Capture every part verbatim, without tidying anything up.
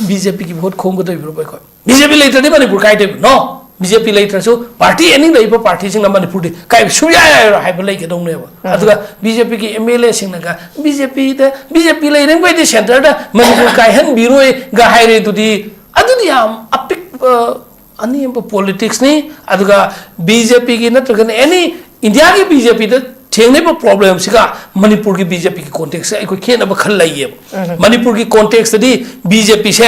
B J ꯄꯤꯒꯤ vote ꯈꯣꯝꯒꯗꯧꯔꯤꯕ꯭ꯔꯣ ꯑꯩꯈꯣꯏ? B J ꯄꯤ ꯂꯩꯇ꯭ꯔꯗꯤ ꯃꯅꯤꯄꯨꯔ ꯀꯥꯏꯗꯣꯏꯕ? ꯅꯣ! ꯕꯤ ꯖꯦ ꯄꯤ ꯂꯩꯇ꯭ꯔꯁꯨ ꯄꯥꯔꯇꯤ ꯑꯦꯅꯤ ꯂꯩꯕ ꯄꯥꯔꯇꯤꯁꯤꯡꯅ ꯃꯅꯤꯄꯨꯔꯗꯤ ꯀꯥꯏꯕ ꯁꯨꯡꯌꯥ ꯌꯥꯔꯣꯏ ꯍꯥꯏꯕ ꯂꯩꯒꯗꯧꯅꯦꯕ꯫ ꯑꯗꯨꯒ ꯕꯤ ꯖꯦ ꯄꯤꯒꯤ ꯑꯦꯝ ꯑꯦꯜ ꯑꯦꯁꯤꯡꯅꯒ ꯕꯤ ꯖꯦ ꯄꯤꯗ, ꯕꯤ ꯖꯦ ꯄꯤ ꯂꯩꯔꯤꯉꯩꯗꯤ ꯁꯦꯟꯇꯔꯗ ꯃꯅꯤꯄꯨꯔ ꯀꯥꯏꯍꯟꯕꯤꯔꯣꯏꯒ ꯍꯥꯏꯔꯦ ꯑꯗꯨꯗꯤ, ꯑꯗꯨꯗꯤ ꯌꯥꯝ ꯑꯄꯤꯛꯄ ꯑꯅꯦꯝꯕ ꯄꯣꯂꯤꯇꯤꯛꯁꯅꯤ꯫ ꯑꯗꯨꯒ ꯕꯤ ꯖꯦ ꯄꯤꯒꯤ ꯅꯠꯇ꯭ꯔꯒꯅ ꯑꯦꯅꯤ ꯏꯟꯗꯤꯌꯥꯒꯤ ꯕꯤ ꯖꯦ ꯄꯤꯗ ꯊꯦꯡꯅꯔꯤꯕ ꯄ꯭ꯔꯣꯕ꯭ꯂꯦꯝꯁꯤꯒ ꯃꯅꯤꯄꯨꯔꯒꯤ ꯕꯤ ꯖꯦ ꯄꯤꯒꯤ ꯀꯣꯟꯇꯦꯛꯁꯁꯦ ꯑꯩꯈꯣꯏ ꯈꯦꯠꯅꯕ ꯈꯔ ꯂꯩꯌꯦꯕ꯫ ꯃꯅꯤꯄꯨꯔꯒꯤ ꯀꯣꯟꯇꯦꯛꯁꯇꯗꯤ ꯕꯤ ꯖꯦ ꯄꯤꯁꯦ,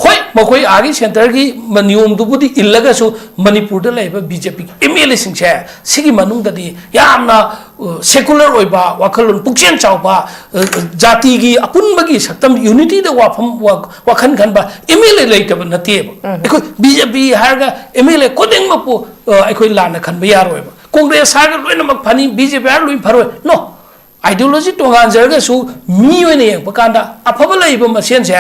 ꯍꯣꯏ, ꯃꯈꯣꯏ ꯑꯥꯒꯤ ꯁꯦꯟꯇꯔꯒꯤ ꯃ-, ꯅꯤꯌꯣꯝꯗꯨꯕꯨꯗꯤ ꯏꯜꯂꯒꯁꯨ, ꯃꯅꯤꯄꯨꯔꯗ ꯂꯩꯔꯤꯕ ꯕꯤ ꯖꯦ ꯄꯤꯒꯤ ꯑꯦꯝ ꯑꯦꯜ ꯑꯦꯁꯤꯡꯁꯦ ꯁꯤꯒꯤ ꯃꯅꯨꯡꯗꯗꯤ ꯌꯥꯝꯅ, ꯑ, ꯁꯦꯀꯨꯂꯔ ꯑꯣꯏꯕ, ꯋꯥꯈꯜꯂꯣꯟ ꯄꯨꯛꯆꯦꯜ ꯆꯥꯎꯕ, ꯑ, ꯖꯥꯇꯤꯒꯤ ꯑꯄꯨꯟꯕꯒꯤ ꯁꯛꯇꯝ, ꯌꯨꯅꯤꯇꯤꯗ ꯋꯥꯐꯝ, ꯋꯥ-, ꯋꯥꯈꯜ ꯈꯟꯕ ꯑꯦꯝ ꯑꯦꯜ ꯑꯦ ꯂꯩꯇꯕ ꯅꯠꯇꯦꯕ꯫ ꯑꯩꯈꯣꯏ ꯕꯤ ꯖꯦ ꯄꯤ ꯍꯥꯏꯔꯒ ꯑꯦꯝ ꯑꯦꯜ ꯑꯦ ꯈꯨꯗꯤꯡꯃꯛꯄꯨ, ꯑ, ꯑꯩꯈꯣꯏ ꯂꯥꯟꯅ ꯈꯟꯕ ꯌꯥꯔꯣꯏꯕ꯫ ꯀꯣꯡꯒ꯭ꯔꯦꯁ ꯍꯥꯏꯔꯒ ꯂꯣꯏꯅꯃꯛ ꯐꯅꯤ, ꯕꯤ ꯖꯦ ꯄꯤ ꯍꯥꯏꯔꯒ ꯂꯣꯏꯅ ꯐꯔꯣꯏ꯫ ꯅꯣ! ꯑꯥꯏꯗꯤꯌꯣꯂꯣꯖꯤ ꯇꯣꯉꯥꯟꯖꯔꯒꯁꯨ ꯃꯤ ꯑꯣꯏꯅ ꯌꯦꯡꯕ ꯀꯥꯟꯗ ꯑꯐꯕ ꯂꯩꯕ ꯃꯁꯦꯟꯁꯦ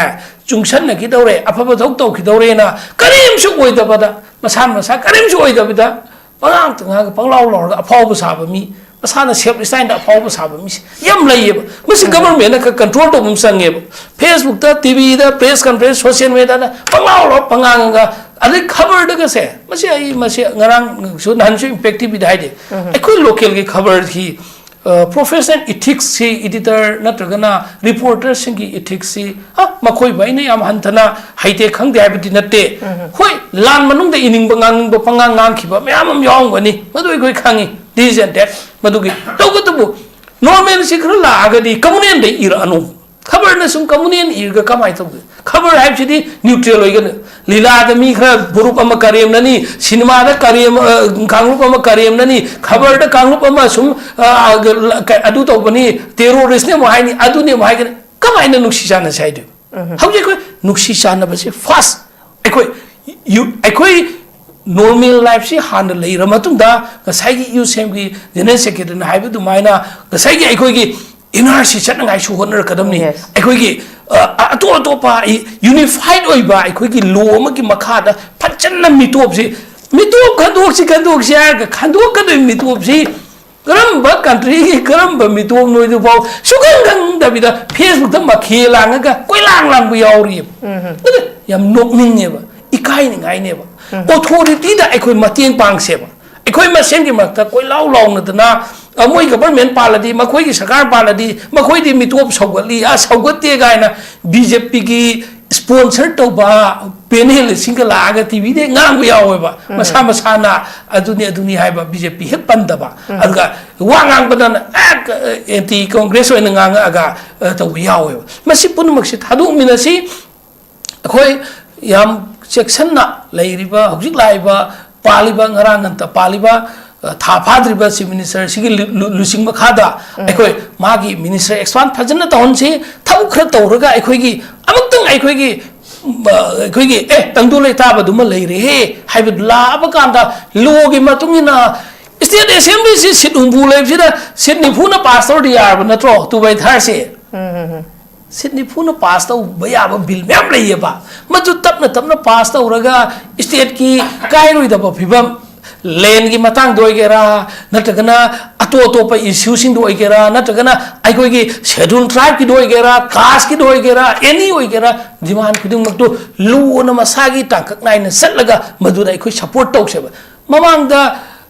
ꯆꯨꯡꯁꯟꯅꯈꯤꯗꯧꯔꯦ, ꯑꯐꯕ ꯊꯕꯛ ꯇꯧꯈꯤꯗꯧꯔꯦꯅ ꯀꯔꯤꯝꯁꯨ ꯑꯣꯏꯗꯕꯗ, ꯃꯁꯥꯅ ꯃꯁꯥ ꯀꯔꯤꯝꯁꯨ ꯑꯣꯏꯗꯕꯤꯗ ꯄꯉꯥꯡꯇ ꯉꯥꯡꯉꯒ ꯄꯪꯂꯥꯎ ꯂꯥꯎꯔꯒ ꯑꯐꯥꯎꯕ ꯁꯥꯕ ꯃꯤ, ꯃꯁꯥꯅ ꯁꯦꯜꯐ ꯏꯁꯇꯥꯏꯜꯗ ꯑꯐꯥꯎꯕ ꯁꯥꯕ ꯃꯤꯁꯦ ꯌꯥꯝ ꯂꯩꯌꯦꯕ꯫ ꯃꯁꯤ ꯒꯕꯔꯃꯦꯟꯅ ꯈꯔ ꯀꯟꯇ꯭ꯔꯣꯜ ꯇꯧꯕ ꯑꯃ ꯆꯪꯉꯦꯕ꯫ ꯐꯦꯁꯕꯨꯛꯇ, ꯇꯤ ꯚꯤꯗ, ꯄ꯭ꯔꯦꯁ ꯀꯟꯐ꯭ꯔꯦꯟꯁ, ꯁꯣꯁꯤꯌꯦꯜ ꯃꯦꯗꯤꯌꯥꯗ ꯄꯪꯂꯥꯎ ꯂꯥꯎꯔ ꯄꯪꯉꯥꯡꯉꯒ, ꯑꯗꯩ ꯈꯕꯔꯗꯒꯁꯦ, ꯃꯁꯤ ꯑꯩ, ꯃꯁꯤ ꯉꯔꯥꯡꯁꯨ ꯅꯍꯥꯟꯁꯨ ꯏꯝꯄꯦꯛ ꯇꯤ ꯚꯤꯗ ꯍꯥꯏꯗꯤ, ꯑꯩꯈꯣꯏ ꯂꯣꯀꯦꯜꯒꯤ ꯈꯕꯔꯒꯤ ꯄ꯭ꯔꯣꯐꯦꯁꯅꯦꯜ ꯏꯊꯤꯛꯁꯁꯤ, ꯏꯗꯤꯇꯔ ꯅꯠꯇ꯭ꯔꯒꯅ ꯔꯤꯄꯣꯔꯇꯔꯁꯤꯡꯒꯤ ꯏꯊꯤꯛꯁꯁꯤ, ꯑ, ꯃꯈꯣꯏꯕꯨ ꯑꯩꯅ ꯌꯥꯝ ꯍꯟꯊꯅ ꯍꯩꯇꯦ ꯈꯪꯗꯦ ꯍꯥꯏꯕꯗꯤ ꯅꯠꯇꯦ꯫ ꯍꯣꯏ, ꯂꯥꯟ ꯃꯅꯨꯡꯗ ꯏꯅꯤꯡꯕ ꯉꯥꯡꯅꯤꯡꯕ ꯄꯉꯥꯡ ꯉꯥꯡꯈꯤꯕ ꯃꯌꯥꯝ ꯑꯃ ꯌꯥꯎꯔꯝꯒꯅꯤ, ꯃꯗꯨ ꯑꯩꯈꯣꯏ ꯈꯪꯉꯤ, ꯗꯤꯁ ꯑꯦꯟ ꯗꯦꯠ, ꯃꯗꯨꯒꯤ꯫ ꯇꯧꯕꯇꯕꯨ ꯅꯣꯔꯃꯦꯜꯁꯤ ꯈꯔ ꯂꯥꯛꯑꯒꯗꯤ ꯀꯃꯨꯅꯦꯜꯗ ꯏꯔꯛꯑꯅꯨ꯫ ꯈꯕꯔꯅ ꯁꯨꯝ ꯀꯃꯨꯅꯦꯜ ꯏꯔꯒ ꯀꯃꯥꯏꯅ ꯇꯧꯗꯣꯏ? ꯈꯕꯔ ꯍꯥꯏꯕꯁꯤꯗꯤ ꯅ꯭ꯌꯨꯇ꯭ꯔꯦꯜ ꯑꯣꯏꯒꯅꯤ꯫ ꯂꯤꯂꯥꯗ ꯃꯤ ꯈꯔ ꯒ꯭ꯔꯨꯞ ꯑꯃ ꯀꯔꯦꯝꯅꯅꯤ, ꯁꯤꯅꯦꯃꯥꯗ ꯀꯔꯦꯝ-, ꯑ, ꯀꯥꯡꯂꯨꯞ ꯑꯃ ꯀꯔꯦꯝꯅꯅꯤ, ꯈꯕꯔꯗ ꯀꯥꯡꯂꯨꯞ ꯑꯃ ꯁꯨꯝ, ꯑ, ꯑ, ꯑꯗꯨ ꯇꯧꯕꯅꯤ, ꯇꯦꯔꯣꯔꯤꯁ꯭ꯠꯅꯤ ꯑꯃꯨꯛ ꯍꯥꯏꯅꯤ, ꯑꯗꯨꯅꯤ ꯑꯃꯨꯛ ꯍꯥꯏꯒꯅꯤ꯫ ꯀꯃꯥꯏꯅ ꯅꯨꯡꯁꯤ ꯆꯥꯟꯅꯁꯦ ꯍꯥꯏꯗꯣꯏ? ꯍꯧꯖꯤꯛ ꯑꯩꯈꯣꯏ ꯅꯨꯡꯁꯤ ꯆꯥꯟꯅꯕꯁꯤ ꯐꯥꯔꯁ, ꯑꯩꯈꯣꯏ ꯌꯨ-, ꯑꯩꯈꯣꯏ ꯅꯣꯔꯃꯦꯜ ꯂꯥꯏꯐꯁꯤ ꯍꯥꯟꯅ ꯂꯩꯔ ꯃꯇꯨꯡꯗ, ꯉꯁꯥꯏꯒꯤ ꯌꯨ ꯁꯦꯝꯒꯤ ꯖꯦꯅꯔꯦꯜ ꯁꯦꯀ꯭ꯔꯦꯇꯔꯤꯅ ꯍꯥꯏꯕ ꯑꯗꯨꯃꯥꯏꯅ, ꯉꯁꯥꯏꯒꯤ ꯑꯩꯈꯣꯏꯒꯤ ꯑꯦꯟ ꯑꯥꯔ ꯁꯤ ꯆꯠꯅꯉꯥꯏꯁꯨ ꯍꯣꯠꯅꯔꯛꯀꯗꯕꯅꯤ꯫ Yes. ꯑꯩꯈꯣꯏꯒꯤ, ꯑ, ꯑ, ꯑꯇꯣꯞ ꯑꯇꯣꯞꯄ ꯌꯨꯅꯤꯐꯥꯏꯠ ꯑꯣꯏꯕ ꯑꯩꯈꯣꯏꯒꯤ ꯂꯣ ꯑꯃꯒꯤ ꯃꯈꯥꯗ ꯐꯖꯅ ꯃꯤꯇꯣꯞꯁꯤ, ꯃꯤꯇꯣꯞ ꯈꯟꯗꯣꯛꯁꯤ, ꯈꯟꯗꯣꯛꯁꯤ ꯍꯥꯏꯔꯒ ꯈꯟꯗꯣꯛꯀꯗꯣꯏ ꯃꯤꯇꯣꯞꯁꯤ ꯀꯔꯝꯕ ꯀꯟꯇ꯭ꯔꯤꯒꯤ ꯀꯔꯝꯕ ꯃꯤꯇꯣꯞꯅꯣ ꯍꯥꯏꯗꯨꯐꯥꯎ ꯁꯨꯈꯪ ꯈꯪꯗꯕꯤꯗ ꯐꯦꯁꯕꯨꯛꯇ ꯃꯈꯦ ꯂꯥꯡꯉꯒ ꯀꯣꯏꯂꯥꯡ ꯂꯥꯡꯕ ꯌꯥꯎꯔꯤꯑꯕ꯫ ꯑꯗꯨ ꯌꯥꯝ ꯅꯣꯛꯅꯤꯡꯉꯦꯕ, ꯏꯀꯥꯏꯅꯤꯡꯉꯥꯏꯅꯦꯕ꯫ ꯑꯣꯊꯣꯔꯤꯇꯤꯗ ꯑꯩꯈꯣꯏ ꯃꯇꯦꯡ ꯄꯥꯡꯁꯦꯕ꯫ ꯑꯩꯈꯣꯏ ꯃꯁꯦꯟꯒꯤ ꯃꯔꯛꯇ ꯀꯣꯏꯂꯥꯎ ꯂꯥꯎꯅꯗꯅ, ꯑ, ꯃꯣꯏ ꯒꯚꯔꯟꯃꯦꯟ ꯄꯥꯜꯂꯗꯤ, ꯃꯈꯣꯏꯒꯤ ꯁꯔꯀꯥꯔ ꯄꯥꯜꯂꯗꯤ, ꯃꯈꯣꯏꯗꯤ ꯃꯤꯇꯣꯞ ꯁꯧꯒꯠꯂꯤ, ꯑ, ꯁꯧꯒꯠꯇꯦ ꯀꯥꯏꯅ ꯕꯤ ꯖꯦ ꯄꯤꯒꯤ ꯁ꯭ꯄꯣꯟꯁꯔ ꯇꯧꯕ ꯄꯦꯅꯦꯜꯁꯤꯡꯒ ꯂꯥꯛꯑꯒ ꯇꯤ ꯚꯤꯗ ꯉꯥꯡꯕ ꯌꯥꯎꯋꯦꯕ꯫ ꯃꯁꯥ ꯃꯁꯥꯅ ꯑꯗꯨꯅꯤ ꯑꯗꯨꯅꯤ ꯍꯥꯏꯕ ꯕꯤ ꯖꯦ ꯄꯤ ꯍꯦꯛ ꯄꯟꯗꯕ꯫ ꯑꯗꯨꯒ ꯋꯥ ꯉꯥꯡꯕꯗꯅ ꯑꯦ, ꯑꯦꯟꯇꯤ ꯀꯣꯡꯒ꯭ꯔꯦꯁ ꯑꯣꯏꯅ ꯉꯥꯡꯉꯛꯑꯒ, ꯑ, ꯇꯧꯕ ꯌꯥꯎꯋꯦꯕ꯫ ꯃꯁꯤ ꯄꯨꯝꯅꯃꯛꯁꯤ ꯊꯥꯗꯣꯛꯃꯤꯟꯅꯁꯤ꯫ ꯑꯩꯈꯣꯏ ꯌꯥꯝ ꯆꯦꯛꯁꯤꯟꯅ ꯂꯩꯔꯤꯕ, ꯍꯧꯖꯤꯛ ꯂꯥꯛꯏꯕ, ꯄꯥꯜꯂꯤꯕ, ꯉꯔꯥꯡ ꯉꯟꯇ ꯄꯥꯜꯂꯤꯕ, ꯑ, ꯊꯥ ꯐꯥꯗ꯭ꯔꯤꯕ ꯆꯤꯐ ꯃꯤꯅꯤꯁꯇꯔꯁꯤꯒꯤ ꯂꯨ-, ꯂꯨ-, ꯂꯨꯆꯤꯡ ꯃꯈꯥꯗ ꯑꯩꯈꯣꯏ ꯃꯥꯒꯤ ꯃꯤꯅꯤꯁꯇꯔ ꯑꯦꯛꯁꯄꯥꯟ ꯐꯖꯅ ꯇꯧꯍꯟꯁꯤ꯫ ꯊꯕꯛ ꯈꯔ ꯇꯧꯔꯒ ꯑꯩꯈꯣꯏꯒꯤ ꯑꯃꯨꯛꯇꯪ ꯑꯩꯈꯣꯏꯒꯤ, ꯑ, ꯑꯩꯈꯣꯏꯒꯤ, "ꯑꯦ, ꯇꯪꯗꯨ ꯂꯩꯇꯥꯕꯗꯨꯃ ꯂꯩꯔꯦꯍꯦ" ꯍꯥꯏꯕꯗꯨ ꯂꯥꯛꯑꯕ ꯀꯥꯟꯗ, ꯂꯣꯒꯤ ꯃꯇꯨꯡ ꯏꯟꯅ ꯁ꯭ꯇꯦꯠ ꯑꯦꯁꯦꯝꯕ꯭ꯂꯤꯁꯤ ꯁꯤꯠ ꯍꯨꯝꯐꯨ ꯂꯩꯕꯁꯤꯗ ꯁꯤꯠ ꯅꯤꯐꯨꯅ ꯄꯥꯁ ꯇꯧꯔꯗꯤ ꯌꯥꯔꯕ ꯅꯠꯇ꯭ꯔꯣ, ꯇꯨ ꯕꯥꯏ ꯊꯥꯔꯁꯤ? ꯁꯤꯠ ꯅꯤꯐꯨꯅ ꯄꯥꯁ ꯇꯧꯕ ꯌꯥꯕ ꯕꯤꯜ ꯃꯌꯥꯝ ꯂꯩꯌꯦꯕ꯫ ꯃꯗꯨ ꯇꯞꯅ ꯇꯞꯅ ꯄꯥꯁ ꯇꯧꯔꯒ ꯁ꯭ꯇꯦꯠꯀꯤ ꯀꯥꯏꯔꯣꯏꯗꯕ ꯐꯤꯕꯝ, ꯂꯦꯟꯒꯤ ꯃꯇꯥꯡꯗ ꯑꯣꯏꯒꯦꯔꯥ, ꯅꯠꯇ꯭ꯔꯒꯅ ꯑꯇꯣꯞ ꯑꯇꯣꯞꯄ ꯏꯁꯨꯁꯤꯡꯗ ꯑꯣꯏꯒꯦꯔꯥ, ꯅꯠꯇ꯭ꯔꯒꯅ ꯑꯩꯈꯣꯏꯒꯤ ꯁꯦꯗꯨꯜ ꯇ꯭ꯔꯥꯏꯕꯀꯤꯗ ꯑꯣꯏꯒꯦꯔꯥ, ꯀꯥꯁꯀꯤꯗ ꯑꯣꯏꯒꯦꯔꯥ, ꯑꯦꯅꯤ ꯑꯣꯏꯒꯦꯔꯥ, ꯗꯤꯃꯥꯟ ꯈꯨꯗꯤꯡꯃꯛꯇꯨ ꯂꯣꯅ ꯃꯁꯥꯒꯤ ꯇꯥꯡꯀꯛ ꯅꯥꯏꯅ ꯆꯠꯂꯒ ꯃꯗꯨꯗ ꯑꯩꯈꯣꯏ ꯁꯄꯣꯔꯠ ꯇꯧꯁꯦꯕ꯫ ꯃꯃꯥꯡꯗ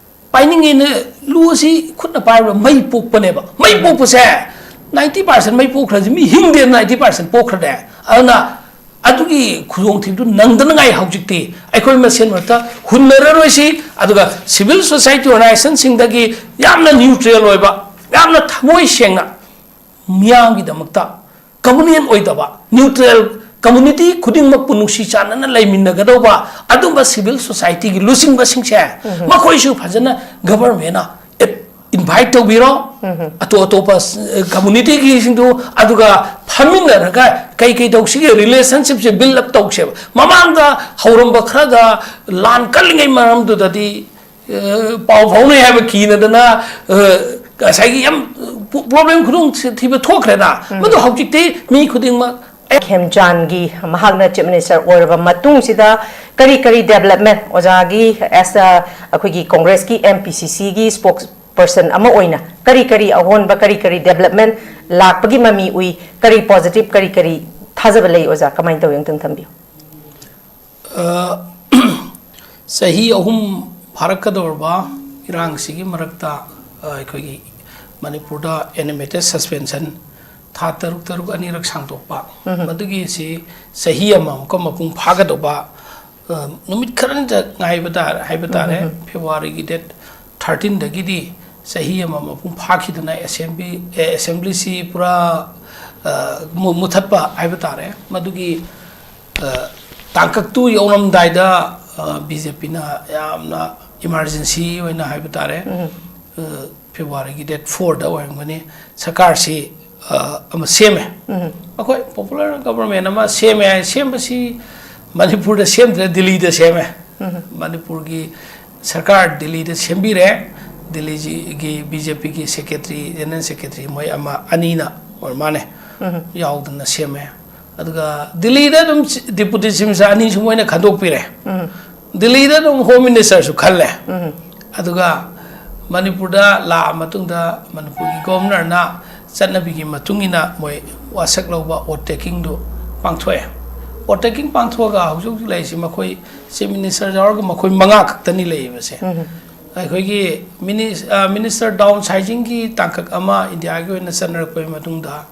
ꯄꯥꯏꯅꯤꯡꯉꯦꯅ ꯂꯨ ꯑꯁꯤ ꯈꯨꯠꯅ ꯄꯥꯏꯕꯗ ꯃꯩ ꯄꯣꯛꯄꯅꯦꯕ꯫ ꯃꯩ ꯄꯣꯛꯄꯁꯦ ninety percent ꯃꯩ ꯄꯣꯛꯈ꯭ꯔꯁꯤ, ꯃꯤ ꯍꯤꯡꯗꯦ ninety percent ꯄꯣꯛꯈ꯭ꯔꯗꯤ꯫ ꯑꯗꯨꯅ ꯑꯗꯨꯒꯤ ꯈꯨꯗꯣꯡꯊꯤꯕꯗꯨ ꯅꯪꯗꯅꯉꯥꯏ ꯍꯧꯖꯤꯛꯇꯤ ꯑꯩꯈꯣꯏ ꯃꯁꯦꯟ ꯃꯔꯛꯇ ꯍꯨꯟꯅꯔꯔꯣꯏꯁꯤ꯫ ꯑꯗꯨꯒ civil society organizationꯁꯤꯡꯗꯒꯤ ꯌꯥꯝꯅ neutral ꯑꯣꯏꯕ, ꯌꯥꯝꯅ ꯊꯃꯣꯏ ꯁꯦꯡꯅ ꯃꯤꯌꯥꯝꯒꯤꯗꯃꯛꯇ communal ꯑꯣꯏꯗꯕ, neutral, community ꯈꯨꯗꯤꯡꯃꯛꯄꯨ ꯅꯨꯡꯁꯤ ꯆꯥꯟꯅꯅ ꯂꯩꯃꯤꯟꯅꯒꯗꯧꯕ ꯑꯗꯨꯝꯕ civil societyꯒꯤ ꯂꯨꯆꯤꯡꯕꯁꯤꯡꯁꯦ, ꯃꯈꯣꯏꯁꯨ ꯐꯖꯅ governmentꯅ invite ꯇꯧꯕꯤꯔꯣ꯫ ꯑꯇꯣꯞ ꯑꯇꯣꯞꯄ, ꯑ, communityꯒꯤꯁꯤꯡꯗꯨ, ꯑꯗꯨꯒ ꯐꯝꯃꯤꯟꯅꯔꯒ ꯀꯩ ꯀꯩ ꯇꯧꯁꯤꯒꯦ, relationshipꯁꯦ build up ꯇꯧꯁꯦꯕ꯫ ꯃꯃꯥꯡꯗ ꯍꯧꯔꯝꯕ ꯈꯔꯒ ꯂꯥꯟ ꯀꯜꯂꯤꯉꯩ ꯃꯔꯝꯗꯨꯗꯗꯤ ꯑ, ꯄꯥꯎ ꯐꯥꯎꯅꯩ ꯍꯥꯏꯕ ꯀꯤꯅꯗꯅ, ꯑ, ꯉꯁꯥꯏꯒꯤ ꯌꯥꯝ ꯄ꯭ꯔꯣ-, problem ꯈꯨꯗꯣꯡꯊꯤꯕ ꯊꯣꯛꯈ꯭ꯔꯦꯅ꯫ ꯃꯗꯨ ꯍꯧꯖꯤꯛꯇꯤ ꯃꯤ ꯈꯨꯗꯤꯡꯃꯛ ꯈꯦꯝꯆꯥꯟꯒꯤ ꯃꯍꯥꯛꯅ ꯆꯤꯐ ꯃꯤꯅꯤꯁꯇꯔ ꯑꯣꯏꯔꯕ ꯃꯇꯨꯡꯁꯤꯗ ꯀꯔꯤ ꯀꯔꯤ development ꯑꯣꯖꯥꯒꯤ as a ꯑꯩꯈꯣꯏꯒꯤ ꯀꯣꯡꯒ꯭ꯔꯦꯁꯀꯤ ꯑꯦꯝ ꯄꯤ ꯁꯤ ꯁꯤꯒꯤ spokes ꯄꯔꯁꯟ ꯑꯃ ꯑꯣꯏꯅ ꯀꯔꯤ ꯀꯔꯤ ꯑꯍꯣꯟꯕ, ꯀꯔꯤ ꯀꯔꯤ ꯗꯦꯕꯂꯞꯃꯦꯟ ꯂꯥꯛꯄꯒꯤ ꯃꯃꯤ ꯎꯏ? ꯀꯔꯤ ꯄꯣꯖꯤꯇꯤꯚ, ꯀꯔꯤ ꯀꯔꯤ ꯊꯥꯖꯕ ꯂꯩ, ꯑꯣꯖꯥ? ꯀꯃꯥꯏꯅ ꯇꯧꯏ, ꯑꯃꯨꯛꯇꯪ ꯊꯝꯕꯤꯌꯨ꯫ ꯑ, ꯆꯍꯤ ꯑꯍꯨꯝ ꯐꯥꯔꯛꯀꯗꯧꯔꯕ ꯏꯔꯥꯡꯁꯤꯒꯤ ꯃꯔꯛꯇ, ꯑ, ꯑꯩꯈꯣꯏꯒꯤ ꯃꯅꯤꯄꯨꯔꯗ ꯑꯦꯅꯤꯃꯦꯇꯦꯠ ꯁꯁꯄꯦꯟꯁꯟ ꯊꯥ ꯇꯔꯨꯛ ꯇꯔꯨꯛ ꯑꯅꯤꯔꯛ ꯁꯥꯡꯗꯣꯛꯄ, ꯎꯝ꯫ ꯃꯗꯨꯒꯤ ꯑꯁꯤ ꯆꯍꯤ ꯑꯃ ꯑꯃꯨꯛꯀ ꯃꯄꯨꯡ ꯐꯥꯒꯗꯧꯕ, ꯑ, ꯅꯨꯃꯤꯠ ꯈꯔꯅꯤꯇ ꯉꯥꯏꯕ ꯇꯥꯔꯦ, ꯍꯥꯏꯕ ꯇꯥꯔꯦ꯫ ꯎꯝ꯫ ꯐꯦꯕ꯭ꯔꯨꯋꯥꯔꯤꯒꯤ ꯗꯦꯠ ꯊꯥꯔꯇꯤꯟꯗꯒꯤꯗꯤ ꯆꯍꯤ ꯑꯃ ꯃꯄꯨꯡ ꯐꯥꯈꯤꯗꯅ ꯑꯦꯁꯦꯝꯕ꯭ꯂꯤ, ꯑꯦ, ꯑꯦꯁꯦꯝꯕ꯭ꯂꯤꯁꯤ ꯄꯨꯔꯥ, ꯑ, ꯃꯨ-, ꯃꯨꯊꯠꯄ ꯍꯥꯏꯕ ꯇꯥꯔꯦ꯫ ꯃꯗꯨꯒꯤ, ꯑ, ꯇꯥꯡꯀꯛꯇꯨ ꯌꯧꯔꯝꯗꯥꯏꯗ, ꯑ, ꯕꯤ ꯖꯦ ꯄꯤꯅ ꯌꯥꯝꯅ ꯏꯃꯥꯔꯖꯦꯟꯁꯤ ꯑꯣꯏꯅ ꯍꯥꯏꯕ ꯇꯥꯔꯦ, ꯎꯝ꯫ ꯑ, ꯐꯦꯕ꯭ꯔꯨꯋꯥꯔꯤꯒꯤ ꯗꯦꯠ ꯐꯣꯔꯗ ꯑꯣꯏꯔꯝꯒꯅꯤ, ꯁꯔꯀꯥꯔꯁꯤ, ꯑ, ꯑꯃ ꯁꯦꯝꯃꯦ꯫ ꯎꯝ꯫ ꯑꯩꯈꯣꯏ ꯄꯣꯄꯨꯂꯔ ꯒꯕꯔꯃꯦꯟ ꯑꯃ ꯁꯦꯝꯃꯦ ꯍꯥꯏ꯫ ꯁꯦꯝꯕꯁꯤ ꯃꯅꯤꯄꯨꯔꯗ ꯁꯦꯝꯗ꯭ꯔꯦ, ꯗꯤꯜꯂꯤꯗ ꯁꯦꯝꯃꯦ꯫ ꯎꯝ꯫ ꯃꯅꯤꯄꯨꯔꯒꯤ ꯁꯔꯀꯥꯔ ꯗꯤꯜꯂꯤꯗ ꯁꯦꯝꯕꯤꯔꯦ꯫ ꯗꯤꯜꯂꯤꯒꯤ ꯕꯤ ꯖꯦ ꯄꯤꯒꯤ ꯁꯦꯀ꯭ꯔꯦꯇꯔꯤ, ꯖꯦꯅꯔꯦꯜ ꯁꯦꯀ꯭ꯔꯦꯇꯔꯤ ꯃꯣꯏ ꯑꯃ ꯑꯅꯤꯅ ꯑꯣꯏꯔ ꯃꯥꯜꯂꯦ, ꯎꯝ꯫ ꯌꯥꯎꯗꯅ ꯁꯦꯝꯃꯦ꯫ ꯑꯗꯨꯒ ꯗꯤꯜꯂꯤꯗ ꯑꯗꯨꯝ ꯗꯤꯄꯨꯇꯤ ꯆꯤꯐ ꯃꯤꯅꯤꯁꯇꯔ ꯑꯅꯤꯁꯨ ꯃꯣꯏꯅ ꯈꯟꯗꯣꯛꯄꯤꯔꯦ꯫ ꯎꯝ꯫ ꯗꯤꯜꯂꯤꯗ ꯑꯗꯨꯝ ꯍꯣꯝ ꯃꯤꯅꯤꯁꯇꯔꯁꯨ ꯈꯜꯂꯦ꯫ ꯎꯝ꯫ ꯑꯗꯨꯒ ꯃꯅꯤꯄꯨꯔꯗ ꯂꯥꯛꯑ ꯃꯇꯨꯡꯗ ꯃꯅꯤꯄꯨꯔꯒꯤ ꯒꯣꯚꯔꯅꯔꯅ ꯆꯠꯅꯕꯤꯒꯤ ꯃꯇꯨꯡ ꯏꯟꯅ ꯃꯣꯏ ꯋꯥꯁꯛ ꯂꯧꯕ, ꯑꯣꯠ ꯇꯦꯀꯤꯡꯗꯨ ꯄꯥꯡꯊꯣꯛꯑꯦ꯫ ꯑꯣꯠ ꯇꯦꯀꯤꯡ ꯄꯥꯡꯊꯣꯛꯑꯒ ꯍꯧꯖꯤꯛ ꯍꯧꯖꯤꯛ ꯂꯩꯔꯤꯁꯤ ꯃꯈꯣꯏ ꯆꯤꯐ ꯃꯤꯅꯤꯁꯇꯔ ꯌꯥꯎꯔꯒ ꯃꯈꯣꯏ ꯃꯉꯥ ꯈꯛꯇꯅꯤ ꯂꯩꯔꯤꯕꯁꯦ꯫ ꯎꯝ꯫ ꯑꯩꯈꯣꯏꯒꯤ ꯃꯤꯅꯤ-, ꯑ, ꯃꯤꯅꯤꯁꯇꯔ ꯗꯥꯎꯟ ꯁꯥꯏꯖꯤꯡꯒꯤ ꯇꯥꯡꯀꯛ ꯑꯃ ꯏꯟꯗꯤꯌꯥꯒꯤ ꯑꯣꯏꯅ ꯆꯠꯅꯔꯛꯄꯒꯤ ꯃꯇꯨꯡꯗ,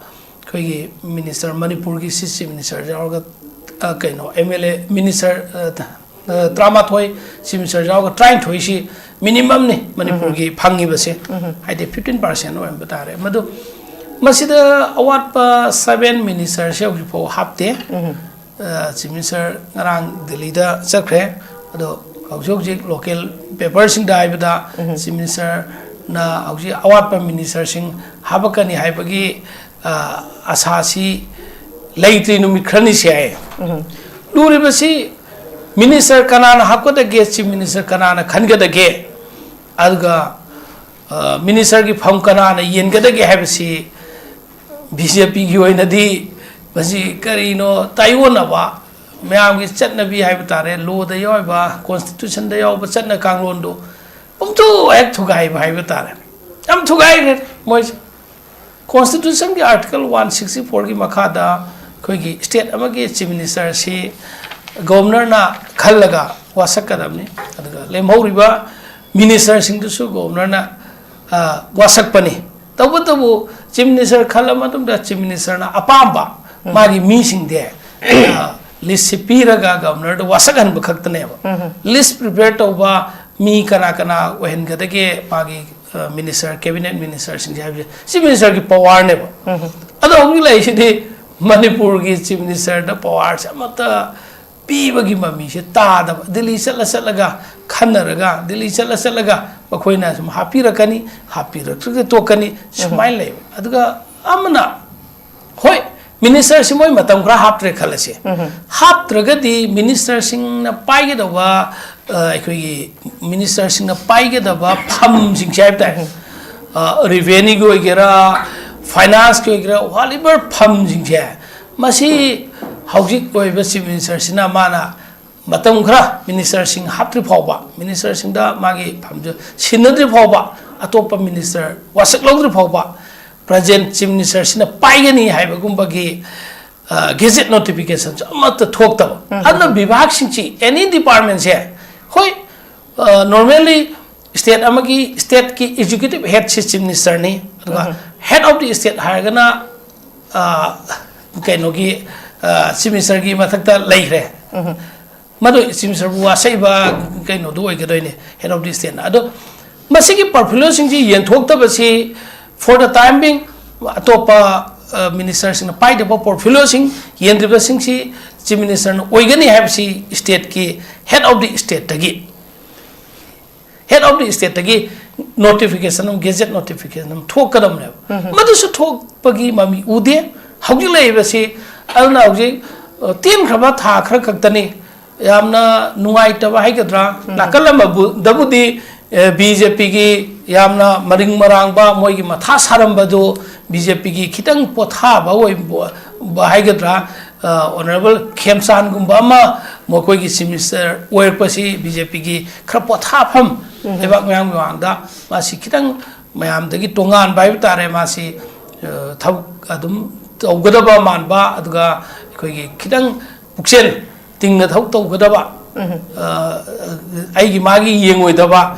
ꯑꯩꯈꯣꯏꯒꯤ ꯃꯤꯅꯤꯁꯇꯔ, ꯃꯅꯤꯄꯨꯔꯒꯤ ꯆꯤꯐ ꯃꯤꯅꯤꯁꯇꯔ ꯌꯥꯎꯔꯒ, ꯑ, ꯀꯩꯅꯣ, ꯑꯦꯝ ꯑꯦꯜ ꯑꯦ ꯃꯤꯅꯤꯁꯇꯔ, ꯑ, ꯇ-, ꯑ, ꯇꯔꯥꯃꯥꯊꯣꯏ, ꯆꯤꯐ ꯃꯤꯅꯤꯁꯇꯔ ꯌꯥꯎꯔꯒ ꯇꯔꯥꯅꯤꯊꯣꯏꯁꯤ ꯃꯤꯅꯤꯃꯝꯅꯤ ꯃꯅꯤꯄꯨꯔꯒꯤ ꯎꯝ꯫ ꯐꯪꯉꯤꯕꯁꯦ꯫ ꯎꯝ꯫ ꯍꯥꯏꯗꯤ ꯐꯤꯐꯇꯤꯟ ꯄꯥꯔꯁꯦꯟ ꯑꯣꯏꯔꯝꯕ ꯇꯥꯔꯦ꯫ ꯃꯗꯨ, ꯃꯁꯤꯗ ꯑꯋꯥꯠꯄ ꯁꯚꯦꯟ ꯃꯤꯅꯤꯁꯇꯔꯁꯦ ꯍꯧꯖꯤꯛꯐꯥꯎ ꯍꯥꯞꯇꯦ꯫ ꯎꯝ꯫ ꯑ, ꯆꯤꯐ ꯃꯤꯅꯤꯁꯇꯔ ꯉꯔꯥꯡ ꯗꯤꯜꯂꯤꯗ ꯆꯠꯈ꯭ꯔꯦ꯫ ꯑꯗꯣ ꯍꯧꯖꯤꯛ ꯍꯧꯖꯤꯛ ꯂꯣꯀꯦꯜ ꯄꯦꯄꯔꯁꯤꯡꯗ ꯍꯥꯏꯕꯗ, ꯎꯝ꯫ ꯆꯤꯐ ꯃꯤꯅꯤꯁꯇꯔꯅ ꯍꯧꯖꯤꯛ ꯑꯋꯥꯠꯄ ꯃꯤꯅꯤꯁꯇꯔꯁꯤꯡ ꯍꯥꯄꯛꯀꯅꯤ ꯍꯥꯏꯕꯒꯤ, ꯑ, ꯑꯁꯥꯁꯤ ꯂꯩꯇ꯭ꯔꯤ ꯅꯨꯃꯤꯠ ꯈꯔꯅꯤꯁꯦ ꯍꯥꯏꯌꯦ꯫ ꯎꯝ꯫ ꯂꯨꯔꯤꯕꯁꯤ ꯃꯤꯅꯤꯁꯇꯔ ꯀꯅꯥꯅ ꯍꯥꯞꯀꯗꯒꯦ, ꯆꯤꯐ ꯃꯤꯅꯤꯁꯇꯔ ꯀꯅꯥꯅ ꯈꯟꯒꯗꯒꯦ, ꯑꯗꯨꯒ, ꯑ, ꯃꯤꯅꯤꯁꯇꯔꯒꯤ ꯐꯝ ꯀꯅꯥꯅ ꯌꯦꯟꯒꯗꯒꯦ ꯍꯥꯏꯕꯁꯤ ꯕꯤ ꯖꯦ ꯄꯤꯒꯤ ꯑꯣꯏꯅꯗꯤ ꯃꯁꯤ ꯀꯔꯤꯅꯣ ꯇꯥꯏꯑꯣꯟꯅꯕ, ꯃꯌꯥꯝꯒꯤ ꯆꯠꯅꯕꯤ ꯍꯥꯏꯕ ꯇꯥꯔꯦ, ꯂꯣꯗ ꯌꯥꯎꯔꯤꯕ, ꯀꯣꯟꯁꯇꯤꯇ꯭ꯌꯨꯁꯟꯗ ꯌꯥꯎꯕ ꯆꯠꯅ ꯀꯥꯡꯂꯣꯟꯗꯨ ꯄꯨꯝꯊꯨ ꯍꯦꯛ ꯊꯨꯒꯥꯏꯕ ꯍꯥꯏꯕ ꯇꯥꯔꯦ꯫ ꯌꯥꯝ ꯊꯨꯒꯥꯏꯈ꯭ꯔꯦ ꯃꯣꯏꯁꯦ꯫ ꯀꯣꯟꯁꯇꯤꯇ꯭ꯌꯨꯁꯟꯒꯤ ꯑꯥꯔꯇꯤꯀꯜ ꯋꯥꯟ ꯁꯤꯛꯁꯇꯤ ꯐꯣꯔꯒꯤ ꯃꯈꯥꯗ ꯑꯩꯈꯣꯏꯒꯤ ꯁ꯭ꯇꯦꯠ ꯑꯃꯒꯤ ꯆꯤꯐ ꯃꯤꯅꯤꯁꯇꯔꯁꯤ ꯒꯣꯕꯔꯅꯔꯅ ꯈꯜꯂꯒ ꯋꯥꯁꯛꯀꯗꯕꯅꯤ꯫ ꯑꯗꯨꯒ ꯂꯦꯝꯍꯧꯔꯤꯕ ꯃꯤꯅꯤꯁꯇꯔꯁꯤꯡꯗꯨꯁꯨ ꯒꯣꯕꯔꯅꯔꯅ, ꯑ, ꯋꯥꯁꯛꯄꯅꯤ꯫ ꯇꯧꯕꯇꯕꯨ ꯆꯤꯐ ꯃꯤꯅꯤꯁꯇꯔ ꯈꯜꯂ ꯃꯇꯨꯡꯗ ꯆꯤꯐ ꯃꯤꯅꯤꯁꯇꯔꯅ ꯑꯄꯥꯝꯕ ꯃꯥꯒꯤ ꯃꯤꯁꯤꯡꯗꯤ, ꯑ, ꯂꯤꯁꯁꯤ ꯄꯤꯔꯒ ꯒꯕꯔꯅꯔꯗ ꯋꯥꯁꯛꯍꯟꯕ ꯈꯛꯇꯅꯦꯕ꯫ ꯂꯤꯁ ꯄ꯭ꯔꯤꯄꯦꯌꯔ ꯇꯧꯕ, ꯃꯤ ꯀꯅꯥ ꯀꯅꯥ ꯑꯣꯏꯍꯟꯒꯗꯒꯦ ꯃꯥꯒꯤ, ꯑ, ꯃꯤꯅꯤꯁꯇꯔ, ꯀꯦꯕꯤꯅꯦꯠ ꯃꯤꯅꯤꯁꯇꯔꯁꯤꯡꯁꯦ ꯍꯥꯏꯕꯁꯦ ꯆꯤꯐ ꯃꯤꯅꯤꯁꯇꯔꯒꯤ ꯄꯋꯥꯔꯅꯦꯕ꯫ ꯑꯗꯣ ꯍꯧꯖꯤꯛ ꯂꯩꯔꯤꯁꯤꯗꯤ ꯃꯅꯤꯄꯨꯔꯒꯤ ꯆꯤꯐ ꯃꯤꯅꯤꯁꯇꯔꯗ ꯄꯋꯥꯔꯁꯦ ꯑꯃꯠꯇ ꯄꯤꯕꯒꯤ ꯃꯃꯤꯁꯦ ꯇꯥꯗꯕ꯫ ꯗꯤꯜꯂꯤ ꯆꯠꯂ ꯆꯠꯂꯒ ꯈꯟꯅꯔꯒ, ꯗꯤꯜꯂꯤ ꯆꯠꯂ ꯆꯠꯂꯒ ꯃꯈꯣꯏꯅ ꯁꯨꯝ ꯍꯥꯞꯄꯤꯔꯛꯀꯅꯤ, ꯍꯥꯞꯄꯤꯔꯛꯇ꯭ꯔꯒ ꯇꯣꯛꯀꯅꯤ, ꯁꯨꯃꯥꯏꯅ ꯂꯩꯕ꯫ ꯑꯗꯨꯒ ꯑꯃꯅ, ꯍꯣꯏ, ꯃꯤꯅꯤꯁꯇꯔꯁꯤ ꯃꯣꯏ ꯃꯇꯝ ꯈꯔ ꯍꯥꯞꯇ꯭ꯔꯦ ꯈꯜꯂꯁꯦ꯫ ꯍꯥꯞꯇ꯭ꯔꯒꯗꯤ ꯃꯤꯅꯤꯁꯇꯔꯁꯤꯡꯅ ꯄꯥꯏꯒꯗꯧꯕ, ꯑ, ꯑꯩꯈꯣꯏꯒꯤ ꯃꯤꯅꯤꯁꯇꯔꯁꯤꯡꯅ ꯄꯥꯏꯒꯗꯕ ꯐꯝꯁꯤꯡꯁꯦ ꯍꯥꯏꯕ ꯇꯥꯔꯦ, ꯔꯤꯚꯦꯅ꯭ꯌꯨꯒꯤ ꯑꯣꯏꯒꯦꯔꯥ, ꯐꯥꯏꯅꯥꯟꯁꯀꯤ ꯑꯣꯏꯒꯦꯔꯥ, ꯋꯥꯠ ꯑꯦꯚꯔ ꯐꯝꯁꯤꯡꯁꯦ, ꯃꯁꯤ ꯍꯧꯖꯤꯛ ꯑꯣꯏꯕ ꯆꯤꯐ ꯃꯤꯅꯤꯁꯇꯔꯁꯤꯅ ꯃꯥꯅ ꯃꯇꯝ ꯈꯔ ꯃꯤꯅꯤꯁꯇꯔꯁꯤꯡ ꯍꯥꯞꯇ꯭ꯔꯤ ꯐꯥꯎꯕ, ꯃꯤꯅꯤꯁꯇꯔꯁꯤꯡꯗ ꯃꯥꯒꯤ ꯐꯝꯗꯨ ꯁꯤꯟꯅꯗ꯭ꯔꯤ ꯐꯥꯎꯕ, ꯑꯇꯣꯞꯄ ꯃꯤꯅꯤꯁꯇꯔ ꯋꯥꯁꯛ ꯂꯧꯗ꯭ꯔꯤ ꯐꯥꯎꯕ, ꯄ꯭ꯔꯖꯦꯟ ꯆꯤꯐ ꯃꯤꯅꯤꯁꯇꯔꯁꯤꯅ ꯄꯥꯏꯒꯅꯤ ꯍꯥꯏꯕꯒꯨꯝꯕꯒꯤ, ꯑ, ꯒꯦꯖꯦꯠ ꯅꯣꯇꯤꯐꯤꯀꯦꯁꯟꯁꯨ ꯑꯃꯠꯇ ꯊꯣꯛꯇꯕ꯫ ꯑꯗꯨꯅ ꯕꯤꯚꯥꯒꯁꯤꯡꯁꯤ, ꯑꯦꯅꯤ ꯗꯤꯄꯥꯔꯠꯃꯦꯟꯁꯦ, ꯍꯣꯏ, ꯑ, ꯅꯣꯔꯃꯦꯜꯂꯤ ꯁ꯭ꯇꯦꯠ ꯑꯃꯒꯤ, ꯁ꯭ꯇꯦꯠꯀꯤ ꯑꯦꯛꯖꯤꯀ꯭ꯌꯨꯇꯤꯚ ꯍꯦꯗꯁꯤ ꯆꯤꯐ ꯃꯤꯅꯤꯁꯇꯔꯅꯤ, ꯑꯗꯨꯒ ꯍꯦꯗ ꯑꯣꯐ ꯗꯤ ꯁ꯭ꯇꯦꯠ ꯍꯥꯏꯔꯒꯅ, ꯑ, ꯀꯩꯅꯣꯒꯤ, ꯑ, ꯆꯤꯐ ꯃꯤꯅꯤꯁꯇꯔꯒꯤ ꯃꯊꯛꯇ ꯂꯩꯈ꯭ꯔꯦ꯫ ꯃꯗꯨ ꯆꯤꯐ ꯃꯤꯅꯤꯁꯇꯔꯕꯨ ꯋꯥꯁꯛꯏꯕ ꯀꯩꯅꯣꯗꯨ ꯑꯣꯏꯒꯗꯣꯏꯅꯦ, ꯍꯦꯗ ꯑꯣꯐ ꯗꯤ ꯁ꯭ꯇꯦꯠꯅ꯫ ꯑꯗꯣ ꯃꯁꯤꯒꯤ ꯄꯣꯔꯠꯐꯣꯂꯤꯑꯣꯁꯤꯡꯁꯤ ꯌꯦꯟꯊꯣꯛꯇꯕꯁꯤ, for the time being, ꯑꯇꯣꯞꯄ, ꯑ, ꯃꯤꯅꯤꯁꯇꯔꯁꯤꯡꯅ ꯄꯥꯏꯗꯕ ꯄꯣꯔꯠꯐꯣꯂꯤꯑꯣꯁꯤꯡ ꯌꯦꯟꯗ꯭ꯔꯤꯕꯁꯤꯡꯁꯤ ꯆꯤꯐ ꯃꯤꯅꯤꯁꯇꯔꯅ ꯑꯣꯏꯒꯅꯤ ꯍꯥꯏꯕꯁꯤ ꯁ꯭ꯇꯦꯠꯀꯤ ꯍꯦꯗ ꯑꯣꯐ ꯗꯤ ꯁ꯭ꯇꯦꯠꯇꯒꯤ, ꯍꯦꯗ ꯑꯣꯐ ꯗꯤ ꯁ꯭ꯇꯦꯠꯇꯒꯤ ꯅꯣꯇꯤꯐꯤꯀꯦꯁꯟ ꯑꯃ, ꯒꯦꯖꯦꯠ ꯅꯣꯇꯤꯐꯤꯀꯦꯁꯟ ꯑꯃ ꯊꯣꯛꯀꯗꯕꯅꯦꯕ꯫ ꯃꯗꯨꯁꯨ ꯊꯣꯛꯄꯒꯤ ꯃꯃꯤ ꯎꯗꯦ꯫ ꯍꯧꯖꯤꯛ ꯂꯩꯔꯤꯕꯁꯤ, ꯑꯗꯨꯅ ꯍꯧꯖꯤꯛ, ꯑ, ꯇꯦꯟꯈ꯭ꯔꯕ ꯊꯥ ꯈꯔ ꯈꯛꯇꯅꯤ꯫ ꯌꯥꯝꯅ ꯅꯨꯡꯉꯥꯏꯇꯕ ꯍꯥꯏꯒꯗ꯭ꯔꯥ, ꯅꯥꯀꯜ ꯑꯃꯕꯨꯗꯕꯨꯗꯤ, ꯑ, ꯕꯤ ꯖꯦ ꯄꯤꯒꯤ ꯌꯥꯝꯅ ꯃꯔꯤꯡ ꯃꯔꯥꯡꯕ, ꯃꯣꯏꯒꯤ ꯃꯊꯥ ꯁꯥꯔꯝꯕꯗꯨ ꯕꯤ ꯖꯦ ꯄꯤꯒꯤ ꯈꯤꯇꯪ ꯄꯣꯊꯥꯕ ꯑꯣꯏꯕ ꯍꯥꯏꯒꯗ꯭ꯔꯥ, ꯑ, ꯑꯣꯅꯔꯦꯕꯜ ꯈꯦꯝꯆꯥꯟꯒꯨꯝꯕ ꯑꯃ ꯃꯈꯣꯏꯒꯤ ꯆꯤꯐ ꯃꯤꯅꯤꯁꯇꯔ ꯑꯣꯏꯔꯛꯄꯁꯤ ꯕꯤ ꯖꯦ ꯄꯤꯒꯤ ꯈꯔ ꯄꯣꯊꯥꯐꯝ ꯂꯩꯕꯥꯛ ꯃꯌꯥꯝꯒꯤ ꯃꯃꯥꯡꯗ ꯃꯥꯁꯤ ꯈꯤꯇꯪ ꯃꯌꯥꯝꯗꯒꯤ ꯇꯣꯉꯥꯟꯕ ꯍꯥꯏꯕ ꯇꯥꯔꯦ꯫ ꯃꯥꯁꯤ, ꯑ, ꯊꯕꯛ ꯑꯗꯨꯝ ꯇꯧꯒꯗꯕ ꯃꯥꯟꯕ, ꯑꯗꯨꯒ ꯑꯩꯈꯣꯏꯒꯤ ꯈꯤꯇꯪ ꯄꯨꯛꯆꯦꯜ ꯇꯤꯡꯅ ꯊꯕꯛ ꯇꯧꯒꯗꯕ, ꯑ, ꯑꯩꯒꯤ ꯃꯥꯒꯤ ꯌꯦꯡꯉꯣꯏꯗꯕ,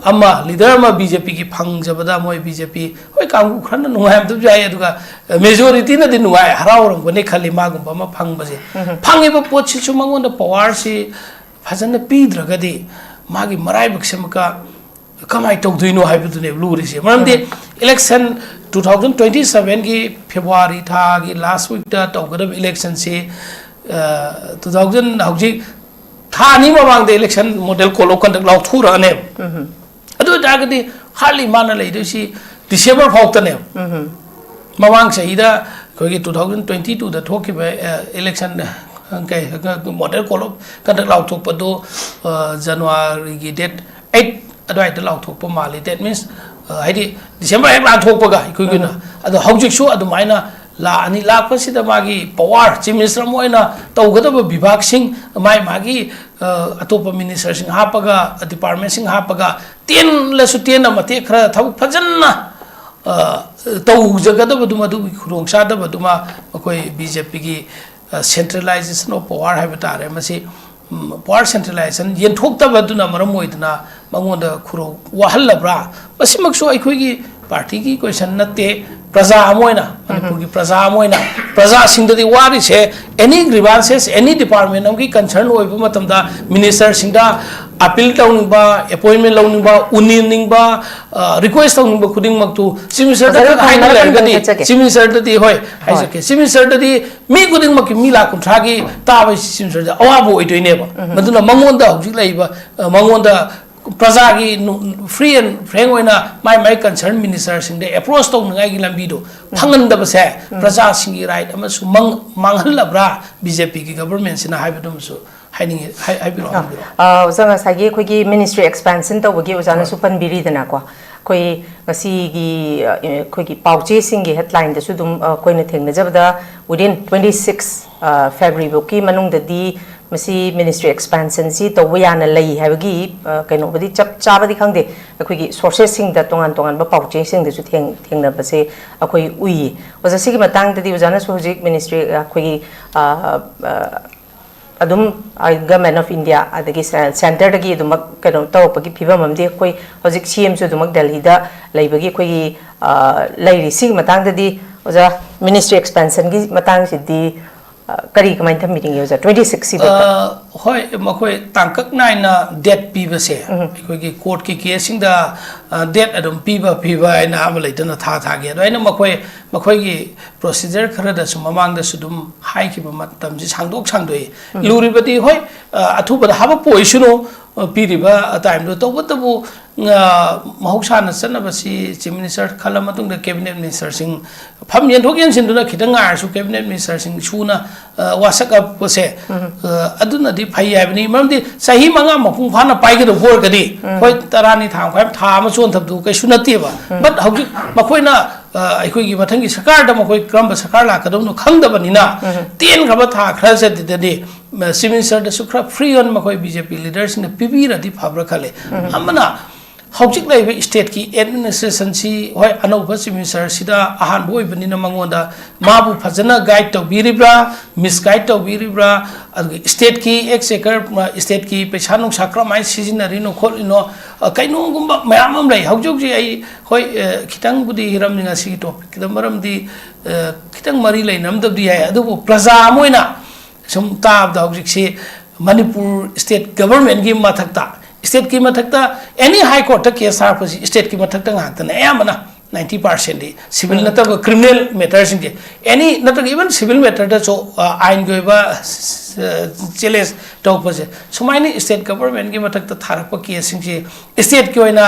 ꯑꯃ, ꯂꯤꯗꯔ ꯑꯃ ꯕꯤ ꯖꯦ ꯄꯤꯒꯤ ꯐꯪꯖꯕꯗ ꯃꯣꯏ ꯕꯤ ꯖꯦ ꯄꯤ ꯍꯣꯏ ꯀꯥꯡꯕꯨ ꯈꯔꯅ ꯅꯨꯡꯉꯥꯏꯔꯝꯗꯕꯁꯨ ꯌꯥꯏ, ꯑꯗꯨꯒ ꯃꯦꯖꯣꯔꯤꯇꯤꯅꯗꯤ ꯅꯨꯡꯉꯥꯏ, ꯍꯔꯥꯎꯔꯝꯒꯅꯤ ꯈꯜꯂꯤ ꯃꯥꯒꯨꯝꯕ ꯑꯃ ꯐꯪꯕꯁꯦ꯫ ꯐꯪꯉꯤꯕ ꯄꯣꯠꯁꯤꯁꯨ ꯃꯉꯣꯟꯗ ꯄꯋꯥꯔꯁꯤ ꯐꯖꯅ ꯄꯤꯗ꯭ꯔꯒꯗꯤ ꯃꯥꯒꯤ ꯃꯔꯥꯏꯕꯛꯁꯤꯃꯛꯀ ꯀꯃꯥꯏꯅ ꯇꯧꯗꯣꯏꯅꯣ ꯍꯥꯏꯕꯗꯨꯅꯦꯕ ꯂꯨꯔꯤꯁꯦ꯫ ꯃꯔꯝꯗꯤ ꯏꯂꯦꯛꯁꯟ, ꯇꯨ ꯊꯥꯎꯖꯟ ꯇ꯭ꯋꯦꯟꯇꯤ ꯁꯚꯦꯟꯒꯤ ꯐꯦꯕ꯭ꯔꯨꯋꯥꯔꯤ ꯊꯥꯒꯤ ꯂꯥꯁ ꯋꯤꯛꯇ ꯇꯧꯒꯗꯕ ꯏꯂꯦꯛꯁꯟꯁꯤ, ꯑ, ꯇꯨ ꯊꯥꯎꯖꯟ, ꯍꯧꯖꯤꯛ ꯊꯥ ꯑꯅꯤ ꯃꯃꯥꯡꯗ election model code of conduct ꯂꯥꯎꯊꯣꯔꯛꯑꯅꯦꯕ꯫ ꯑꯗꯨ ꯑꯣꯏꯇꯥꯔꯒꯗꯤ ꯍꯥꯔꯠꯂꯤ ꯃꯥꯅ ꯂꯩꯗꯣꯏꯁꯤ ꯗꯤꯁꯦꯝꯕꯔ ꯐꯥꯎꯇꯅꯦꯕ꯫ ꯃꯃꯥꯡ ꯆꯍꯤꯗ ꯑꯩꯈꯣꯏꯒꯤ ꯇꯨ ꯊꯥꯎꯖꯟ ꯇ꯭ꯋꯦꯟꯇꯤ ꯇꯨꯗ ꯊꯣꯛꯈꯤꯕ, ꯑ, ꯏꯂꯦꯛꯁꯟ, ꯑ, ꯀꯩ, ꯃꯣꯗꯦꯜ ꯀꯣꯗ ꯑꯣꯐ ꯀꯟꯗꯛ ꯂꯥꯎꯊꯣꯛꯄꯗꯨ, ꯑ, ꯖꯅꯋꯥꯔꯤꯒꯤ ꯗꯦꯠ ꯑꯩꯠ ꯑꯗꯨꯋꯥꯏꯗ ꯂꯥꯎꯊꯣꯛꯄ ꯃꯥꯜꯂꯤ꯫ That means, ꯑ, ꯍꯥꯏꯗꯤ ꯗꯤꯁꯦꯝꯕꯔ ꯍꯦꯛ ꯂꯥꯟꯊꯣꯛꯄꯒ ꯑꯩꯈꯣꯏꯒꯤ ꯑꯣꯏꯅ꯫ ꯑꯗꯣ ꯍꯧꯖꯤꯛꯁꯨ ꯑꯗꯨꯃꯥꯏꯅ ꯂꯥꯛꯑꯅꯤ꯫ ꯂꯥꯛꯄꯁꯤꯗ ꯃꯥꯒꯤ ꯄꯋꯥꯔ, ꯆꯤꯐ ꯃꯤꯅꯤꯁꯇꯔ ꯑꯃ ꯑꯣꯏꯅ ꯇꯧꯒꯗꯕ ꯕꯤꯚꯥꯒꯁꯤꯡ, ꯃꯥꯏ ꯃꯥꯒꯤ, ꯑ, ꯑꯇꯣꯞꯄ ꯃꯤꯅꯤꯁꯇꯔꯁꯤꯡ ꯍꯥꯞꯄꯒ, ꯗꯤꯄꯥꯔꯠꯃꯦꯟꯁꯤꯡ ꯍꯥꯞꯄꯒ, ꯇꯦꯜꯂꯁꯨ ꯇꯦꯟꯅ ꯃꯇꯦꯛ ꯈꯔ ꯊꯕꯛ ꯐꯖꯅ, ꯑ, ꯇꯧꯖꯒꯗꯕꯗꯨ, ꯃꯗꯨꯒꯤ ꯈꯨꯗꯣꯡꯆꯥꯗꯕꯗꯨꯃ ꯑꯩꯈꯣꯏ ꯕꯤ ꯖꯦ ꯄꯤꯒꯤ, ꯑ, centralization of power ꯍꯥꯏꯕ ꯇꯥꯔꯦ꯫ ꯃꯁꯤ, ꯎꯝ, power centralization ꯌꯦꯟꯊꯣꯛꯇꯕꯗꯨꯅ ꯃꯔꯝ ꯑꯣꯏꯗꯨꯅ ꯃꯉꯣꯟꯗ ꯈꯨꯔꯧ ꯋꯥꯍꯜꯂꯕ꯭ꯔꯥ? ꯃꯁꯤꯃꯛꯁꯨ ꯑꯩꯈꯣꯏꯒꯤ ꯄꯥꯔꯇꯤꯒꯤ question ꯅꯠꯇꯦ꯫ ꯄ꯭ꯔꯖꯥ ꯑꯃ ꯑꯣꯏꯅ, ꯃꯅꯤꯄꯨꯔꯒꯤ ꯄ꯭ꯔꯖꯥ ꯑꯃ ꯑꯣꯏꯅ, ꯄ꯭ꯔꯖꯥꯁꯤꯡꯗꯗꯤ ꯋꯥꯔꯤꯁꯦ, any grievances, any department ꯑꯃꯒꯤ concern ꯑꯣꯏꯕ ꯃꯇꯝꯗ ꯃꯤꯅꯤꯁꯇꯔꯁꯤꯡꯗ appeal ꯇꯧꯅꯤꯡꯕ, appointment ꯂꯧꯅꯤꯡꯕ, ꯎꯅꯅꯤꯡꯕ, ꯑ, request ꯇꯧꯅꯤꯡꯕ ꯈꯨꯗꯤꯡꯃꯛꯇꯨ ꯆꯤꯐ ꯃꯤꯅꯤꯁꯇꯔꯗ ꯐꯖꯅ ꯈꯛ ꯍꯥꯏꯅ ꯐꯪꯅꯕ ꯂꯩꯔꯒꯗꯤ, ꯈꯟꯒꯠꯆꯒꯦ꯫ ꯆꯤꯐ ꯃꯤꯅꯤꯁꯇꯔꯗꯗꯤ, ꯍꯣꯏ, ꯍꯣꯏ꯫ ꯍꯥꯏꯖꯒꯦ, ꯆꯤꯐ ꯃꯤꯅꯤꯁꯇꯔꯗꯗꯤ ꯃꯤ ꯈꯨꯗꯤꯡꯃꯛꯀꯤ ꯃꯤ ꯂꯥꯈ ꯀꯨꯟꯊ꯭ꯔꯥꯒꯤ ꯇꯥꯕ ꯆꯤꯐ ꯃꯤꯅꯤꯁꯇꯔꯗ ꯑꯋꯥꯕ ꯑꯣꯏꯗꯣꯏꯅꯦꯕ꯫ ꯃꯗꯨꯅ ꯃꯉꯣꯟꯗ ꯍꯧꯖꯤꯛ ꯂꯩꯔꯤꯕ, ꯑ, ꯃꯉꯣꯟꯗ ꯄ꯭ꯔꯖꯥꯒꯤ ꯅꯨ-, free and frank ꯑꯣꯏꯅ ꯃꯥꯏ ꯃꯥꯏ concern ꯃꯤꯅꯤꯁꯇꯔꯁꯤꯡꯗ approach ꯇꯧꯅꯉꯥꯏꯒꯤ ꯂꯝꯕꯤꯗꯣ ꯐꯪꯍꯟꯗꯕꯁꯦ ꯄ꯭ꯔꯖꯥꯁꯤꯡꯒꯤ right ꯑꯃꯁꯨ ꯃꯪ-, ꯃꯥꯡꯍꯜꯂꯕ꯭ꯔꯥ ꯕꯤ ꯖꯦ ꯄꯤꯒꯤ ꯒꯕꯔꯃꯦꯟꯁꯤꯅ ꯍꯥꯏꯕꯗꯨꯃꯁꯨ ꯍꯥꯏꯅꯤꯡꯉꯤ, ꯍꯥꯏ-, ꯍꯥꯏꯕꯤꯔꯛꯑꯣ, ꯑꯥ, ꯍꯥꯏꯕꯤꯔꯛꯑꯣ꯫ ꯑꯥ, ꯑꯣꯖꯥ, ꯉꯁꯥꯏꯒꯤ ꯑꯩꯈꯣꯏꯒꯤ ministry expansion ꯇꯧꯕꯒꯤ ꯑꯣꯖꯥꯅꯁꯨ ꯍꯣꯏ꯫ ꯄꯟꯕꯤꯔꯤꯗꯅꯀꯣ, ꯑꯩꯈꯣꯏ ꯉꯁꯤꯒꯤ, ꯑ, ꯑꯩꯈꯣꯏꯒꯤ ꯄꯥꯎ ꯆꯦꯁꯤꯡꯒꯤ headlineꯗꯁꯨ ꯑꯗꯨꯝ, ꯑ, ꯑꯩꯈꯣꯏꯅ ꯊꯦꯡꯅꯖꯕꯗ, within twenty six, ꯑ, February ꯐꯥꯎꯒꯤ ꯃꯅꯨꯡꯗꯗꯤ ꯃꯁꯤ ꯃꯤꯅꯤꯁꯇ꯭ꯔꯤ ꯑꯦꯛꯁꯄꯥꯟꯁꯟꯁꯤ ꯇꯧꯕ ꯌꯥꯅ ꯂꯩ ꯍꯥꯏꯕꯒꯤ, ꯑ, ꯀꯩꯅꯣꯕꯨꯗꯤ ꯆꯞ ꯆꯥꯕꯗꯤ ꯈꯪꯗꯦ꯫ ꯑꯩꯈꯣꯏꯒꯤ ꯁꯣꯔꯁꯦꯁꯁꯤꯡꯗ, ꯇꯣꯉꯥꯟ ꯇꯣꯉꯥꯟꯕ ꯄꯥꯎꯆꯦꯁꯤꯡꯗꯁꯨ ꯊꯦꯡ-, ꯊꯦꯡꯅꯕꯁꯦ ꯑꯩꯈꯣꯏ ꯎꯏꯌꯦ꯫ ꯑꯣꯖꯥ, ꯁꯤꯒꯤ ꯃꯇꯥꯡꯗꯗꯤ ꯑꯣꯖꯥꯅꯁꯨ ꯍꯧꯖꯤꯛ ꯃꯤꯅꯤꯁꯇ꯭ꯔꯤ, ꯑ, ꯑꯩꯈꯣꯏꯒꯤ, ꯑ, ꯑ, ꯑꯗꯨꯝ, ꯑ, Government of India ꯑꯗꯒꯤ ꯁꯦ-, ꯁꯦꯟꯇꯔꯗꯒꯤ ꯑꯗꯨꯃꯛ ꯀꯩꯅꯣ ꯇꯧꯔꯛꯄꯒꯤ ꯐꯤꯕꯝ ꯑꯃꯗꯤ ꯑꯩꯈꯣꯏ ꯍꯧꯖꯤꯛ ꯁꯤ ꯑꯦꯝꯁꯨ ꯑꯗꯨꯃꯛ ꯗꯦꯜꯍꯤꯗ ꯂꯩꯕꯒꯤ ꯑꯩꯈꯣꯏꯒꯤ, ꯑ, ꯂꯩꯔꯤ꯫ ꯁꯤꯒꯤ ꯃꯇꯥꯡꯗꯗꯤ ꯑꯣꯖꯥ, ꯃꯤꯅꯤꯁꯇ꯭ꯔꯤ ꯑꯦꯛꯁꯄꯥꯟꯁꯟꯒꯤ ꯃꯇꯥꯡꯁꯤꯗꯤ, ꯑ, ꯀꯔꯤ ꯀꯃꯥꯏꯅ ꯊꯝꯕꯤꯅꯤꯡꯉꯤ ꯑꯣꯖꯥ? ꯇ꯭ꯋꯦꯟꯇꯤ ꯁꯤꯛꯁ ꯁꯤꯐꯥꯎꯗ꯫ ꯑ, ꯍꯣꯏ, ꯃꯈꯣꯏ ꯇꯥꯡꯀꯛ ꯅꯥꯏꯅ ꯗꯦꯠ ꯄꯤꯕꯁꯦ, ꯑꯩꯈꯣꯏꯒꯤ ꯀꯣꯔꯠꯀꯤ ꯀꯦꯁꯁꯤꯡꯗ, ꯑ, ꯗꯦꯠ ꯑꯗꯨꯝ ꯄꯤꯕ, ꯄꯤꯕ ꯍꯥꯏꯅ ꯑꯃ ꯂꯩꯇꯅ ꯊꯥ ꯊꯥꯒꯤ꯫ ꯑꯗꯣ ꯑꯩꯅ ꯃꯈꯣꯏ, ꯃꯈꯣꯏꯒꯤ ꯄ꯭ꯔꯣꯁꯤꯖꯔ ꯈꯔꯗꯁꯨ ꯃꯃꯥꯡꯗꯁꯨ ꯑꯗꯨꯝ ꯍꯥꯏꯈꯤꯕ ꯃꯇꯝꯁꯤ ꯁꯥꯡꯗꯣꯛ ꯁꯥꯡꯗꯣꯛꯏ꯫ ꯂꯨꯔꯤꯕꯗꯤ, ꯍꯣꯏ, ꯑ, ꯑꯊꯨꯕꯗ ꯍꯥꯕꯛꯄ ꯑꯣꯏꯁꯅꯨ, ꯑ, ꯄꯤꯔꯤꯕ ꯇꯥꯏꯝꯗꯣ꯫ ꯇꯧꯕꯇꯕꯨ, ꯑ, ꯃꯍꯧꯁꯥꯅ ꯆꯠꯅꯕꯁꯤ ꯆꯤꯐ ꯃꯤꯅꯤꯁꯇꯔ ꯈꯜꯂ ꯃꯇꯨꯡꯗ ꯀꯦꯕꯤꯅꯦꯠ ꯃꯤꯅꯤꯁꯇꯔꯁꯤꯡ ꯐꯝ ꯌꯦꯟꯊꯣꯛ ꯌꯦꯟꯁꯤꯟꯗꯨꯅ ꯈꯤꯇꯪ ꯉꯥꯏꯔꯁꯨ ꯀꯦꯕꯤꯅꯦꯠ ꯃꯤꯅꯤꯁꯇꯔꯁꯤꯡ ꯁꯨꯅ, ꯑ, ꯋꯥꯁꯛꯂꯛꯄꯁꯦ, ꯑ, ꯑꯗꯨꯅꯗꯤ ꯐꯩ ꯍꯥꯏꯕꯅꯤ꯫ ꯃꯔꯝꯗꯤ ꯆꯍꯤ ꯃꯉꯥ ꯃꯄꯨꯡ ꯐꯥꯅ ꯄꯥꯏꯒꯗꯧꯕ ꯑꯣꯏꯔꯒꯗꯤ, ꯍꯣꯏ, ꯇꯔꯥꯅꯤꯊꯣꯏ ꯃꯈꯥꯏ, ꯊꯥ ꯑꯃ ꯆꯣꯟꯊꯕꯗꯨ ꯀꯩꯁꯨ ꯅꯠꯇꯦꯕ꯫ ꯕꯠ ꯍꯧꯖꯤꯛ ꯃꯈꯣꯏꯅ, ꯑ, ꯑꯩꯈꯣꯏꯒꯤ ꯃꯊꯪꯒꯤ ꯁꯔꯀꯥꯔꯗ ꯃꯈꯣꯏ ꯀꯔꯝꯕ ꯁꯔꯀꯥꯔ ꯂꯥꯛꯀꯗꯕꯅꯣ ꯈꯪꯗꯕꯅꯤꯅ, ꯇꯦꯟꯈ꯭ꯔꯕ ꯊꯥ ꯈꯔꯁꯤꯗꯗꯤ, ꯑ, ꯆꯤꯐ ꯃꯤꯅꯤꯁꯇꯔꯗꯁꯨ ꯈꯔ ꯐ꯭ꯔꯤ ꯑꯣꯏꯅ ꯃꯈꯣꯏ ꯕꯤ ꯖꯦ ꯄꯤ ꯂꯤꯗꯔꯁꯤꯡꯅ ꯄꯤꯕꯤꯔꯗꯤ ꯐꯕ꯭ꯔꯥ ꯈꯜꯂꯦ꯫ ꯑꯃꯅ, ꯍꯧꯖꯤꯛ ꯂꯩꯔꯤꯕ ꯁ꯭ꯇꯦꯠꯀꯤ ꯑꯦꯗꯃꯤꯅꯤꯁꯇ꯭ꯔꯦꯁꯟꯁꯤ, ꯍꯣꯏ, ꯑꯅꯧꯕ ꯆꯤꯐ ꯃꯤꯅꯤꯁꯇꯔꯁꯤꯗ ꯑꯍꯥꯟꯕ ꯑꯣꯏꯕꯅꯤꯅ ꯃꯉꯣꯟꯗ ꯃꯥꯕꯨ ꯐꯖꯅ ꯒꯥꯏꯗ ꯇꯧꯕꯤꯔꯤꯕ꯭ꯔꯥ, ꯃꯤꯁꯒꯥꯏꯗ ꯇꯧꯕꯤꯔꯤꯕ꯭ꯔꯥ, ꯑꯗꯨꯒ ꯁ꯭ꯇꯦꯠꯀꯤ ꯑꯦꯛꯁꯆꯦꯀꯔ, ꯁ꯭ꯇꯦꯠꯀꯤ ꯄꯩꯁꯥ ꯅꯨꯡꯁꯥ ꯀꯔꯝꯍꯥꯏꯅ ꯁꯤꯖꯤꯟꯅꯔꯤꯅꯣ ꯈꯣꯠꯂꯤꯅꯣ, ꯑ, ꯀꯩꯅꯣꯒꯨꯝꯕ ꯃꯌꯥꯝ ꯑꯃ ꯂꯩ꯫ ꯍꯧꯖꯤꯛ ꯍꯧꯖꯤꯛ ꯑꯩ, ꯍꯣꯏ, ꯑ, ꯈꯤꯇꯪꯕꯨꯗꯤ ꯍꯤꯔꯝꯅꯤ ꯉꯁꯤꯒꯤ ꯇꯣꯄꯤꯛꯀꯤꯗ, ꯃꯔꯝꯗꯤ, ꯑ, ꯈꯤꯇꯪ ꯃꯔꯤ ꯂꯩꯅꯔꯝꯗꯕꯗꯤ ꯌꯥꯏ, ꯑꯗꯨꯕꯨ ꯄ꯭ꯔꯖꯥ ꯑꯃ ꯑꯣꯏꯅ ꯁꯨꯝ ꯇꯥꯕꯗ ꯍꯧꯖꯤꯛꯁꯤ ꯃꯅꯤꯄꯨꯔ ꯁ꯭ꯇꯦꯠ ꯒꯚꯔꯟꯃꯦꯟꯒꯤ ꯃꯊꯛꯇ, ꯁ꯭ꯇꯦꯠꯀꯤ ꯃꯊꯛꯇ ꯑꯦꯅꯤ ꯍꯥꯏ ꯀꯣꯔꯠꯇ ꯀꯦꯁ ꯊꯥꯔꯛꯄꯁꯤ ꯁ꯭ꯇꯦꯠꯀꯤ ꯃꯊꯛꯇ ꯉꯥꯛꯇꯅꯦ ꯑꯌꯥꯝꯕꯅ꯫ ꯅꯥꯏꯟꯇꯤ ꯄꯥꯔꯁꯦꯟꯗꯤ ꯁꯤꯚꯤꯜ ꯅꯠꯇꯕ ꯀ꯭ꯔꯤꯃꯤꯅꯦꯜ ꯃꯦꯇꯔꯁꯤꯡꯁꯦ, ꯑꯦꯅꯤ ꯅꯠꯇ꯭ꯔꯒ ꯏꯚꯟ ꯁꯤꯚꯤꯜ ꯃꯦꯇꯔꯗꯁꯨ, ꯑ, ꯑꯥꯏꯟꯒꯤ ꯑꯣꯏꯕ, ꯑ, ꯆꯦꯂꯦꯟꯖ ꯇꯧꯔꯛꯄꯁꯦ, ꯁꯨꯃꯥꯏꯅ ꯁ꯭ꯇꯦꯠ ꯒꯚꯔꯟꯃꯦꯟꯒꯤ ꯃꯊꯛꯇ ꯊꯥꯔꯛꯄ ꯀꯦꯁꯁꯤꯡꯁꯦ ꯁ꯭ꯇꯦꯠꯀꯤ ꯑꯣꯏꯅ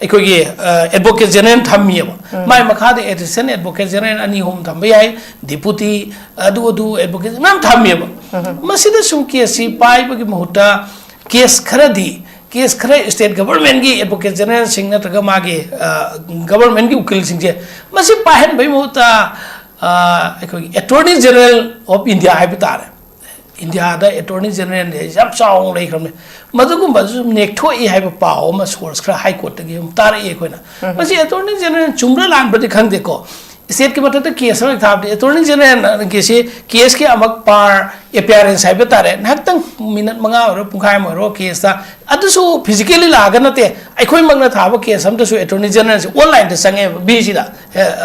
ꯑꯩꯈꯣꯏꯒꯤ, ꯑ, ꯑꯦꯗꯚꯣꯀꯦꯠ ꯖꯦꯅꯔꯦꯜ ꯊꯝꯃꯤꯑꯕ꯫ ꯃꯥꯏ ꯃꯈꯥꯗ ꯑꯦꯁꯤꯁꯇꯦꯟ ꯑꯦꯗꯚꯣꯀꯦꯠ ꯖꯦꯅꯔꯦꯜ ꯑꯅꯤ ꯑꯍꯨꯝ ꯊꯝꯕ ꯌꯥꯏ, ꯗꯤꯄꯨꯇꯤ, ꯑꯗꯨ ꯑꯗꯨ ꯑꯦꯗꯚꯣꯀꯦꯠ ꯃꯌꯥꯝ ꯊꯝꯃꯦꯕ꯫ ꯃꯁꯤꯗ ꯁꯨꯝ ꯀꯦꯁꯁꯤ ꯄꯥꯏꯕꯒꯤ ꯃꯍꯨꯠꯇ ꯀꯦꯁ ꯈꯔꯗꯤ, ꯀꯦꯁ ꯈꯔ ꯁ꯭ꯇꯦꯠ ꯒꯚꯔꯟꯃꯦꯟꯒꯤ ꯑꯦꯗꯚꯣꯀꯦꯠ ꯖꯦꯅꯔꯦꯜꯁꯤꯡ ꯅꯠꯇ꯭ꯔꯒ ꯃꯥꯒꯤ, ꯑ, ꯒꯚꯔꯟꯃꯦꯟꯒꯤ ꯎꯀꯤꯜꯁꯤꯡꯁꯦ ꯃꯁꯤ ꯄꯥꯏꯍꯟꯕꯒꯤ ꯃꯍꯨꯠꯇ, ꯑ, ꯑꯩꯈꯣꯏꯒꯤ ꯑꯦꯇꯣꯔꯅꯤ ꯖꯦꯅꯔꯦꯜ ꯑꯣꯐ ꯏꯟꯗꯤꯌꯥ ꯍꯥꯏꯕ ꯇꯥꯔꯦ, ꯏꯟꯗꯤꯌꯥꯗ ꯑꯦꯇꯣꯔꯅꯤ ꯖꯦꯅꯔꯦꯜ ꯌꯥꯝ ꯆꯥꯎꯅ ꯂꯩꯈ꯭ꯔꯕꯅꯤ꯫ ꯃꯗꯨꯒꯨꯝꯕꯁꯨ ꯅꯦꯛꯊꯣꯛꯏ ꯍꯥꯏꯕ ꯄꯥꯎ ꯑꯃ ꯁꯣꯔꯁ ꯈꯔ ꯍꯥꯏ ꯀꯣꯔꯠꯇꯒꯤ ꯑꯃꯨꯛ ꯇꯥꯔꯛꯏ ꯑꯩꯈꯣꯏꯅ꯫ ꯃꯁꯤ ꯑꯦꯇꯣꯔꯅꯤ ꯖꯦꯅꯔꯦꯜ ꯆꯨꯝꯕ꯭ꯔꯥ ꯂꯥꯟꯕ꯭ꯔꯗꯤ ꯈꯪꯗꯦꯀꯣ, ꯁ꯭ꯇꯦꯠꯀꯤ ꯃꯊꯛꯇ ꯀꯦꯁ ꯑꯃ ꯊꯥꯕꯗꯤ ꯑꯦꯇꯣꯔꯅꯤ ꯖꯦꯅꯔꯦꯜꯒꯤꯁꯤ ꯀꯦꯁꯀꯤ ꯑꯃꯨꯛ ꯄꯥꯔ ꯑꯦꯄꯤꯌꯥꯔꯦꯟꯁ ꯍꯥꯏꯕ ꯇꯥꯔꯦ, ꯉꯥꯏꯍꯥꯛꯇꯪ ꯃꯤꯅꯠ ꯃꯉꯥ ꯑꯣꯏꯔꯣ ꯄꯨꯡꯈꯥꯏ ꯑꯃ ꯑꯣꯏꯔꯣ ꯀꯦꯁꯇ, ꯑꯗꯨꯁꯨ ꯐꯤꯖꯤꯀꯦꯂꯤ ꯂꯥꯛꯑꯒ ꯅꯠꯇꯦ, ꯑꯩꯈꯣꯏꯃꯛꯅ ꯊꯥꯕ ꯀꯦꯁ ꯑꯝꯇꯁꯨ ꯑꯦꯇꯣꯔꯅꯤ ꯖꯦꯅꯔꯦꯜꯁꯦ ꯑꯣꯟꯂꯥꯏꯟꯗ ꯆꯪꯉꯦꯕ, ꯕꯤꯁꯤꯗ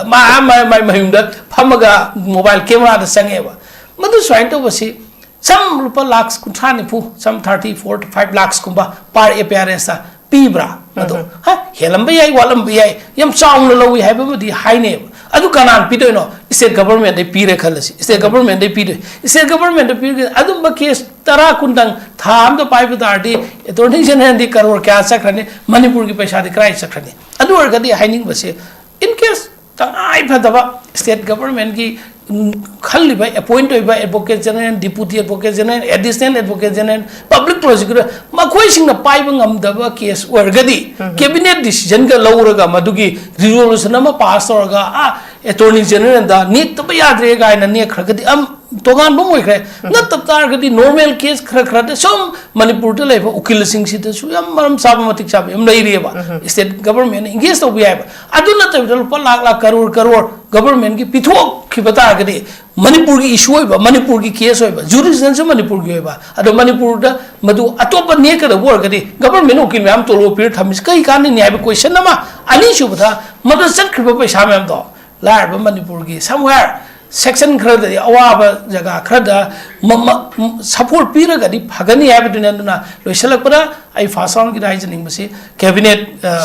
ꯃꯥ ꯃꯥꯏ ꯃꯥꯏ ꯃꯌꯨꯝꯗ ꯐꯝꯃꯒ ꯃꯣꯕꯥꯏꯜ ꯀꯦꯃꯦꯔꯥꯗ ꯆꯪꯉꯦꯕ꯫ ꯃꯗꯨ ꯁꯨꯃꯥꯏꯅ ꯇꯧꯕꯁꯤ ꯁꯝ ꯂꯨꯄꯥ ꯂꯥꯛ ꯀꯨꯟꯊ꯭ꯔꯥ ꯅꯤꯐꯨ, ꯁꯝ ꯊꯥꯔꯇꯤ ꯐꯣꯔ ꯇꯨ ꯐꯥꯏꯚ ꯂꯥꯛꯁꯀꯨꯝꯕ ꯄꯥꯔ ꯑꯦꯄꯤꯌꯥꯔꯦꯟꯁꯇ ꯄꯤꯕ꯭ꯔꯥ? ꯑꯗꯣ ꯍꯥ, ꯍꯦꯜꯂꯝꯕ ꯌꯥꯏ, ꯋꯥꯠꯂꯝꯕ ꯌꯥꯏ, ꯌꯥꯝ ꯆꯥꯎꯅ ꯂꯧꯏ ꯍꯥꯏꯕ ꯑꯃꯗꯤ ꯍꯥꯏꯅꯩꯕ꯫ ꯑꯗꯨ ꯀꯅꯥꯅ ꯄꯤꯗꯣꯏꯅꯣ? ꯁ꯭ꯇꯦꯠ ꯒꯚꯔꯟꯃꯦꯟꯗꯩ ꯄꯤꯔꯦ ꯈꯜꯂꯁꯤ, ꯁ꯭ꯇꯦꯠ ꯒꯚꯔꯟꯃꯦꯟꯗꯩ ꯄꯤꯗꯣꯏ꯫ ꯁ꯭ꯇꯦꯠ ꯒꯚꯔꯟꯃꯦꯟꯗ ꯄꯤꯔꯒ ꯑꯗꯨꯝꯕ ꯀꯦꯁ ꯇꯔꯥ ꯀꯨꯟꯗꯪ ꯊꯥ ꯑꯝꯗ ꯄꯥꯏꯕ ꯇꯥꯔꯗꯤ ꯑꯦꯇꯣꯔꯅꯤ ꯖꯦꯅꯔꯦꯜꯗꯤ ꯀꯔꯣꯔ ꯀꯌꯥ ꯆꯠꯈ꯭ꯔꯅꯤ? ꯃꯅꯤꯄꯨꯔꯒꯤ ꯄꯩꯁꯥꯗꯤ ꯀꯗꯥꯏ ꯆꯠꯈ꯭ꯔꯅꯤ? ꯑꯗꯨ ꯑꯣꯏꯔꯒꯗꯤ ꯍꯥꯏꯅꯤꯡꯕꯁꯦ, in case ꯇꯉꯥꯏ ꯐꯗꯕ ꯁ꯭ꯇꯦꯠ ꯒꯚꯔꯟꯃꯦꯟꯒꯤ ꯎꯝ, ꯈꯜꯂꯤꯕ ꯑꯦꯄꯣꯏꯟꯠ ꯑꯣꯏꯕ advocate general, deputy advocate general, additional advocate general, public prosecutor, ꯃꯈꯣꯏꯁꯤꯡꯅ ꯄꯥꯏꯕ ꯉꯝꯗꯕ ꯀꯦꯁ ꯑꯣꯏꯔꯒꯗꯤ ꯀꯦꯕꯤꯅꯦꯠ ꯗꯤꯁꯤꯖꯟꯒ ꯂꯧꯔꯒ ꯃꯗꯨꯒꯤ ꯔꯤꯖꯣꯂꯨꯁꯟ ꯑꯃ ꯄꯥꯁ ꯇꯧꯔꯒ ꯑꯥ ꯑꯦꯇꯣꯔꯅꯤ ꯖꯦꯅꯔꯦꯜꯗ ꯅꯦꯛꯇꯕ ꯌꯥꯗ꯭ꯔꯦ ꯀꯥꯏꯅ ꯅꯦꯛꯈ꯭ꯔꯒꯗꯤ ꯑꯝ ꯇꯣꯉꯥꯟꯕ ꯑꯃ ꯑꯣꯏꯈ꯭ꯔꯦ꯫ ꯅꯠꯇꯕ ꯇꯥꯔꯒꯗꯤ ꯅꯣꯔꯃꯦꯜ ꯀꯦꯁ ꯈꯔ ꯈꯔꯗ ꯁꯨꯝ ꯃꯅꯤꯄꯨꯔꯗ ꯂꯩꯕ ꯎꯀꯤꯜꯁꯤꯡꯁꯤꯗꯁꯨ ꯌꯥꯝ ꯃꯔꯝ ꯆꯥꯕ ꯃꯇꯤꯛ ꯆꯥꯕ ꯌꯥꯝ ꯂꯩꯔꯤꯑꯕ꯫ ꯁ꯭ꯇꯦꯠ ꯒꯚꯔꯟꯃꯦꯟꯅ ꯏꯟꯒꯦꯖ ꯇꯧꯕ ꯌꯥꯏꯕ꯫ ꯑꯗꯨ ꯅꯠꯇꯕꯤꯗ ꯂꯨꯄꯥ ꯂꯥꯛ ꯂꯥꯛ ꯀꯔꯣꯔ ꯀꯔꯣꯔ ꯒꯚꯔꯟꯃꯦꯟꯒꯤ ꯄꯤꯊꯣꯛꯈꯤꯕ ꯇꯥꯔꯒꯗꯤ ꯃꯅꯤꯄꯨꯔꯒꯤ ꯏꯁꯨ ꯑꯣꯏꯕ, ꯃꯅꯤꯄꯨꯔꯒꯤ ꯀꯦꯁ ꯑꯣꯏꯕ, ꯖꯨꯔꯤꯁꯗꯤꯛꯁꯟꯁꯨ ꯃꯅꯤꯄꯨꯔꯒꯤ ꯑꯣꯏꯕ, ꯑꯗꯣ ꯃꯅꯤꯄꯨꯔꯗ ꯃꯗꯨ ꯑꯇꯣꯞꯄ ꯅꯦꯛꯀꯗꯕ ꯑꯣꯏꯔꯒꯗꯤ ꯒꯚꯔꯟꯃꯦꯟ ꯎꯀꯤꯜ ꯃꯌꯥꯝ ꯇꯣꯂꯣꯞ ꯄꯤꯔ ꯊꯝꯃꯤꯁꯤ ꯀꯔꯤ ꯀꯥꯟꯅꯅꯤ ꯍꯥꯏꯕ ꯀꯣꯏꯁꯟ ꯑꯃ꯫ ꯑꯅꯤꯁꯨꯕꯗ, ꯃꯗꯨ ꯆꯠꯈ꯭ꯔꯤꯕ ꯄꯩꯁꯥ ꯃꯌꯥꯝꯗꯣ ꯂꯥꯏꯔꯕ ꯃꯅꯤꯄꯨꯔꯒꯤ somewhere section ꯈꯔꯗꯗꯤ, ꯑꯋꯥꯕ ꯖꯒꯥ ꯈꯔꯗ ꯃ-, ꯃ-, ꯁꯄꯣꯔꯠ ꯄꯤꯔꯒꯗꯤ ꯐꯒꯅꯤ ꯍꯥꯏꯕꯗꯨꯅꯤ꯫ ꯑꯗꯨꯅ ꯂꯣꯏꯁꯤꯜꯂꯛꯄꯗ ꯑꯩ ꯐꯥꯔꯁ ꯔꯥꯎꯟꯒꯤꯗ ꯍꯥꯏꯖꯅꯤꯡꯕꯁꯤ ꯀꯦꯕꯤꯅꯦꯠ, ꯑ,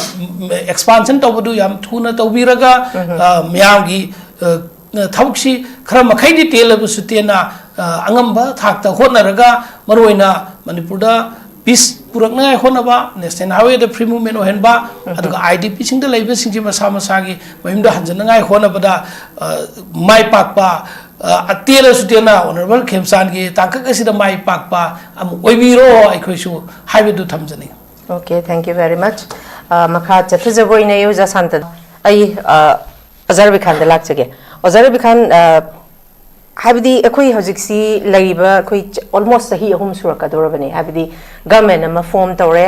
ꯑꯦꯛꯁꯄꯥꯟꯁꯟ ꯇꯧꯕꯗꯨ ꯌꯥꯝ ꯊꯨꯅ ꯇꯧꯕꯤꯔꯒ, ꯑ, ꯃꯤꯌꯥꯝꯒꯤ, ꯑ, ꯊꯕꯛꯁꯤ ꯈꯔ ꯃꯈꯩꯗꯤ ꯇꯦꯜꯂꯕꯁꯨ ꯇꯦꯟꯅ, ꯑ, ꯑꯉꯝꯕ ꯊꯥꯛꯇ ꯍꯣꯠꯅꯔꯒ, ꯃꯔꯨꯑꯣꯏꯅ ꯃꯅꯤꯄꯨꯔꯗ ꯄꯤꯁ ꯄꯨꯔꯛꯅꯉꯥꯏ ꯍꯣꯠꯅꯕ, ꯅꯦꯁꯅꯦꯜ ꯍꯥꯏꯋꯦꯗ ꯐ꯭ꯔꯤ ꯃꯨꯚꯃꯦꯟ ꯑꯣꯏꯍꯟꯕ, ꯑꯗꯨꯒ ꯑꯥꯏ ꯗꯤ ꯄꯤꯁꯤꯡꯗ ꯂꯩꯕꯁꯤꯡꯁꯤ ꯃꯁꯥ ꯃꯁꯥꯒꯤ ꯃꯌꯨꯝꯗ ꯍꯟꯖꯅꯉꯥꯏ ꯍꯣꯠꯅꯕꯗ, ꯑ, ꯃꯥꯏ ꯄꯥꯛꯄ, ꯑ, ꯇꯦꯜꯂꯁꯨ ꯇꯦꯟꯅ ꯑꯣꯅꯔꯦꯕꯜ ꯈꯦꯝꯆꯥꯟꯒꯤ ꯇꯥꯡꯀꯛ ꯑꯁꯤꯗ ꯃꯥꯏ ꯄꯥꯛꯄ ꯑꯃ ꯑꯣꯏꯕꯤꯔꯣ ꯑꯩꯈꯣꯏꯁꯨ ꯍꯥꯏꯕꯗꯨ ꯊꯝꯖꯅꯤꯡꯏ꯫ Okay, thank you very much. ꯑ, ꯃꯈꯥ ꯆꯠꯊꯖꯕ ꯑꯣꯏꯅ ꯑꯩ ꯑꯣꯖꯥ ꯁꯥꯟꯇ-, ꯑꯩ, ꯑ, ꯑꯣꯖꯥ ꯔꯕꯤꯈꯥꯟꯗ ꯂꯥꯛꯆꯒꯦ꯫ ꯑꯣꯖꯥ ꯔꯕꯤꯈꯥꯟ, ꯑ, ꯍꯥꯏꯕꯗꯤ ꯑꯩꯈꯣꯏ ꯍꯧꯖꯤꯛꯁꯤ ꯂꯩꯔꯤꯕ ꯑꯩꯈꯣꯏ ꯑꯣꯜꯃꯣꯁ ꯆꯍꯤ ꯑꯍꯨꯝ ꯁꯨꯔꯛꯀꯗꯧꯔꯕꯅꯤ꯫ ꯍꯥꯏꯕꯗꯤ ꯒꯃꯦꯟ ꯑꯃ ꯐꯣꯝ ꯇꯧꯔꯦ,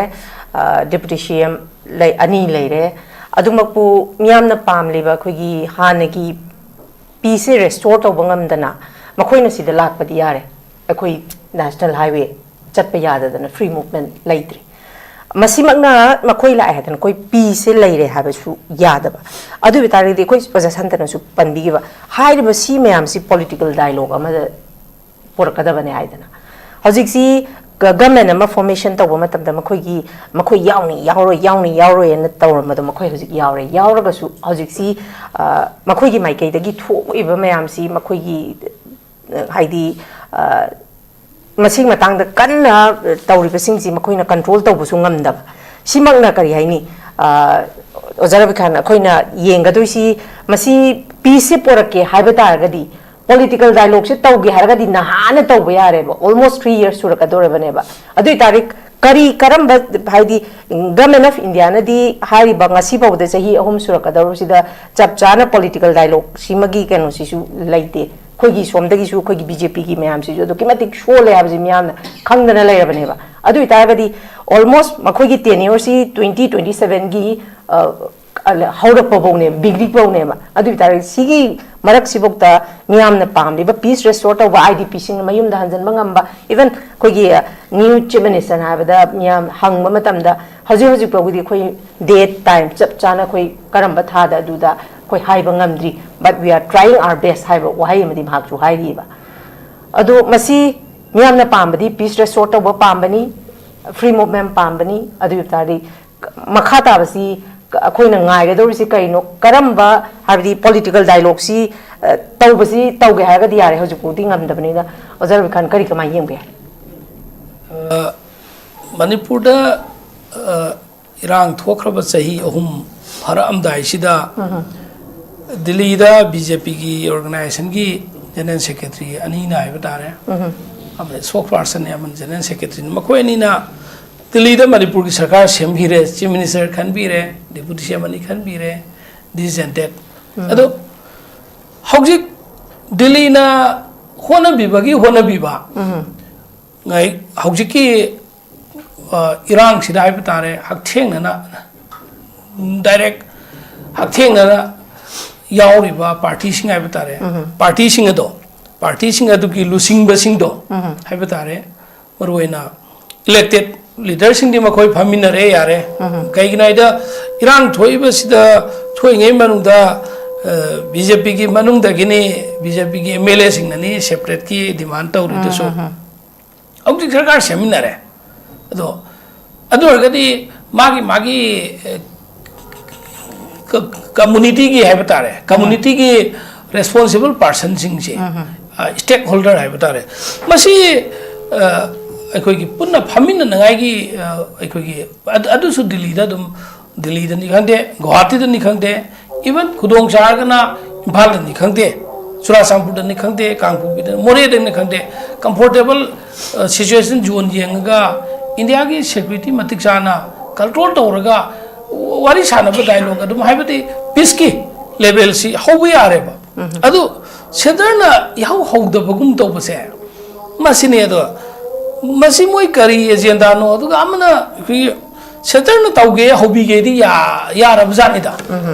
ꯗꯦꯄꯨꯇꯤ ꯁꯤ ꯑꯦꯝ ꯂꯩ, ꯑꯅꯤ ꯂꯩꯔꯦ꯫ ꯑꯗꯨꯃꯛꯄꯨ ꯃꯤꯌꯥꯝꯅ ꯄꯥꯝꯂꯤꯕ ꯑꯩꯈꯣꯏꯒꯤ ꯍꯥꯟꯅꯒꯤ ꯄꯤꯁꯁꯦ ꯔꯦꯁꯇꯣꯔ ꯇꯧꯕ ꯉꯝꯗꯅ ꯃꯈꯣꯏꯅ ꯁꯤꯗ ꯂꯥꯛꯄꯗꯤ ꯌꯥꯔꯦ, ꯑꯩꯈꯣꯏ ꯅꯦꯁꯅꯦꯜ ꯍꯥꯏꯋꯦ ꯆꯠꯄ ꯌꯥꯗꯗꯅ ꯐ꯭ꯔꯤ ꯃꯨꯚꯃꯦꯟ ꯂꯩꯇ꯭ꯔꯤ꯫ ꯃꯁꯤꯃꯛꯅ ꯃꯈꯣꯏ ꯂꯥꯛꯑꯦ ꯍꯥꯏꯗꯅ ꯑꯩꯈꯣꯏ ꯄꯤꯁꯁꯦ ꯂꯩꯔꯦ ꯍꯥꯏꯕꯁꯨ ꯌꯥꯗꯕ꯫ ꯑꯗꯨ ꯑꯣꯏꯕ ꯇꯥꯔꯒꯗꯤ ꯑꯩꯈꯣꯏ ꯑꯣꯖꯥ ꯁꯟꯇꯅꯁꯨ ꯄꯟꯕꯤꯈꯤꯕ ꯍꯥꯏꯔꯤꯕ ꯁꯤ ꯃꯌꯥꯝꯁꯤ ꯄꯣꯂꯤꯇꯤꯀꯦꯜ ꯗꯥꯏꯂꯣꯒ ꯑꯃꯗ ꯄꯨꯔꯛꯀꯗꯕꯅꯦ ꯍꯥꯏꯗꯅ꯫ ꯍꯧꯖꯤꯛꯁꯤ ꯒ-, ꯒꯃꯦꯟ ꯑꯃ ꯐꯣꯔꯃꯦꯁꯟ ꯇꯧꯕ ꯃꯇꯝꯗ ꯃꯈꯣꯏꯒꯤ, ꯃꯈꯣꯏ ꯌꯥꯎꯅꯤ ꯌꯥꯎꯔꯣꯏ, ꯌꯥꯎꯅꯤ ꯌꯥꯎꯔꯣꯏꯅ ꯇꯧꯔꯝꯕꯗꯣ ꯃꯈꯣꯏ ꯍꯧꯖꯤꯛ ꯌꯥꯎꯔꯦ꯫ ꯌꯥꯎꯔꯒꯁꯨ ꯍꯧꯖꯤꯛꯁꯤ, ꯑ, ꯃꯈꯣꯏꯒꯤ ꯃꯥꯏꯀꯩꯗꯒꯤ ꯊꯣꯛꯏꯕ ꯃꯌꯥꯝꯁꯤ ꯃꯈꯣꯏꯒꯤ, ꯑ, ꯍꯥꯏꯗꯤ, ꯑ, ꯃꯁꯤꯒꯤ ꯃꯇꯥꯡꯗ ꯀꯟꯅ ꯇꯧꯔꯤꯕꯁꯤꯡꯁꯤ ꯃꯈꯣꯏꯅ ꯀꯟꯇ꯭ꯔꯣꯜ ꯇꯧꯕꯁꯨ ꯉꯝꯗꯕ꯫ ꯁꯤꯃꯛꯅ ꯀꯔꯤ ꯍꯥꯏꯅꯤ? ꯑ, ꯑꯣꯖꯥ ꯔꯕꯤꯈꯥꯟ, ꯑꯩꯈꯣꯏꯅ ꯌꯦꯡꯒꯗꯣꯏꯁꯤ ꯃꯁꯤ ꯄꯤꯁꯁꯦ ꯄꯣꯔꯛꯀꯦ ꯍꯥꯏꯕ ꯇꯥꯔꯒꯗꯤ ꯄꯣꯂꯤꯇꯤꯀꯦꯜ ꯗꯥꯏꯂꯣꯒꯁꯦ ꯇꯧꯒꯦ ꯍꯥꯏꯔꯒꯗꯤ ꯅꯍꯥꯟꯅ ꯇꯧꯕ ꯌꯥꯔꯦꯕ, ꯑꯣꯜꯃꯣꯁ ꯊ꯭ꯔꯤ ꯌꯔꯁ ꯁꯨꯔꯛꯀꯗꯧꯔꯕꯅꯦꯕ꯫ ꯑꯗꯨ ꯑꯣꯏꯇꯥꯔꯗꯤ ꯀꯔꯤ, ꯀꯔꯝꯕ, ꯍꯥꯏꯗꯤ ꯒꯃꯦꯟ ꯑꯣꯐ ꯏꯟꯗꯤꯌꯥꯅꯗꯤ ꯍꯥꯏꯔꯤꯕ ꯉꯁꯤ ꯐꯥꯎꯕꯗ ꯆꯍꯤ ꯑꯍꯨꯝ ꯁꯨꯔꯛꯀꯗꯧꯔꯤꯁꯤꯗ ꯆꯞ ꯆꯥꯅ ꯄꯣꯂꯤꯇꯤꯀꯦꯜ ꯗꯥꯏꯂꯣꯒ ꯁꯤꯃꯒꯤ ꯀꯩꯅꯣꯁꯤꯁꯨ ꯂꯩꯇꯦ꯫ ꯑꯩꯈꯣꯏꯒꯤ ꯁꯣꯝꯗꯒꯤꯁꯨ ꯑꯩꯈꯣꯏꯒꯤ ꯕꯤ ꯖꯦ ꯄꯤꯒꯤ ꯃꯌꯥꯝꯁꯤꯁꯨ ꯑꯗꯨꯛꯀꯤ ꯃꯇꯤꯛ ꯁꯣꯜꯂꯦ ꯍꯥꯏꯕꯁꯤ ꯃꯤꯌꯥꯝꯅ ꯈꯪꯗꯅ ꯂꯩꯔꯕꯅꯦꯕ꯫ ꯑꯗꯨ ꯑꯣꯏꯇꯥꯔꯒꯗꯤ ꯑꯣꯜꯃꯣꯁ ꯃꯈꯣꯏꯒꯤ ꯇꯦꯅ꯭ꯌꯨꯔꯁꯤ ꯇ꯭ꯋꯦꯟꯇꯤ ꯇ꯭ꯋꯦꯟꯇꯤ ꯁꯚꯦꯟꯒꯤ, ꯑ, ꯍꯧꯔꯛꯄꯐꯧꯅꯦꯕ, ꯕꯤꯒꯤꯅꯤꯡꯐꯧꯅꯦꯕ꯫ ꯑꯗꯨ ꯑꯣꯏꯇꯥꯔꯒꯗꯤ ꯁꯤꯒꯤ ꯃꯔꯛꯁꯤꯐꯧꯗ ꯃꯤꯌꯥꯝꯅ ꯄꯥꯝꯂꯤꯕ ꯄꯤꯁ ꯔꯦꯁꯇꯣꯔ ꯇꯧꯕ, ꯑꯥꯏ ꯗꯤ ꯄꯤꯁꯤꯡꯅ ꯃꯌꯨꯝꯗ ꯍꯟꯖꯤꯟꯕ ꯉꯝꯕ, ꯏꯚꯟ ꯑꯩꯈꯣꯏꯒꯤ, ꯑ, ꯅ꯭ꯌꯨ ꯆꯤꯐ ꯃꯤꯅꯤꯁꯇꯔꯅ ꯍꯥꯏꯕꯗ ꯃꯤꯌꯥꯝ ꯍꯪꯕ ꯃꯇꯝꯗ ꯍꯧꯖꯤꯛ ꯍꯧꯖꯤꯛ ꯐꯥꯎꯒꯤꯗꯤ ꯑꯩꯈꯣꯏ ꯗꯦꯠ ꯇꯥꯏꯝ ꯆꯞ ꯆꯥꯅ ꯑꯩꯈꯣꯏ ꯀꯔꯝꯕ ꯊꯥꯗ ꯑꯗꯨꯗ ꯑꯩꯈꯣꯏ ꯍꯥꯏꯕ ꯉꯝꯗ꯭ꯔꯤ, but we are trying our best ꯍꯥꯏꯕ ꯋꯥꯍꯩ ꯑꯃꯗꯤ ꯃꯍꯥꯛꯁꯨ ꯍꯥꯏꯔꯤꯕ꯫ ꯑꯗꯣ ꯃꯁꯤ ꯃꯤꯌꯥꯝꯅ ꯄꯥꯝꯕꯗꯤ ꯄꯤꯁ ꯔꯦꯁꯇꯣꯔ ꯇꯧꯕ ꯄꯥꯝꯕꯅꯤ, ꯐ꯭ꯔꯤ ꯃꯨꯚꯃꯦꯟ ꯄꯥꯝꯕꯅꯤ꯫ ꯑꯗꯨ ꯑꯣꯏꯕ ꯇꯥꯔꯗꯤ ꯃꯈꯥ ꯇꯥꯕꯁꯤ ꯑꯩꯈꯣꯏꯅ ꯉꯥꯏꯒꯗꯧꯔꯤꯁꯤ ꯀꯔꯤꯅꯣ? ꯀꯔꯝꯕ, ꯍꯥꯏꯕꯗꯤ ꯄꯣꯂꯤꯇꯤꯀꯦꯜ ꯗꯥꯏꯂꯣꯒꯁꯤ, ꯑ, ꯇꯧꯕꯁꯤ ꯇꯧꯒꯦ ꯍꯥꯏꯔꯒꯗꯤ ꯌꯥꯔꯦ, ꯍꯧꯖꯤꯛ ꯐꯥꯎꯗꯤ ꯉꯝꯗꯕꯅꯤꯅ꯫ ꯑꯣꯖꯥ ꯔꯕꯤꯈꯥꯟ, ꯀꯔꯤ ꯀꯃꯥꯏꯅ ꯌꯦꯡꯕ ꯌꯥꯏ? ꯑ, ꯃꯅꯤꯄꯨꯔꯗ, ꯑ, ꯏꯔꯥꯡ ꯊꯣꯛꯈ꯭ꯔꯕ ꯆꯍꯤ ꯑꯍꯨꯝ ꯐꯥꯔꯛꯑꯝꯗꯥꯏꯁꯤꯗ ꯗꯤꯜꯂꯤꯗ ꯕꯤ ꯖꯦ ꯄꯤꯒꯤ ꯑꯣꯔꯒꯅꯥꯏꯖꯦꯁꯟꯒꯤ ꯖꯦꯅꯔꯦꯜ ꯁꯦꯀ꯭ꯔꯦꯇꯔꯤ ꯑꯅꯤꯅ ꯍꯥꯏꯕ ꯇꯥꯔꯦ, ꯑꯃꯗꯤ ꯁ꯭ꯄꯣꯛꯁ ꯄꯥꯔꯁꯟ, ꯑꯃꯅ ꯖꯦꯅꯔꯦꯜ ꯁꯦꯀ꯭ꯔꯦꯇꯔꯤꯅꯤ, ꯃꯈꯣꯏ ꯑꯅꯤꯅ ꯗꯤꯜꯂꯤꯗ ꯃꯅꯤꯄꯨꯔꯒꯤ ꯁꯔꯀꯥꯔ ꯁꯦꯝꯈꯤꯔꯦ, ꯆꯤꯐ ꯃꯤꯅꯤꯁꯇꯔ ꯈꯟꯕꯤꯔꯦ, ꯗꯦꯄꯨꯇꯤ ꯁꯤ ꯑꯦꯝ ꯑꯅꯤ ꯈꯟꯕꯤꯔꯦ, ꯗꯤꯁ ꯑꯦꯟ ꯗꯦꯠ꯫ ꯑꯗꯣ ꯍꯧꯖꯤꯛ ꯗꯤꯜꯂꯤꯅ ꯍꯣꯠꯅꯕꯤꯕꯒꯤ ꯍꯣꯠꯅꯕꯤꯕ, ꯉꯥꯏ-, ꯍꯧꯖꯤꯛꯀꯤ, ꯑ, ꯏꯔꯥꯡꯁꯤꯗ ꯍꯥꯏꯕ ꯇꯥꯔꯦ, ꯍꯛꯊꯦꯡꯅꯅ, ꯗꯥꯏꯔꯦꯛ ꯍꯛꯊꯦꯡꯅꯅ ꯌꯥꯎꯔꯤꯕ ꯄꯥꯔꯇꯤꯁꯤꯡ ꯍꯥꯏꯕ ꯇꯥꯔꯦ, ꯄꯥꯔꯇꯤꯁꯤꯡ ꯑꯗꯣ, ꯄꯥꯔꯇꯤꯁꯤꯡ ꯑꯗꯨꯒꯤ ꯂꯨꯆꯤꯡꯕꯁꯤꯡꯗꯣ ꯍꯥꯏꯕ ꯇꯥꯔꯦ, ꯃꯔꯨꯑꯣꯏꯅ ꯏꯂꯦꯛꯇꯦꯠ ꯂꯤꯗꯔꯁꯤꯡꯗꯤ ꯃꯈꯣꯏ ꯐꯝꯃꯤꯟꯅꯔꯦ, ꯌꯥꯔꯦ꯫ ꯀꯩꯒꯤꯅꯣ ꯍꯥꯏꯗ, ꯏꯔꯥꯡ ꯊꯣꯛꯏꯕꯁꯤꯗ, ꯊꯣꯛꯏꯉꯩ ꯃꯅꯨꯡꯗ ꯕꯤ ꯖꯦ ꯄꯤꯒꯤ ꯃꯅꯨꯡꯗꯒꯤꯅꯤ, ꯕꯤ ꯖꯦ ꯄꯤꯒꯤ ꯑꯦꯝ ꯑꯦꯜ ꯑꯦꯁꯤꯡꯅꯅꯤ ꯁꯦꯄꯔꯦꯠꯀꯤ ꯗꯤꯃꯥꯟ ꯇꯧꯔꯤꯗꯨꯁꯨ꯫ ꯍꯧꯖꯤꯛ ꯁꯔꯀꯥꯔ ꯁꯦꯝꯃꯤꯟꯅꯔꯦ꯫ ꯑꯗꯣ ꯑꯗꯨ ꯑꯣꯏꯔꯒꯗꯤ ꯃꯥꯒꯤ, ꯃꯥꯒꯤ, ꯑꯦ, ꯀ-, ꯀꯝꯃꯨꯅꯤꯇꯤꯒꯤ ꯍꯥꯏꯕ ꯇꯥꯔꯦ, ꯀꯝꯃꯨꯅꯤꯇꯤꯒꯤ ꯔꯦꯁꯄꯣꯟꯁꯤꯕꯜ ꯄꯥꯔꯁꯟꯁꯤꯡꯁꯦ, ꯎꯝ꯫ ꯑ, ꯁ꯭ꯇꯦꯛ ꯍꯣꯜꯗꯔ ꯍꯥꯏꯕ ꯇꯥꯔꯦ, ꯃꯁꯤ, ꯑ, ꯑꯩꯈꯣꯏꯒꯤ ꯄꯨꯟꯅ ꯐꯝꯃꯤꯟꯅꯅꯉꯥꯏꯒꯤ, ꯑ, ꯑꯩꯈꯣꯏꯒꯤ ꯑꯗ-, ꯑꯗꯨꯁꯨ ꯗꯤꯜꯂꯤꯗ ꯑꯗꯨꯝ, ꯗꯤꯜꯂꯤꯗꯅꯤ ꯈꯪꯗꯦ, ꯒꯨꯋꯥꯍꯥꯇꯤꯗꯅꯤ ꯈꯪꯗꯦ, even ꯈꯨꯗꯣꯡ ꯆꯥꯔꯒꯅ ꯏꯝꯐꯥꯜꯗꯅꯤ ꯈꯪꯗꯦ, ꯆꯨꯔꯥꯆꯥꯟꯄꯨꯔꯗꯅꯤ ꯈꯪꯗꯦ, ꯀꯥꯡꯄꯣꯛꯄꯤꯗ, ꯃꯣꯔꯦꯗꯅꯤ ꯈꯪꯗꯦ, ꯀꯝꯐꯣꯔꯇꯦꯕꯜ, ꯑ, ꯁꯤꯆꯨꯋꯦꯁꯟ ꯖꯣꯟ ꯌꯦꯡꯉꯒ ꯏꯟꯗꯤꯌꯥꯒꯤ ꯁꯦꯀ꯭ꯌꯨꯔꯤꯇꯤ ꯃꯇꯤꯛ ꯆꯥꯅ ꯀꯟꯇ꯭ꯔꯣꯜ ꯇꯧꯔꯒ ꯋꯥꯔꯤ ꯁꯥꯟꯅꯕ ꯗꯥꯏꯂꯣꯒ ꯑꯗꯨꯝ, ꯍꯥꯏꯕꯗꯤ ꯄꯤꯁꯀꯤ ꯂꯦꯚꯦꯜꯁꯤ ꯍꯧꯕ ꯌꯥꯔꯦꯕ꯫ ꯑꯗꯨ ꯁꯦꯟꯇꯔꯅ ꯏꯍꯧ ꯍꯧꯗꯕꯒꯨꯝ ꯇꯧꯕꯁꯦ ꯃꯁꯤꯅꯦ꯫ ꯑꯗꯣ ꯃꯁꯤ ꯃꯣꯏ ꯀꯔꯤ ꯑꯦꯖꯦꯟꯗꯥꯅꯣ? ꯑꯗꯨꯒ ꯑꯃꯅ ꯑꯩꯈꯣꯏꯒꯤ ꯁꯦꯟꯇꯔꯅ ꯇꯧꯒꯦ ꯍꯧꯕꯤꯒꯦꯗꯤ ꯌꯥ-, ꯌꯥꯔꯕ ꯖꯥꯠꯅꯤꯗ꯫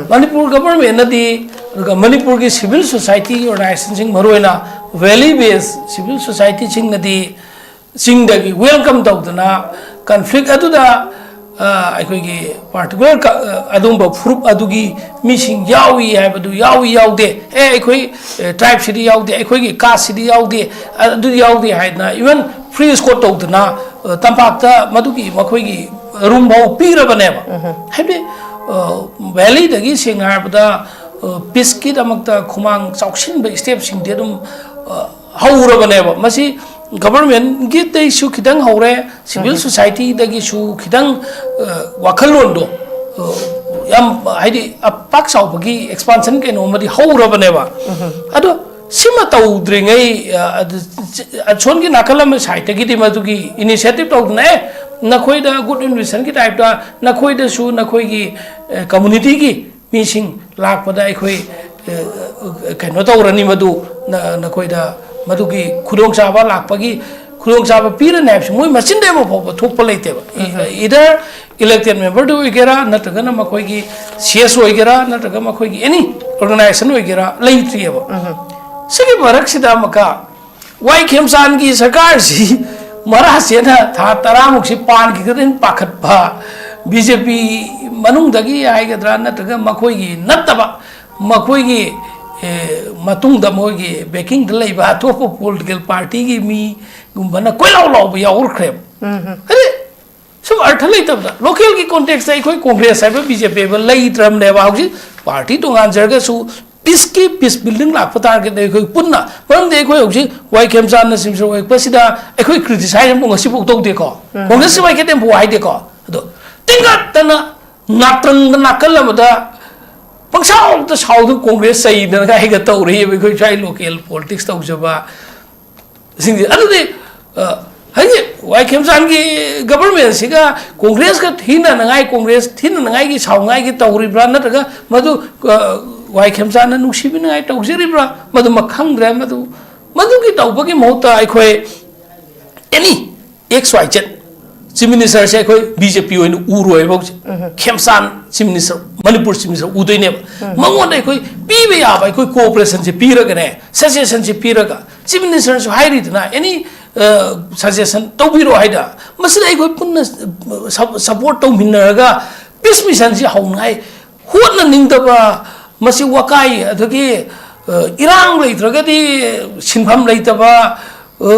ꯃꯅꯤꯄꯨꯔ ꯒꯚꯔꯟꯃꯦꯟꯅꯗꯤ, ꯑꯗꯨꯒ ꯃꯅꯤꯄꯨꯔꯒꯤ ꯁꯤꯚꯤꯜ ꯁꯣꯁꯥꯏꯇꯤ ꯑꯣꯔꯒꯅꯥꯏꯖꯦꯁꯟꯁꯤꯡ, ꯃꯔꯨꯑꯣꯏꯅ ꯚꯦꯂꯤ ꯕꯦꯁ ꯁꯤꯚꯤꯜ ꯁꯣꯁꯥꯏꯇꯤꯁꯤꯡꯅꯗꯤ ꯆꯤꯡꯗꯒꯤ ꯋꯦꯜꯀꯝ ꯇꯧꯗꯅ ꯀꯟꯐ꯭ꯂꯤꯛ ꯑꯗꯨꯗ, ꯑ, ꯑꯩꯈꯣꯏꯒꯤ ꯄꯥꯔꯇꯤꯀꯨꯂꯔ ꯀ-, ꯑ, ꯑꯗꯨꯒꯨꯝꯕ ꯐꯨꯔꯨꯞ ꯑꯗꯨꯒꯤ ꯃꯤꯁꯤꯡ ꯌꯥꯎꯏ ꯍꯥꯏꯕꯗꯨ ꯌꯥꯎꯏ ꯌꯥꯎꯗꯦ, ꯑꯦ, ꯑꯩꯈꯣꯏ, ꯑꯦ, ꯇ꯭ꯔꯥꯏꯕꯁꯤꯗꯤ ꯌꯥꯎꯗꯦ, ꯑꯩꯈꯣꯏꯒꯤ ꯀꯥꯁꯁꯤꯗꯤ ꯌꯥꯎꯗꯦ, ꯑ-, ꯑꯗꯨ ꯌꯥꯎꯗꯦ ꯍꯥꯏꯗꯅ even free escort ꯇꯧꯗꯅ, ꯑ, ꯇꯝꯄꯥꯛꯇ ꯃꯗꯨꯒꯤ ꯃꯈꯣꯏꯒꯤ ꯔꯨꯝ ꯐꯥꯎ ꯄꯤꯔꯕꯅꯦꯕ꯫ ꯍꯥꯏꯕꯗꯤ, ꯑ, ꯚꯦꯂꯤꯗꯒꯤ ꯁꯦꯡꯅ ꯍꯥꯏꯔꯕꯗ, ꯑ, ꯄꯤꯁꯀꯤꯗꯃꯛꯇ ꯈꯨꯃꯥꯡ ꯆꯥꯎꯁꯤꯟꯕ ꯁ꯭ꯇꯦꯞꯁꯤꯡꯗꯤ ꯑꯗꯨꯝ, ꯑ, ꯍꯧꯔꯕꯅꯦꯕ꯫ ꯃꯁꯤ ꯒꯚꯔꯟꯃꯦꯟꯒꯤꯗꯩꯁꯨ ꯈꯤꯇꯪ ꯍꯧꯔꯦ, ꯁꯤꯚꯤꯜ ꯁꯣꯁꯥꯏꯇꯤꯗꯒꯤꯁꯨ ꯈꯤꯇꯪ, ꯑ, ꯋꯥꯈꯜꯂꯣꯟꯗꯣ, ꯑ, ꯌꯥꯝ, ꯍꯥꯏꯗꯤ, ꯑ, ꯄꯥꯛ ꯆꯥꯎꯕꯒꯤ ꯑꯦꯛꯁꯄꯥꯟꯁꯟ ꯀꯩꯅꯣ ꯑꯃꯗꯤ ꯍꯧꯔꯕꯅꯦꯕ꯫ ꯑꯗꯣ ꯁꯤꯃ ꯇꯧꯗ꯭ꯔꯤꯉꯩ, ꯑ, ꯑꯗꯨ, ꯑꯁꯣꯟꯒꯤ ꯅꯥꯀꯜ ꯑꯃ ꯁꯥꯏꯠꯇꯒꯤꯗꯤ ꯃꯗꯨꯒꯤ ꯏꯅꯤꯁꯤꯌꯦꯇꯤꯚ ꯇꯧꯗꯅ, "ꯑꯦ, ꯅꯈꯣꯏꯗ ꯒꯨꯗ ꯏꯟꯚꯤꯁꯟꯒꯤ ꯇꯥꯏꯞꯇ ꯅꯈꯣꯏꯗꯁꯨ ꯅꯈꯣꯏꯒꯤ, ꯑ, ꯀꯝꯃꯨꯅꯤꯇꯤꯒꯤ ꯃꯤꯁꯤꯡ ꯂꯥꯛꯄꯗ ꯑꯩꯈꯣꯏ ꯑ, ꯀꯩꯅꯣ ꯇꯧꯔꯅꯤ, ꯃꯗꯨ ꯅ-, ꯅꯈꯣꯏꯗ ꯃꯗꯨꯒꯤ ꯈꯨꯗꯣꯡꯆꯥꯕ ꯂꯥꯛꯄꯒꯤ ꯈꯨꯗꯣꯡꯆꯥꯕ ꯄꯤꯔꯅꯤ ꯍꯥꯏꯕꯁꯤ ꯃꯣꯏ ꯃꯆꯤꯟꯗꯩ ꯑꯃ ꯐꯥꯎꯕ ꯊꯣꯛꯄ ꯂꯩꯇꯦꯕ꯫ ꯎꯝ꯫ Either elected memberꯗ ꯑꯣꯏꯒꯦꯔꯥ, ꯅꯠꯇ꯭ꯔꯒꯅ ꯃꯈꯣꯏꯒꯤ C S ꯑꯣꯏꯒꯦꯔꯥ, ꯅꯠꯇ꯭ꯔꯒ ꯃꯈꯣꯏꯒꯤ any organization ꯑꯣꯏꯒꯦꯔꯥ, ꯂꯩꯇ꯭ꯔꯤꯑꯕ꯫ ꯎꯝ꯫ ꯁꯤꯒꯤ ꯃꯔꯛꯁꯤꯗ ꯑꯃꯨꯛꯀ ꯋꯥꯏ ꯈꯦꯝꯆꯥꯟꯒꯤ ꯁꯔꯀꯥꯔꯁꯤ ꯃꯔꯥ ꯁꯦꯠꯅ ꯊꯥ ꯇꯔꯥꯃꯨꯛꯁꯤ ꯄꯥꯟꯈꯤꯒꯗ꯭ꯔꯅ ꯄꯥꯈꯠꯄ, B J P ꯃꯅꯨꯡꯗꯒꯤ ꯍꯥꯏꯒꯗ꯭ꯔꯥ, ꯅꯠꯇ꯭ꯔꯒ ꯃꯈꯣꯏꯒꯤ ꯅꯠꯇꯕ, ꯃꯈꯣꯏꯒꯤ, ꯑꯦ, ꯃꯇꯨꯡꯗ ꯃꯣꯏꯒꯤ backingꯗ ꯂꯩꯕ ꯑꯇꯣꯞꯄ political partyꯒꯤ ꯃꯤꯒꯨꯝꯕꯅ ꯀꯣꯏꯂꯥꯎ ꯂꯥꯎꯕ ꯌꯥꯎꯔꯛꯈ꯭ꯔꯦꯕ꯫ ꯎꯝ꯫ ꯍꯥꯏꯗꯤ, ꯁꯨꯝ ꯑꯔꯊ ꯂꯩꯇꯕꯗ, localꯒꯤ contextꯇ ꯑꯩꯈꯣꯏ Congress ꯍꯥꯏꯕ, B J P ꯍꯥꯏꯕ ꯂꯩꯇ꯭ꯔꯕꯅꯦꯕ꯫ ꯍꯧꯖꯤꯛ party ꯇꯣꯉꯥꯟꯖꯔꯒꯁꯨ peaceꯀꯤ, peace building ꯂꯥꯛꯄ ꯇꯥꯔꯒꯗꯤ ꯑꯩꯈꯣꯏ ꯄꯨꯟꯅ, ꯃꯔꯝꯗꯤ ꯑꯩꯈꯣꯏ ꯍꯧꯖꯤꯛ ꯋꯥꯏ ꯈꯦꯝꯆꯥꯟꯅ ꯁꯤꯝꯁ ꯑꯣꯏꯔꯛꯄꯁꯤꯗ ꯑꯩꯈꯣꯏ criticize ꯑꯃꯐꯥꯎ ꯉꯁꯤꯐꯥꯎ ꯇꯧꯗꯦꯀꯣ꯫ ꯎꯝ꯫ Congressꯁꯤ ꯋꯥꯏꯈꯠꯇꯦ ꯑꯃꯐꯥꯎ ꯍꯥꯏꯗꯦꯀꯣ꯫ ꯑꯗꯣ ꯇꯤꯡꯒꯠꯇꯅ ꯅꯥꯇ꯭ꯔꯪꯗ ꯅꯥꯀꯜ ꯑꯃꯗ ꯄꯪꯁꯥꯎꯗ ꯁꯥꯎꯗꯅ Congress ꯆꯩꯗꯅ ꯀꯥꯏꯒ ꯇꯧꯔꯛꯏꯕ ꯑꯩꯈꯣꯏ ꯁ꯭ꯋꯥꯏ local politics ꯇꯧꯖꯕ ꯁꯤꯡꯁꯦ꯫ ꯑꯗꯨꯗꯤ, ꯑ, ꯍꯥꯏꯗꯤ ꯋꯥꯏ ꯈꯦꯝꯆꯥꯟꯒꯤ governmentꯁꯤꯒ Congressꯀ ꯊꯤꯅꯅꯉꯥꯏ, Congress ꯊꯤꯅꯅꯉꯥꯏꯒꯤ ꯁꯥꯎꯅꯉꯥꯏꯒꯤ ꯇꯧꯔꯤꯕ꯭ꯔꯥ, ꯅꯠꯇ꯭ꯔꯒ ꯃꯗꯨ, ꯑ, ꯋꯥꯏ ꯈꯦꯝꯆꯥꯟꯅ ꯅꯨꯡꯁꯤꯕꯤꯅꯉꯥꯏ ꯇꯧꯖꯔꯤꯕ꯭ꯔꯥ, ꯃꯗꯨꯃ ꯈꯪꯗ꯭ꯔꯦ꯫ ꯃꯗꯨ, ꯃꯗꯨꯒꯤ ꯇꯧꯕꯒꯤ ꯃꯍꯨꯠꯇ ꯑꯩꯈꯣꯏ any X Y Z Chief Ministerꯁꯦ ꯑꯩꯈꯣꯏ B J P ꯑꯣꯏꯅ ꯎꯔꯣꯏꯕ ꯍꯧꯖꯤꯛ꯫ ꯎꯝ꯫ ꯈꯦꯝꯆꯥꯟ Chief Minister, Manipur Chief Minister ꯎꯗꯣꯏꯅꯦꯕ꯫ ꯎꯝ꯫ ꯃꯉꯣꯟꯗ ꯑꯩꯈꯣꯏ ꯄꯤꯕ ꯌꯥꯕ ꯑꯩꯈꯣꯏ cooperationꯁꯦ ꯄꯤꯔꯒꯅꯦ, suggestionꯁꯦ ꯄꯤꯔꯒ, Chief Ministerꯁꯨ ꯍꯥꯏꯔꯤꯗꯅ, any, ꯑ, suggestion ꯇꯧꯕꯤꯔꯣ ꯍꯥꯏꯗ, ꯃꯁꯤꯗ ꯑꯩꯈꯣꯏ ꯄꯨꯟꯅ ꯁ-, support ꯇꯧꯃꯤꯟꯅꯔꯒ peace missionꯁꯤ ꯍꯧꯅꯉꯥꯏ ꯍꯣꯠꯅꯅꯤꯡꯗꯕ, ꯃꯁꯤ ꯋꯥꯀꯥꯏ, ꯑꯗꯒꯤ, ꯑ, ꯏꯔꯥꯡ ꯂꯩꯇ꯭ꯔꯒꯗꯤ ꯁꯤꯟꯐꯝ ꯂꯩꯇꯕ, ꯑ,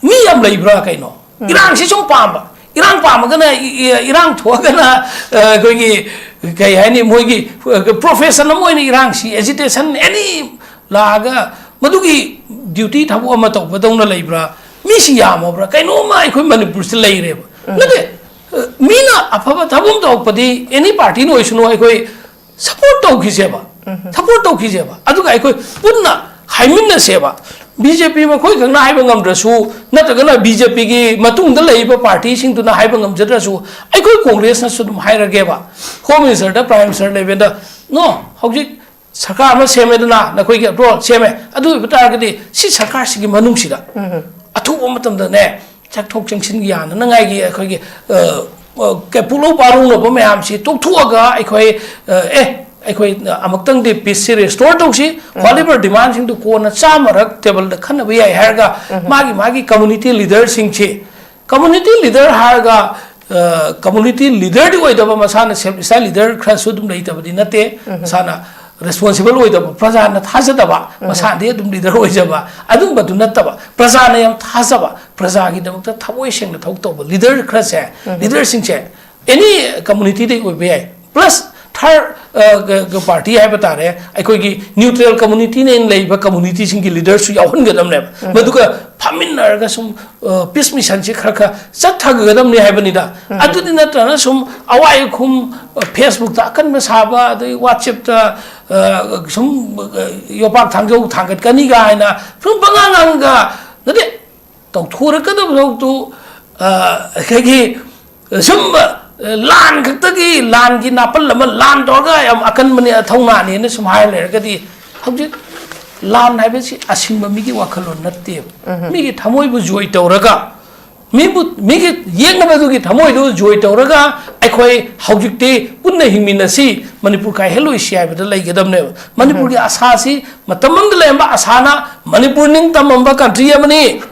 ꯃꯤ ꯌꯥꯝ ꯂꯩꯕ꯭ꯔꯥ ꯀꯩꯅꯣ? ꯎꯝ꯫ ꯏꯔꯥꯡꯁꯤ ꯁꯨꯝ ꯄꯥꯝꯕ, ꯏꯔꯥꯡ ꯄꯥꯝꯃꯒꯅ, ꯏ-, ꯏ-, ꯏꯔꯥꯡ ꯊꯣꯛꯑꯒꯅ, ꯑ, ꯑꯩꯈꯣꯏꯒꯤ, ꯀꯩ ꯍꯥꯏꯅꯤ, ꯃꯣꯏꯒꯤ, ꯑ, profession ꯑꯃ ꯑꯣꯏꯅ ꯏꯔꯥꯡꯁꯤ, agitation, any ꯂꯥꯛꯑꯒ ꯃꯗꯨꯒꯤ duty ꯊꯕꯛ ꯑꯃ ꯇꯧꯕꯗꯧꯅ ꯂꯩꯕ꯭ꯔꯥ? ꯃꯤꯁꯤ ꯌꯥꯝꯃꯕ꯭ꯔꯥ? ꯀꯩꯅꯣꯝꯃ ꯑꯩꯈꯣꯏ ꯃꯅꯤꯄꯨꯔꯁꯤ ꯂꯩꯔꯦꯕ꯫ ꯎꯝ꯫ ꯅꯠꯇꯦ, ꯑ, ꯃꯤꯅ ꯑꯐꯕ ꯊꯕꯛ ꯑꯃ ꯇꯧꯔꯛꯄꯗꯤ any partyꯅ ꯑꯣꯏꯁꯅꯨ, ꯑꯩꯈꯣꯏ support ꯇꯧꯈꯤꯁꯦꯕ꯫ ꯎꯝ꯫ Support ꯇꯧꯈꯤꯁꯦꯕ꯫ ꯑꯗꯨꯒ ꯑꯩꯈꯣꯏ ꯄꯨꯟꯅ ꯍꯥꯏꯃꯤꯟꯅꯁꯦꯕ꯫ B J P ꯃꯈꯣꯏ ꯈꯛꯅ ꯍꯥꯏꯕ ꯉꯝꯗ꯭ꯔꯁꯨ, ꯅꯠꯇ꯭ꯔꯒꯅ B J Pꯒꯤ ꯃꯇꯨꯡꯗ ꯂꯩꯔꯤꯕ partyꯁꯤꯡꯗꯨꯅ ꯍꯥꯏꯕ ꯉꯝꯖꯗ꯭ꯔꯁꯨ, ꯑꯩꯈꯣꯏ Congressꯅꯁꯨ ꯑꯗꯨꯝ ꯍꯥꯏꯔꯒꯦꯕ꯫ Home Minister, Prime Minister levelꯗ, no, ꯍꯧꯖꯤꯛ ꯁꯔꯀꯥꯔ ꯑꯃ ꯁꯦꯝꯃꯦꯗꯅ, ꯅꯈꯣꯏꯒꯤ ꯑꯦꯄ꯭ꯔꯨꯕꯦꯜ ꯁꯦꯝꯃꯦ, ꯑꯗꯨ ꯑꯣꯏꯕ ꯇꯥꯔꯒꯗꯤ ꯁꯤ ꯁꯔꯀꯥꯔꯁꯤꯒꯤ ꯃꯅꯨꯡꯁꯤꯗ ꯑꯊꯨꯕ ꯃꯇꯝꯗ ꯅꯦ, ꯆꯠꯊꯣꯛ ꯆꯪꯁꯤꯟ ꯌꯥꯅꯅꯉꯥꯏꯒꯤ ꯑꯩꯈꯣꯏꯒꯤ, ꯑ, ꯑ, ꯀꯩ, ꯄꯨꯛꯂꯧ ꯄꯥꯔꯧꯅꯕ ꯃꯌꯥꯝꯁꯤ ꯇꯣꯛꯊꯣꯛꯑꯒ ꯑꯩꯈꯣꯏ, ꯑ, ꯑꯦ, ꯑꯩꯈꯣꯏ ꯑꯃꯨꯛꯇꯪꯗꯤ ꯄꯤꯁꯁꯤ ꯔꯦꯁꯇꯣꯔ ꯇꯧꯁꯤ, ꯋꯥꯠꯂꯤꯕ ꯗꯤꯃꯥꯟꯁꯤꯡꯗꯨ ꯀꯣꯟꯅ ꯆꯥꯝꯃꯔꯛ ꯇꯦꯕꯜꯗ ꯈꯟꯅꯕ ꯌꯥꯏ ꯍꯥꯏꯔꯒ, ꯃꯥꯒꯤ ꯃꯥꯒꯤ ꯀꯝꯃꯨꯅꯤꯇꯤ ꯂꯤꯗꯔꯁꯤꯡꯁꯤ, ꯀꯝꯃꯨꯅꯤꯇꯤ ꯂꯤꯗꯔ ꯍꯥꯏꯔꯒ, ꯑ, ꯀꯝꯃꯨꯅꯤꯇꯤ ꯂꯤꯗꯔꯗꯤ ꯑꯣꯏꯗꯕ, ꯃꯁꯥꯅ ꯁꯦꯜꯐ ꯏꯁꯇꯥꯏꯜ ꯂꯤꯗꯔ ꯈꯔꯁꯨ ꯑꯗꯨꯝ ꯂꯩꯇꯕꯗꯤ ꯅꯠꯇꯦ, ꯃꯁꯥꯅ ꯔꯦꯁꯄꯣꯟꯁꯤꯕꯜ ꯑꯣꯏꯗꯕ, ꯄ꯭ꯔꯖꯥꯅ ꯊꯥꯖꯗꯕ, ꯃꯁꯥꯗꯤ ꯑꯗꯨꯝ ꯂꯤꯗꯔ ꯑꯣꯏꯖꯕ, ꯑꯗꯨꯝꯕꯗꯨ ꯅꯠꯇꯕ, ꯄ꯭ꯔꯖꯥꯅ ꯌꯥꯝ ꯊꯥꯖꯕ, ꯄ꯭ꯔꯖꯥꯒꯤꯗꯃꯛꯇ ꯊꯃꯣꯏ ꯁꯦꯡꯅ ꯊꯕꯛ ꯇꯧꯕ ꯂꯤꯗꯔ ꯈꯔꯁꯦ, ꯂꯤꯗꯔꯁꯤꯡꯁꯦ ꯑꯦꯅꯤ ꯀꯝꯃꯨꯅꯤꯇꯤꯗꯒꯤ ꯑꯣꯏꯕ ꯌꯥꯏ꯫ ꯄ꯭ꯂꯁ ꯊꯥꯔꯠ ꯄꯥꯔꯇꯤ ꯍꯥꯏꯕ ꯇꯥꯔꯦ, ꯑꯩꯈꯣꯏꯒꯤ ꯅ꯭ꯌꯨꯇ꯭ꯔꯦꯜ ꯀꯝꯃꯨꯅꯤꯇꯤꯅ ꯂꯩꯕ ꯀꯝꯃꯨꯅꯤꯇꯤꯁꯤꯡꯒꯤ ꯂꯤꯗꯔꯁꯨ ꯌꯥꯎꯍꯟꯒꯗꯕꯅꯦꯕ꯫ ꯃꯗꯨꯒ ꯐꯝꯃꯤꯟꯅꯔꯒ ꯁꯨꯝ ꯄꯤꯁ ꯃꯤꯁꯟꯁꯤ ꯈꯔ ꯈꯔ ꯆꯠꯊꯒꯗꯕꯅꯤ ꯍꯥꯏꯕꯅꯤꯗ꯫ ꯑꯗꯨꯗꯤ ꯅꯠꯇ꯭ꯔꯒꯅ ꯁꯨꯝ ꯑꯋꯥꯏ ꯑꯈꯨꯝ, ꯐꯦꯁꯕꯨꯛꯇ ꯑꯀꯟꯕ ꯁꯥꯕ, ꯑꯗꯩ ꯋꯥꯆꯦꯞꯇ, ꯑ, ꯁꯨꯝ, ꯑ, ꯌꯣꯄꯥꯛ ꯊꯥꯡꯖꯧ ꯊꯥꯡꯒꯠꯀꯅꯤꯒ ꯍꯥꯏꯅ ꯁꯨꯝ ꯄꯉꯥꯡ ꯉꯥꯡꯒ ꯅꯠꯇꯦ, ꯇꯧꯊꯣꯔꯛꯀꯗꯕ ꯊꯕꯛꯇꯨ, ꯑ, ꯑꯩꯈꯣꯏꯒꯤ ꯁꯨꯝ, ꯑ, ꯂꯥꯟ ꯈꯛꯇꯒꯤ, ꯂꯥꯟꯒꯤ ꯅꯥꯄꯜ ꯑꯃ, ꯂꯥꯟ ꯇꯧꯔꯒ ꯌꯥꯝ ꯑꯀꯟꯕꯅꯤ, ꯊꯧꯅꯥꯅꯦꯅ ꯁꯨꯝ ꯍꯥꯏꯔ ꯂꯩꯔꯒꯗꯤ, ꯍꯧꯖꯤꯛ ꯂꯥꯟ ꯍꯥꯏꯕꯁꯤ ꯑꯁꯤꯡꯕ ꯃꯤꯒꯤ ꯋꯥꯈꯜꯂꯣꯟ ꯅꯠꯇꯦꯕ꯫ ꯃꯤꯒꯤ ꯊꯃꯣꯏꯕꯨ ꯖꯣꯏ ꯇꯧꯔꯒ, ꯃꯤꯕꯨ, ꯃꯤꯒꯤ ꯌꯦꯛꯅꯕꯗꯨꯒꯤ ꯊꯃꯣꯏꯗꯨ ꯖꯣꯏ ꯇꯧꯔꯒ, ꯑꯩꯈꯣꯏ ꯍꯧꯖꯤꯛꯇꯤ ꯄꯨꯟꯅ ꯍꯤꯡꯃꯤꯟꯅꯁꯤ, ꯃꯅꯤꯄꯨꯔ ꯀꯥꯏꯍꯜꯂꯣꯏꯁꯤ ꯍꯥꯏꯕꯗ ꯂꯩꯒꯗꯕꯅꯦꯕ꯫ ꯃꯅꯤꯄꯨꯔꯒꯤ ꯑꯁꯥꯁꯤ, ꯃꯇꯝ ꯑꯃꯗ ꯂꯩꯔꯝꯕ ꯑꯁꯥꯅ, ꯃꯅꯤꯄꯨꯔ ꯅꯤꯡꯇꯝꯃꯝꯕ ꯀꯟꯇ꯭ꯔꯤ ꯑꯃꯅꯤ,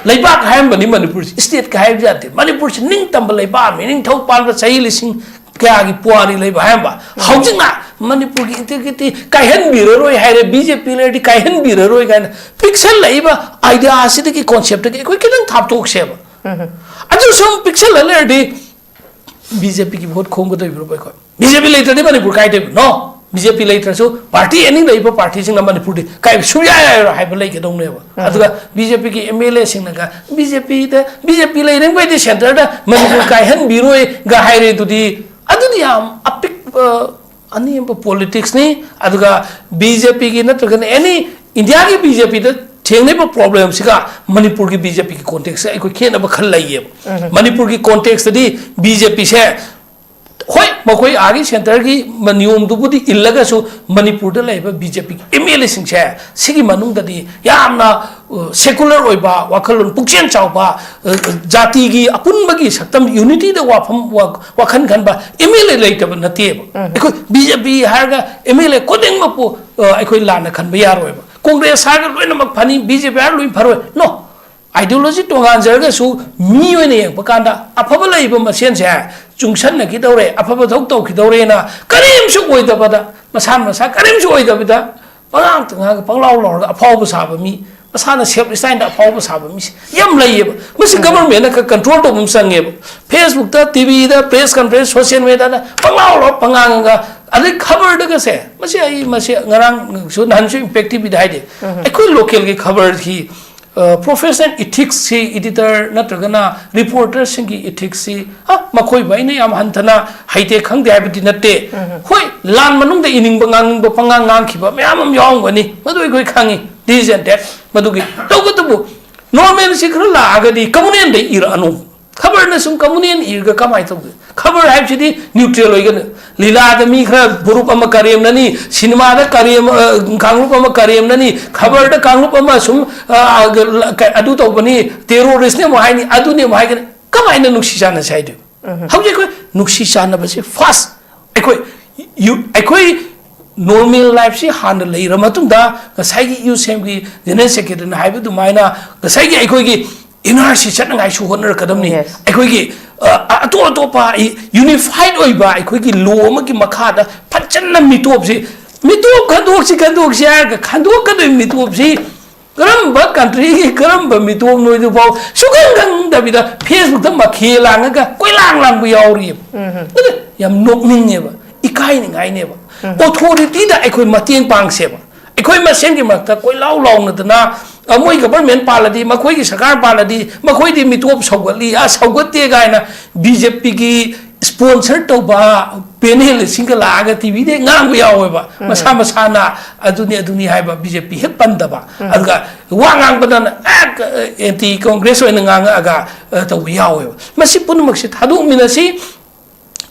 ꯂꯩꯕꯥꯛ ꯍꯥꯏꯔꯝꯕꯅꯤ ꯃꯅꯤꯄꯨꯔꯁꯤ, ꯏꯁꯇꯦꯠꯀ ꯍꯥꯏꯕ ꯌꯥꯗꯦ꯫ ꯃꯅꯤꯄꯨꯔꯁꯤ ꯅꯤꯡꯇꯝꯕ ꯂꯩꯕꯥꯛ ꯑꯃꯅꯤ, ꯅꯤꯡꯊꯧ ꯄꯥꯟꯕ ꯆꯍꯤ ꯂꯤꯁꯤꯡ ꯀꯌꯥꯒꯤ ꯄꯨꯋꯥꯔꯤ ꯂꯩꯕ ꯍꯥꯏꯔꯝꯕ꯫ ꯍꯧꯖꯤꯛꯅ ꯃꯅꯤꯄꯨꯔꯒꯤ ꯏꯟꯇꯤꯒ꯭ꯔꯤꯇꯤ ꯀꯥꯏꯍꯟꯕꯤꯔꯔꯣꯏ ꯍꯥꯏꯔꯦ, ꯕꯤ ꯖꯦ ꯄꯤ ꯂꯩꯔꯗꯤ ꯀꯥꯏꯍꯟꯕꯤꯔꯔꯣꯏ ꯀꯥꯏꯅ ꯄꯤꯛꯁꯜꯂꯛꯏꯕ ꯑꯥꯏꯗꯤꯌꯥ ꯑꯁꯤꯗꯒꯤ, ꯀꯣꯟꯁꯦꯞꯇꯒꯤ ꯑꯩꯈꯣꯏ ꯈꯤꯇꯪ ꯊꯥꯞꯇꯣꯛꯁꯦꯕ꯫ ꯑꯗꯨ ꯁꯨꯝ ꯄꯤꯛꯁꯜꯂ ꯂꯩꯔꯗꯤ ꯕꯤ ꯖꯦ ꯄꯤꯒꯤ ꯚꯣꯠ ꯈꯣꯝꯒꯗꯧꯔꯤꯕ꯭ꯔꯣ ꯑꯩꯈꯣꯏ? ꯕꯤ ꯖꯦ ꯄꯤ ꯂꯩꯇ꯭ꯔꯗꯤ ꯃꯅꯤꯄꯨꯔ ꯀꯥꯏꯗꯣꯏꯕ? ꯅꯣ! ꯕꯤ ꯖꯦ ꯄꯤ ꯂꯩꯇ꯭ꯔꯁꯨ ꯄꯥꯔꯇꯤ ꯑꯦꯅꯤ ꯂꯩꯕ ꯄꯥꯔꯇꯤꯁꯤꯡꯅ ꯃꯅꯤꯄꯨꯔꯗꯤ ꯀꯥꯏꯕ ꯁꯨꯡꯌꯥ ꯌꯥꯔꯣꯏ ꯍꯥꯏꯕ ꯂꯩꯒꯗꯧꯅꯦꯕ꯫ ꯑꯗꯨꯒ ꯕꯤ ꯖꯦ ꯄꯤꯒꯤ ꯑꯦꯝ ꯑꯦꯜ ꯑꯦꯁꯤꯡꯅꯒ ꯕꯤ ꯖꯦ ꯄꯤꯗ, ꯕꯤ ꯖꯦ ꯄꯤ ꯂꯩꯔꯤꯉꯩꯗꯤ ꯁꯦꯟꯇꯔꯗ ꯃꯅꯤꯄꯨꯔ ꯀꯥꯏꯍꯟꯕꯤꯔꯣꯏꯒ ꯍꯥꯏꯔꯦ ꯑꯗꯨꯗꯤ, ꯑꯗꯨꯗꯤ ꯌꯥꯝ ꯑꯄꯤꯛꯄ ꯑꯅꯦꯝꯕ ꯄꯣꯂꯤꯇꯤꯛꯁꯅꯤ꯫ ꯑꯗꯨꯒ ꯕꯤ ꯖꯦ ꯄꯤꯒꯤ ꯅꯠꯇ꯭ꯔꯒꯅ ꯑꯦꯅꯤ ꯏꯟꯗꯤꯌꯥꯒꯤ ꯕꯤ ꯖꯦ ꯄꯤꯗ ꯊꯦꯡꯅꯔꯤꯕ ꯄ꯭ꯔꯣꯕ꯭ꯂꯦꯝꯁꯤꯒ ꯃꯅꯤꯄꯨꯔꯒꯤ ꯕꯤ ꯖꯦ ꯄꯤꯒꯤ ꯀꯣꯟꯇꯦꯛꯁꯁꯦ ꯑꯩꯈꯣꯏ ꯈꯦꯠꯅꯕ ꯈꯔ ꯂꯩꯌꯦꯕ꯫ ꯃꯅꯤꯄꯨꯔꯒꯤ ꯀꯣꯟꯇꯦꯛꯁꯇꯗꯤ ꯕꯤ ꯖꯦ ꯄꯤꯁꯦ ꯍꯣꯏ, ꯃꯈꯣꯏ ꯑꯥꯒꯤ centreꯒꯤ ꯃ-, ꯅꯤꯌꯣꯝꯗꯨꯕꯨꯗꯤ ꯏꯜꯂꯒꯁꯨ, ꯃꯅꯤꯄꯨꯔꯗ ꯂꯩꯔꯤꯕ BJPꯒꯤ MLAꯁꯤꯡꯁꯦ ꯁꯤꯒꯤ ꯃꯅꯨꯡꯗꯗꯤ ꯌꯥꯝꯅ, ꯑ, secular ꯑꯣꯏꯕ ꯋꯥꯈꯜꯂꯣꯟ, ꯄꯨꯛꯆꯦꯜ ꯆꯥꯎꯕ, ꯑ, ꯖꯥꯇꯤꯒꯤ ꯑꯄꯨꯟꯕꯒꯤ ꯁꯛꯇꯝ, unityꯗ ꯋꯥꯐꯝ, ꯋꯥ-, ꯋꯥꯈꯜ ꯈꯟꯕ MLA ꯂꯩꯇꯕ ꯅꯠꯇꯦꯕ꯫ ꯑꯩꯈꯣꯏ BJP ꯍꯥꯏꯔꯒ MLA ꯈꯨꯗꯤꯡꯃꯛꯄꯨ, ꯑ, ꯑꯩꯈꯣꯏ ꯂꯥꯟꯅ ꯈꯟꯕ ꯌꯥꯔꯣꯏꯕ꯫ Congress ꯍꯥꯏꯔꯒ ꯂꯣꯏꯅꯃꯛ ꯐꯅꯤ, BJP ꯍꯥꯏꯔꯒ ꯂꯣꯏꯅ ꯐꯔꯣꯏ꯫ No꯫ Ideology ꯇꯣꯉꯥꯟꯖꯔꯒꯁꯨ ꯃꯤ ꯑꯣꯏꯅ ꯌꯦꯡꯕ ꯀꯥꯟꯗ ꯑꯐꯕ ꯂꯩꯕ ꯃꯁꯦꯟꯁꯦ ꯆꯨꯡꯁꯟꯅꯈꯤꯗꯧꯔꯦ, ꯑꯐꯕ ꯊꯕꯛ ꯇꯧꯈꯤꯗꯧꯔꯦꯅ ꯀꯔꯤꯝꯁꯨ ꯑꯣꯏꯗꯕꯗ, ꯃꯁꯥꯅ ꯃꯁꯥ ꯀꯔꯤꯝꯁꯨ ꯑꯣꯏꯗꯕꯗ ꯄꯉꯥꯡꯇ ꯉꯥꯡꯉꯒ ꯄꯪꯂꯥꯎ ꯂꯥꯎꯔꯒ ꯑꯐꯥꯎꯕ ꯁꯥꯕ ꯃꯤ, ꯃꯁꯥꯅ self esteemꯗ ꯑꯐꯥꯎꯕ ꯁꯥꯕ ꯃꯤꯁꯦ ꯌꯥꯝ ꯂꯩꯌꯦꯕ꯫ ꯃꯁꯤ governmentꯅ ꯈꯔ control ꯇꯧꯕ ꯑꯃ ꯆꯪꯉꯦꯕ꯫ Facebookꯇ, TVꯗ, press conference, social mediaꯗ ꯄꯪꯂꯥꯎ ꯂꯥꯎꯔ ꯄꯉꯥꯡ ꯉꯥꯡꯉꯒ, ꯑꯗꯩ ꯈꯕꯔꯗꯒꯁꯦ, ꯃꯁꯤ ꯑꯩ, ꯃꯁꯤ ꯉꯔꯥꯡꯁꯨ ꯅꯍꯥꯟꯁꯨ Impact TVꯗ ꯍꯥꯏꯗꯦ, ꯑꯩꯈꯣꯏ localꯒꯤ ꯈꯕꯔꯒꯤ ꯑ, professional ethicsꯁꯤ editor ꯅꯠꯇ꯭ꯔꯒꯅ reporterꯁꯤꯡꯒꯤ ethicsꯁꯤ, ꯑ, ꯃꯈꯣꯏꯕꯨ ꯑꯩꯅ ꯌꯥꯝ ꯍꯟꯊꯅ ꯍꯩꯇꯦ ꯈꯪꯗꯦ ꯍꯥꯏꯕꯗꯤ ꯅꯠꯇꯦ꯫ ꯍꯣꯏ, ꯂꯥꯟ ꯃꯅꯨꯡꯗ ꯏꯅꯤꯡꯕ ꯉꯥꯡꯅꯤꯡꯕ ꯄꯉꯥꯡ ꯉꯥꯡꯈꯤꯕ ꯃꯌꯥꯝ ꯑꯃ ꯌꯥꯎꯔꯝꯒꯅꯤ, ꯃꯗꯨ ꯑꯩꯈꯣꯏ ꯈꯪꯉꯤ, this and that꯫ ꯃꯗꯨꯒꯤ ꯇꯧꯕꯇꯕꯨ normalꯁꯤ ꯈꯔ ꯂꯥꯛꯑꯒꯗꯤ communalꯗ ꯏꯔꯛꯑꯅꯨ꯫ ꯈꯕꯔꯅ ꯁꯨꯝ communal ꯏꯔꯒ ꯀꯃꯥꯏꯅ ꯇꯧꯒꯦ? ꯈꯕꯔ ꯍꯥꯏꯕꯁꯤꯗꯤ neutral ꯑꯣꯏꯒꯅꯤ꯫ ꯂꯤꯂꯥꯗ ꯃꯤ ꯈꯔ ꯒ꯭ꯔꯨꯞ ꯑꯃ ꯀꯔꯦꯝꯅꯅꯤ, ꯁꯤꯅꯦꯃꯥꯗ ꯀꯔꯦꯝ, ꯑ, ꯀꯥꯡꯂꯨꯞ ꯑꯃ ꯀꯔꯦꯝꯅꯅꯤ, ꯈꯕꯔꯗ ꯀꯥꯡꯂꯨꯞ ꯑꯃ ꯁꯨꯝ, ꯑ, ꯑ, ꯀ-, ꯑꯗꯨ ꯇꯧꯕꯅꯤ, terroristꯅꯤ ꯑꯃꯨꯛ ꯍꯥꯏꯅꯤ, ꯑꯗꯨꯅꯤ ꯑꯃꯨꯛ ꯍꯥꯏꯒꯅꯤ꯫ ꯀꯃꯥꯏꯅ ꯅꯨꯡꯁꯤ ꯆꯥꯟꯅꯁꯦ ꯍꯥꯏꯗꯣꯏꯅꯣ? ꯍꯧꯖꯤꯛ ꯑꯩꯈꯣꯏ ꯅꯨꯡꯁꯤ ꯆꯥꯟꯅꯕꯁꯤ first ꯑꯩꯈꯣꯏ ꯌꯨ-, ꯑꯩꯈꯣꯏ normal lifeꯁꯤ ꯍꯥꯟꯅ ꯂꯩꯔ ꯃꯇꯨꯡꯗ ꯉꯁꯥꯏꯒꯤ ꯌꯨ ꯁꯦꯝꯒꯤ General Secretaryꯅ ꯍꯥꯏꯕ ꯑꯗꯨꯃꯥꯏꯅ ꯉꯁꯥꯏꯒꯤ ꯑꯩꯈꯣꯏꯒꯤ innerꯁꯤ ꯆꯠꯅꯉꯥꯏꯁꯨ ꯍꯣꯠꯅꯔꯛꯀꯗꯕꯅꯤ꯫ Yes. ꯑꯩꯈꯣꯏꯒꯤ, ꯑ, ꯑꯇꯣꯞ ꯑꯇꯣꯞꯄ unified ꯑꯣꯏꯕ ꯑꯩꯈꯣꯏꯒꯤ law ꯑꯃꯒꯤ ꯃꯈꯥꯗ ꯐꯖꯅ ꯃꯤꯇꯣꯞꯁꯤ, ꯃꯤꯇꯣꯞ ꯈꯟꯗꯣꯛꯁꯤ, ꯈꯟꯗꯣꯛꯁꯤ ꯍꯥꯏꯔꯒ ꯈꯟꯗꯣꯛꯀꯗꯣꯏ ꯃꯤꯇꯣꯞꯁꯤ ꯀꯔꯝꯕ countryꯒꯤ ꯀꯔꯝꯕ ꯃꯤꯇꯣꯞꯅꯣ ꯍꯥꯏꯗꯨꯐꯥꯎ ꯁꯨꯈꯪ ꯈꯪꯗꯕꯤꯗ Facebookꯇ ꯃꯈꯦ ꯂꯥꯡꯉꯒ ꯀꯣꯏꯂꯥꯡ ꯂꯥꯡꯕ ꯌꯥꯎꯔꯤꯑꯕ꯫ ꯑꯗꯨ ꯌꯥꯝ ꯅꯣꯛꯅꯤꯡꯉꯦꯕ, ꯏꯀꯥꯏꯅꯤꯡꯉꯥꯏꯅꯦꯕ꯫ Authorityꯗ ꯑꯩꯈꯣꯏ ꯃꯇꯦꯡ ꯄꯥꯡꯁꯦꯕ꯫ ꯑꯩꯈꯣꯏ ꯃꯁꯦꯟꯒꯤ ꯃꯔꯛꯇ ꯀꯣꯏꯂꯥꯎ ꯂꯥꯎꯅꯗꯅ, ꯑ, ꯃꯣꯏ government ꯄꯥꯜꯂꯗꯤ, ꯃꯈꯣꯏꯒꯤ ꯁꯔꯀꯥꯔ ꯄꯥꯜꯂꯗꯤ, ꯃꯈꯣꯏꯗꯤ ꯃꯤꯇꯣꯞ ꯁꯧꯒꯠꯂꯤ, ꯑ, ꯁꯧꯒꯠꯇꯦ ꯀꯥꯏꯅ BJPꯒꯤ sponsor ꯇꯧꯕ panelꯁꯤꯡꯒ ꯂꯥꯛꯑꯒ TVꯗ ꯉꯥꯡꯕ ꯌꯥꯎꯋꯦꯕ꯫ ꯃꯁꯥ ꯃꯁꯥꯅ ꯑꯗꯨꯅꯤ ꯑꯗꯨꯅꯤ ꯍꯥꯏꯕ, BJP ꯍꯦꯛ ꯄꯟꯗꯕ꯫ ꯑꯗꯨꯒ ꯋꯥ ꯉꯥꯡꯕꯗꯅ, ꯑꯦ, anti Congress ꯑꯣꯏꯅ ꯉꯥꯡꯉꯛꯑꯒ, ꯑ, ꯇꯧꯕ ꯌꯥꯎꯋꯦꯕ꯫ ꯃꯁꯤ ꯄꯨꯝꯅꯃꯛꯁꯤ ꯊꯥꯗꯣꯛꯃꯤꯟꯅꯁꯤ꯫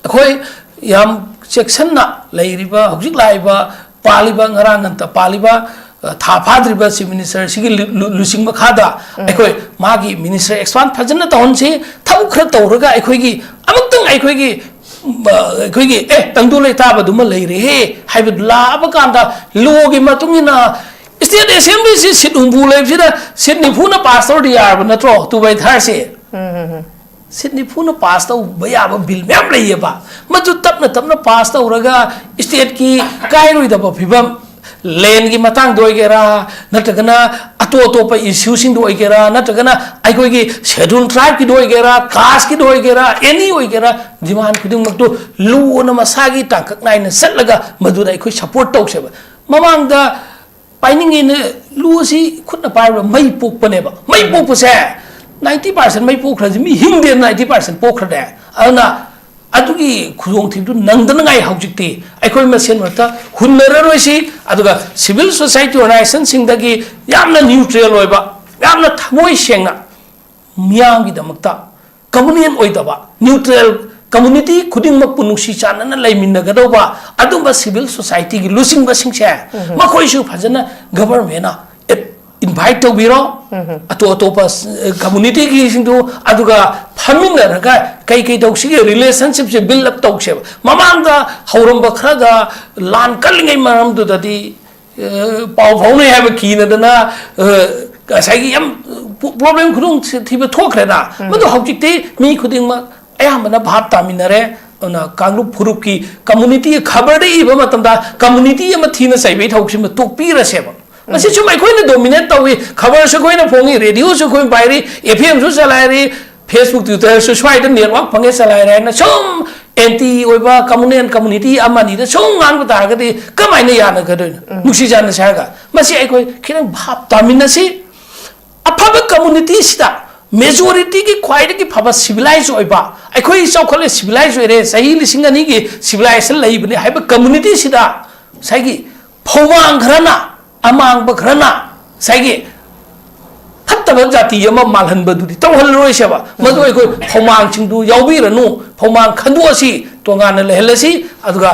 ꯑꯩꯈꯣꯏ ꯌꯥꯝ ꯆꯦꯛꯁꯤꯟꯅ ꯂꯩꯔꯤꯕ, ꯍꯧꯖꯤꯛ ꯂꯥꯛꯏꯕ, ꯄꯥꯜꯂꯤꯕ, ꯉꯔꯥꯡ ꯉꯟꯇ ꯄꯥꯜꯂꯤꯕ, ꯑ, ꯊꯥ ꯐꯥꯗ꯭ꯔꯤꯕ Chief Minister ꯁꯤꯒꯤ ꯂꯨ-, ꯂꯨ-, ꯂꯨꯆꯤꯡ ꯃꯈꯥꯗ ꯑꯩꯈꯣꯏ ꯃꯥꯒꯤ minister expand ꯐꯖꯅ ꯇꯧꯍꯟꯁꯤ꯫ ꯊꯕꯛ ꯈꯔ ꯇꯧꯔꯒ ꯑꯩꯈꯣꯏꯒꯤ ꯑꯃꯨꯛꯇꯪ ꯑꯩꯈꯣꯏꯒꯤ, ꯎꯝ, ꯑ, ꯑꯩꯈꯣꯏꯒꯤ, "ꯑꯦ, ꯇꯪꯗꯨ ꯂꯩꯇꯥꯕꯗꯨꯃ ꯂꯩꯔꯦꯍꯦ" ꯍꯥꯏꯕꯗꯨ ꯂꯥꯛꯑꯕ ꯀꯥꯟꯗ, ꯂꯣꯒꯤ ꯃꯇꯨꯡ ꯏꯟꯅ state assembly ꯁꯤ seat ꯍꯨꯝꯐꯨ ꯂꯩꯕꯁꯤꯗ seat ꯅꯤꯐꯨꯅ pass ꯇꯧꯔꯗꯤ ꯌꯥꯔꯕ ꯅꯠꯇ꯭ꯔꯣ, two by third ꯁꯤ? Seat ꯅꯤꯐꯨꯅ pass ꯇꯧꯕ ꯌꯥꯕ bill ꯃꯌꯥꯝ ꯂꯩꯌꯦꯕ꯫ ꯃꯗꯨ ꯇꯞꯅ ꯇꯞꯅ pass ꯇꯧꯔꯒ state ꯀꯤ ꯀꯥꯏꯔꯣꯏꯗꯕ ꯐꯤꯕꯝ, land ꯒꯤ ꯃꯇꯥꯡꯗ ꯑꯣꯏꯒꯦꯔꯥ, ꯅꯠꯇ꯭ꯔꯒꯅ ꯑꯇꯣꯞ ꯑꯇꯣꯞꯄ issue ꯁꯤꯡꯗ ꯑꯣꯏꯒꯦꯔꯥ, ꯅꯠꯇ꯭ꯔꯒꯅ ꯑꯩꯈꯣꯏꯒꯤ schedule tribe ꯀꯤꯗ ꯑꯣꯏꯒꯦꯔꯥ, caste ꯀꯤꯗ ꯑꯣꯏꯒꯦꯔꯥ, any ꯑꯣꯏꯒꯦꯔꯥ, demand ꯈꯨꯗꯤꯡꯃꯛꯇꯨ ꯂꯨꯅ ꯃꯁꯥꯒꯤ ꯇꯥꯡꯀꯛ ꯅꯥꯏꯅ ꯆꯠꯂꯒ ꯃꯗꯨꯗ ꯑꯩꯈꯣꯏ support ꯇꯧꯁꯦꯕ꯫ ꯃꯃꯥꯡꯗ ꯄꯥꯏꯅꯤꯡꯉꯤꯅꯦ꯫ ꯂꯨ ꯑꯁꯤ ꯈꯨꯠꯅ ꯄꯥꯏꯕ ꯃꯩ ꯄꯣꯛꯄꯅꯦꯕ꯫ ꯃꯩ ꯄꯣꯛꯄꯁꯦ ninety percent ꯃꯩ ꯄꯣꯛꯈ꯭ꯔꯁꯤ, ꯃꯤ ꯍꯤꯡꯗꯦ ninety percent ꯄꯣꯛꯈ꯭ꯔꯗꯤ꯫ ꯑꯗꯨꯅ ꯑꯗꯨꯒꯤ ꯈꯨꯗꯣꯡꯊꯤꯕꯗꯨ ꯅꯪꯗꯅꯉꯥꯏ ꯍꯧꯖꯤꯛꯇꯤ ꯑꯩꯈꯣꯏ ꯃꯁꯦꯟ ꯃꯔꯛꯇ ꯍꯨꯟꯅꯔꯔꯣꯏꯁꯤ꯫ ꯑꯗꯨꯒ civil society organization ꯁꯤꯡꯗꯒꯤ ꯌꯥꯝꯅ neutral ꯑꯣꯏꯕ, ꯌꯥꯝꯅ ꯊꯃꯣꯏ ꯁꯦꯡꯅ ꯃꯤꯌꯥꯝꯒꯤꯗꯃꯛꯇ communal ꯑꯣꯏꯗꯕ, neutral, community ꯈꯨꯗꯤꯡꯃꯛꯄꯨ ꯅꯨꯡꯁꯤ ꯆꯥꯟꯅꯅ ꯂꯩꯃꯤꯟꯅꯒꯗꯧꯕ ꯑꯗꯨꯝꯕ civil society ꯒꯤ ꯂꯨꯆꯤꯡꯕꯁꯤꯡꯁꯦ, ꯃꯈꯣꯏꯁꯨ ꯐꯖꯅ government ꯅ invite ꯇꯧꯕꯤꯔꯣ꯫ ꯑꯇꯣꯞ ꯑꯇꯣꯞꯄ, ꯑ, community ꯒꯤꯁꯤꯡꯗꯨ, ꯑꯗꯨꯒ ꯐꯝꯃꯤꯟꯅꯔꯒ ꯀꯩ ꯀꯩ ꯇꯧꯁꯤꯒꯦ, relationship ꯁꯦ build up ꯇꯧꯁꯦꯕ꯫ ꯃꯃꯥꯡꯗ ꯍꯧꯔꯝꯕ ꯈꯔꯒ ꯂꯥꯟ ꯀꯜꯂꯤꯉꯩ ꯃꯔꯝꯗꯨꯗꯗꯤ ꯑ, ꯄꯥꯎ ꯐꯥꯎꯅꯩ ꯍꯥꯏꯕ ꯀꯤꯅꯗꯅ, ꯑ, ꯉꯁꯥꯏꯒꯤ ꯌꯥꯝ ꯄ꯭ꯔꯣ-, problem ꯈꯨꯗꯣꯡꯊꯤꯕ ꯊꯣꯛꯈ꯭ꯔꯦꯅ꯫ ꯃꯗꯨ ꯍꯧꯖꯤꯛꯇꯤ ꯃꯤ ꯈꯨꯗꯤꯡꯃꯛ ꯑꯌꯥꯝꯕꯅ ꯚꯥꯞ ꯇꯥꯃꯤꯟꯅꯔꯦ꯫ ꯑꯗꯨꯅ ꯀꯥꯡꯂꯨꯞ ꯐꯨꯔꯨꯞꯀꯤ community ꯒꯤ ꯈꯕꯔꯗ ꯏꯕ ꯃꯇꯝꯗ community ꯑꯃ ꯊꯤꯅ ꯆꯩꯕꯒꯤ ꯊꯕꯛꯁꯤꯃ ꯇꯣꯛꯄꯤꯔꯁꯦꯕ꯫ ꯃꯁꯤ ꯁꯨꯝ ꯑꯩꯈꯣꯏꯅ dominate ꯇꯧꯏ, ꯈꯕꯔꯁꯨ ꯑꯩꯈꯣꯏꯅ ꯐꯣꯡꯉꯤ, radio ꯁꯨ ꯑꯩꯈꯣꯏꯅ ꯄꯥꯏꯔꯤ, F M ꯁꯨ ꯆꯂꯥꯏꯔꯤ, Facebook, Twitter ꯁꯨ ꯁ꯭ꯋꯥꯏꯗ network ꯐꯪꯉꯦ ꯆꯂꯥꯏꯔꯦ ꯍꯥꯏꯅ ꯁꯨꯝ anti ꯑꯣꯏꯕ communal community ꯑꯃꯅꯤꯗ ꯁꯨꯝ ꯉꯥꯡꯕ ꯇꯥꯔꯒꯗꯤ ꯀꯃꯥꯏꯅ ꯌꯥꯅꯒꯗꯣꯏꯅꯣ? ꯅꯨꯡꯁꯤ ꯆꯥꯟꯅꯁꯦ ꯍꯥꯏꯔꯒ ꯃꯁꯤ ꯑꯩꯈꯣꯏ ꯈꯤꯇꯪ ꯚꯥꯞ ꯇꯥꯃꯤꯟꯅꯁꯤ꯫ ꯑꯐꯕ community ꯁꯤꯗ majority ꯒꯤ ꯈ꯭ꯋꯥꯏꯗꯒꯤ ꯐꯕ civilized ꯑꯣꯏꯕ, ꯑꯩꯈꯣꯏ ꯆꯥꯎꯈꯠꯂꯦ, civilized ꯑꯣꯏꯔꯦ, ꯆꯍꯤ ꯂꯤꯁꯤꯡ ꯑꯅꯤꯒꯤ civilization ꯂꯩꯕꯅꯦ ꯍꯥꯏꯕ community ꯁꯤꯗ ꯉꯁꯥꯏꯒꯤ ꯐꯧꯃꯥꯡ ꯈꯔꯅ, ꯑꯃꯥꯡꯕ ꯈꯔꯅ ꯉꯁꯥꯏꯒꯤ ꯐꯠꯇꯕ ꯖꯥꯇꯤ ꯑꯃ ꯃꯥꯜꯍꯟꯕꯗꯨꯗꯤ ꯇꯧꯍꯜꯂꯔꯣꯏꯁꯦꯕ꯫ ꯃꯗꯨ ꯑꯩꯈꯣꯏ ꯐꯧꯃꯥꯡꯁꯤꯡꯗꯨ ꯌꯥꯎꯕꯤꯔꯅꯨ, ꯐꯧꯃꯥꯡ ꯈꯟꯗꯣꯛꯑꯁꯤ꯫ ꯇꯣꯉꯥꯟꯅ ꯂꯩꯍꯜꯂꯁꯤ꯫ ꯑꯗꯨꯒ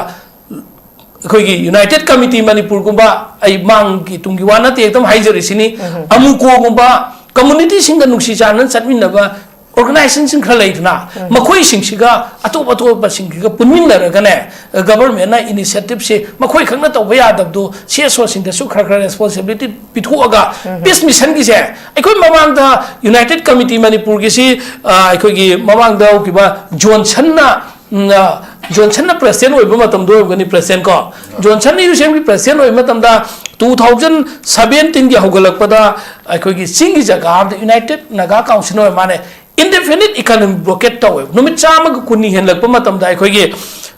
ꯑꯩꯈꯣꯏꯒꯤ ꯌꯨꯅꯥꯏꯇꯦꯗ ꯀꯃꯤꯇꯤ ꯃꯅꯤꯄꯨꯔꯒꯨꯝꯕ, ꯑꯩ ꯃꯥꯡꯒꯤ ꯇꯨꯡꯒꯤ ꯋꯥ ꯅꯠꯇꯦ, ꯑꯗꯨꯝ ꯍꯥꯏꯖꯔꯤꯁꯤꯅꯤ, ꯑꯃꯨꯀꯣꯒꯨꯝꯕ ꯀꯝꯃꯨꯅꯤꯇꯤꯁꯤꯡꯒ ꯅꯨꯡꯁꯤ ꯆꯥꯟꯅꯅ ꯆꯠꯃꯤꯟꯅꯕ ꯑꯣꯔꯒꯅꯥꯏꯖꯦꯁꯟꯁꯤꯡ ꯈꯔ ꯂꯩꯗꯅ, ꯃꯈꯣꯏꯁꯤꯡꯁꯤꯒ ꯑꯇꯣꯞ ꯑꯇꯣꯞꯄꯁꯤꯡꯁꯤꯒ ꯄꯨꯟꯃꯤꯟꯅꯔꯒꯅꯦ, ꯒꯕꯔꯃꯦꯟꯅ ꯏꯅꯤꯁꯤꯌꯦꯇꯤꯞꯁꯦ ꯃꯈꯣꯏ ꯈꯛꯅ ꯇꯧꯕ ꯌꯥꯗꯕꯗꯣ ꯁꯤ ꯑꯦꯁ ꯑꯣꯁꯤꯡꯗꯁꯨ ꯈꯔ ꯈꯔ ꯔꯦꯁꯄꯣꯟꯁꯤꯕꯤꯂꯤꯇꯤ ꯄꯤꯊꯣꯛꯑꯒ ꯄꯤꯁ ꯃꯤꯁꯟꯒꯤꯁꯦ ꯑꯩꯈꯣꯏ ꯃꯃꯥꯡꯗ ꯌꯨꯅꯥꯏꯇꯦꯗ ꯀꯃꯤꯇꯤ ꯃꯅꯤꯄꯨꯔꯒꯤꯁꯤ, ꯑ, ꯑꯩꯈꯣꯏꯒꯤ ꯃꯃꯥꯡꯗ ꯍꯧꯈꯤꯕ ꯖꯣꯟꯁꯟꯅ, ꯎꯝ, ꯑ, ꯖꯣꯟꯁꯟꯅ ꯄ꯭ꯔꯦꯁꯤꯗꯦꯟ ꯑꯣꯏꯕ ꯃꯇꯝꯗ ꯑꯣꯏꯔꯝꯒꯅꯤ, ꯄ꯭ꯔꯦꯁꯤꯗꯦꯟ ꯀꯣ, ꯖꯣꯟꯁꯟꯅ ꯌꯨ ꯁꯤ ꯑꯦꯝꯒꯤ ꯄ꯭ꯔꯦꯁꯤꯗꯦꯟ ꯑꯣꯏꯕ ꯃꯇꯝꯗ ꯇꯨ ꯊꯥꯎꯖꯟ ꯁꯕꯦꯟꯇꯤꯟꯒꯤ ꯍꯧꯒꯠꯂꯛꯄꯗ ꯑꯩꯈꯣꯏꯒꯤ ꯆꯤꯡꯒꯤ ꯖꯒꯥ ꯑꯃꯗ ꯌꯨꯅꯥꯏꯇꯦꯗ ꯅꯥꯒꯥ ꯀꯥꯎꯟꯁꯤꯜ ꯑꯣꯏꯕ ꯃꯥꯅꯦ, ꯏꯟꯗꯦꯐꯤꯅꯤꯠ ꯏꯀꯅꯣꯃꯤꯛ ꯕ꯭ꯂꯣꯀꯦꯠ ꯇꯧꯋꯦꯕ꯫ ꯅꯨꯃꯤꯠ ꯆꯥꯝꯃꯒ ꯀꯨꯟꯅꯤ ꯍꯦꯟꯂꯛꯄ ꯃꯇꯝꯗ ꯑꯩꯈꯣꯏꯒꯤ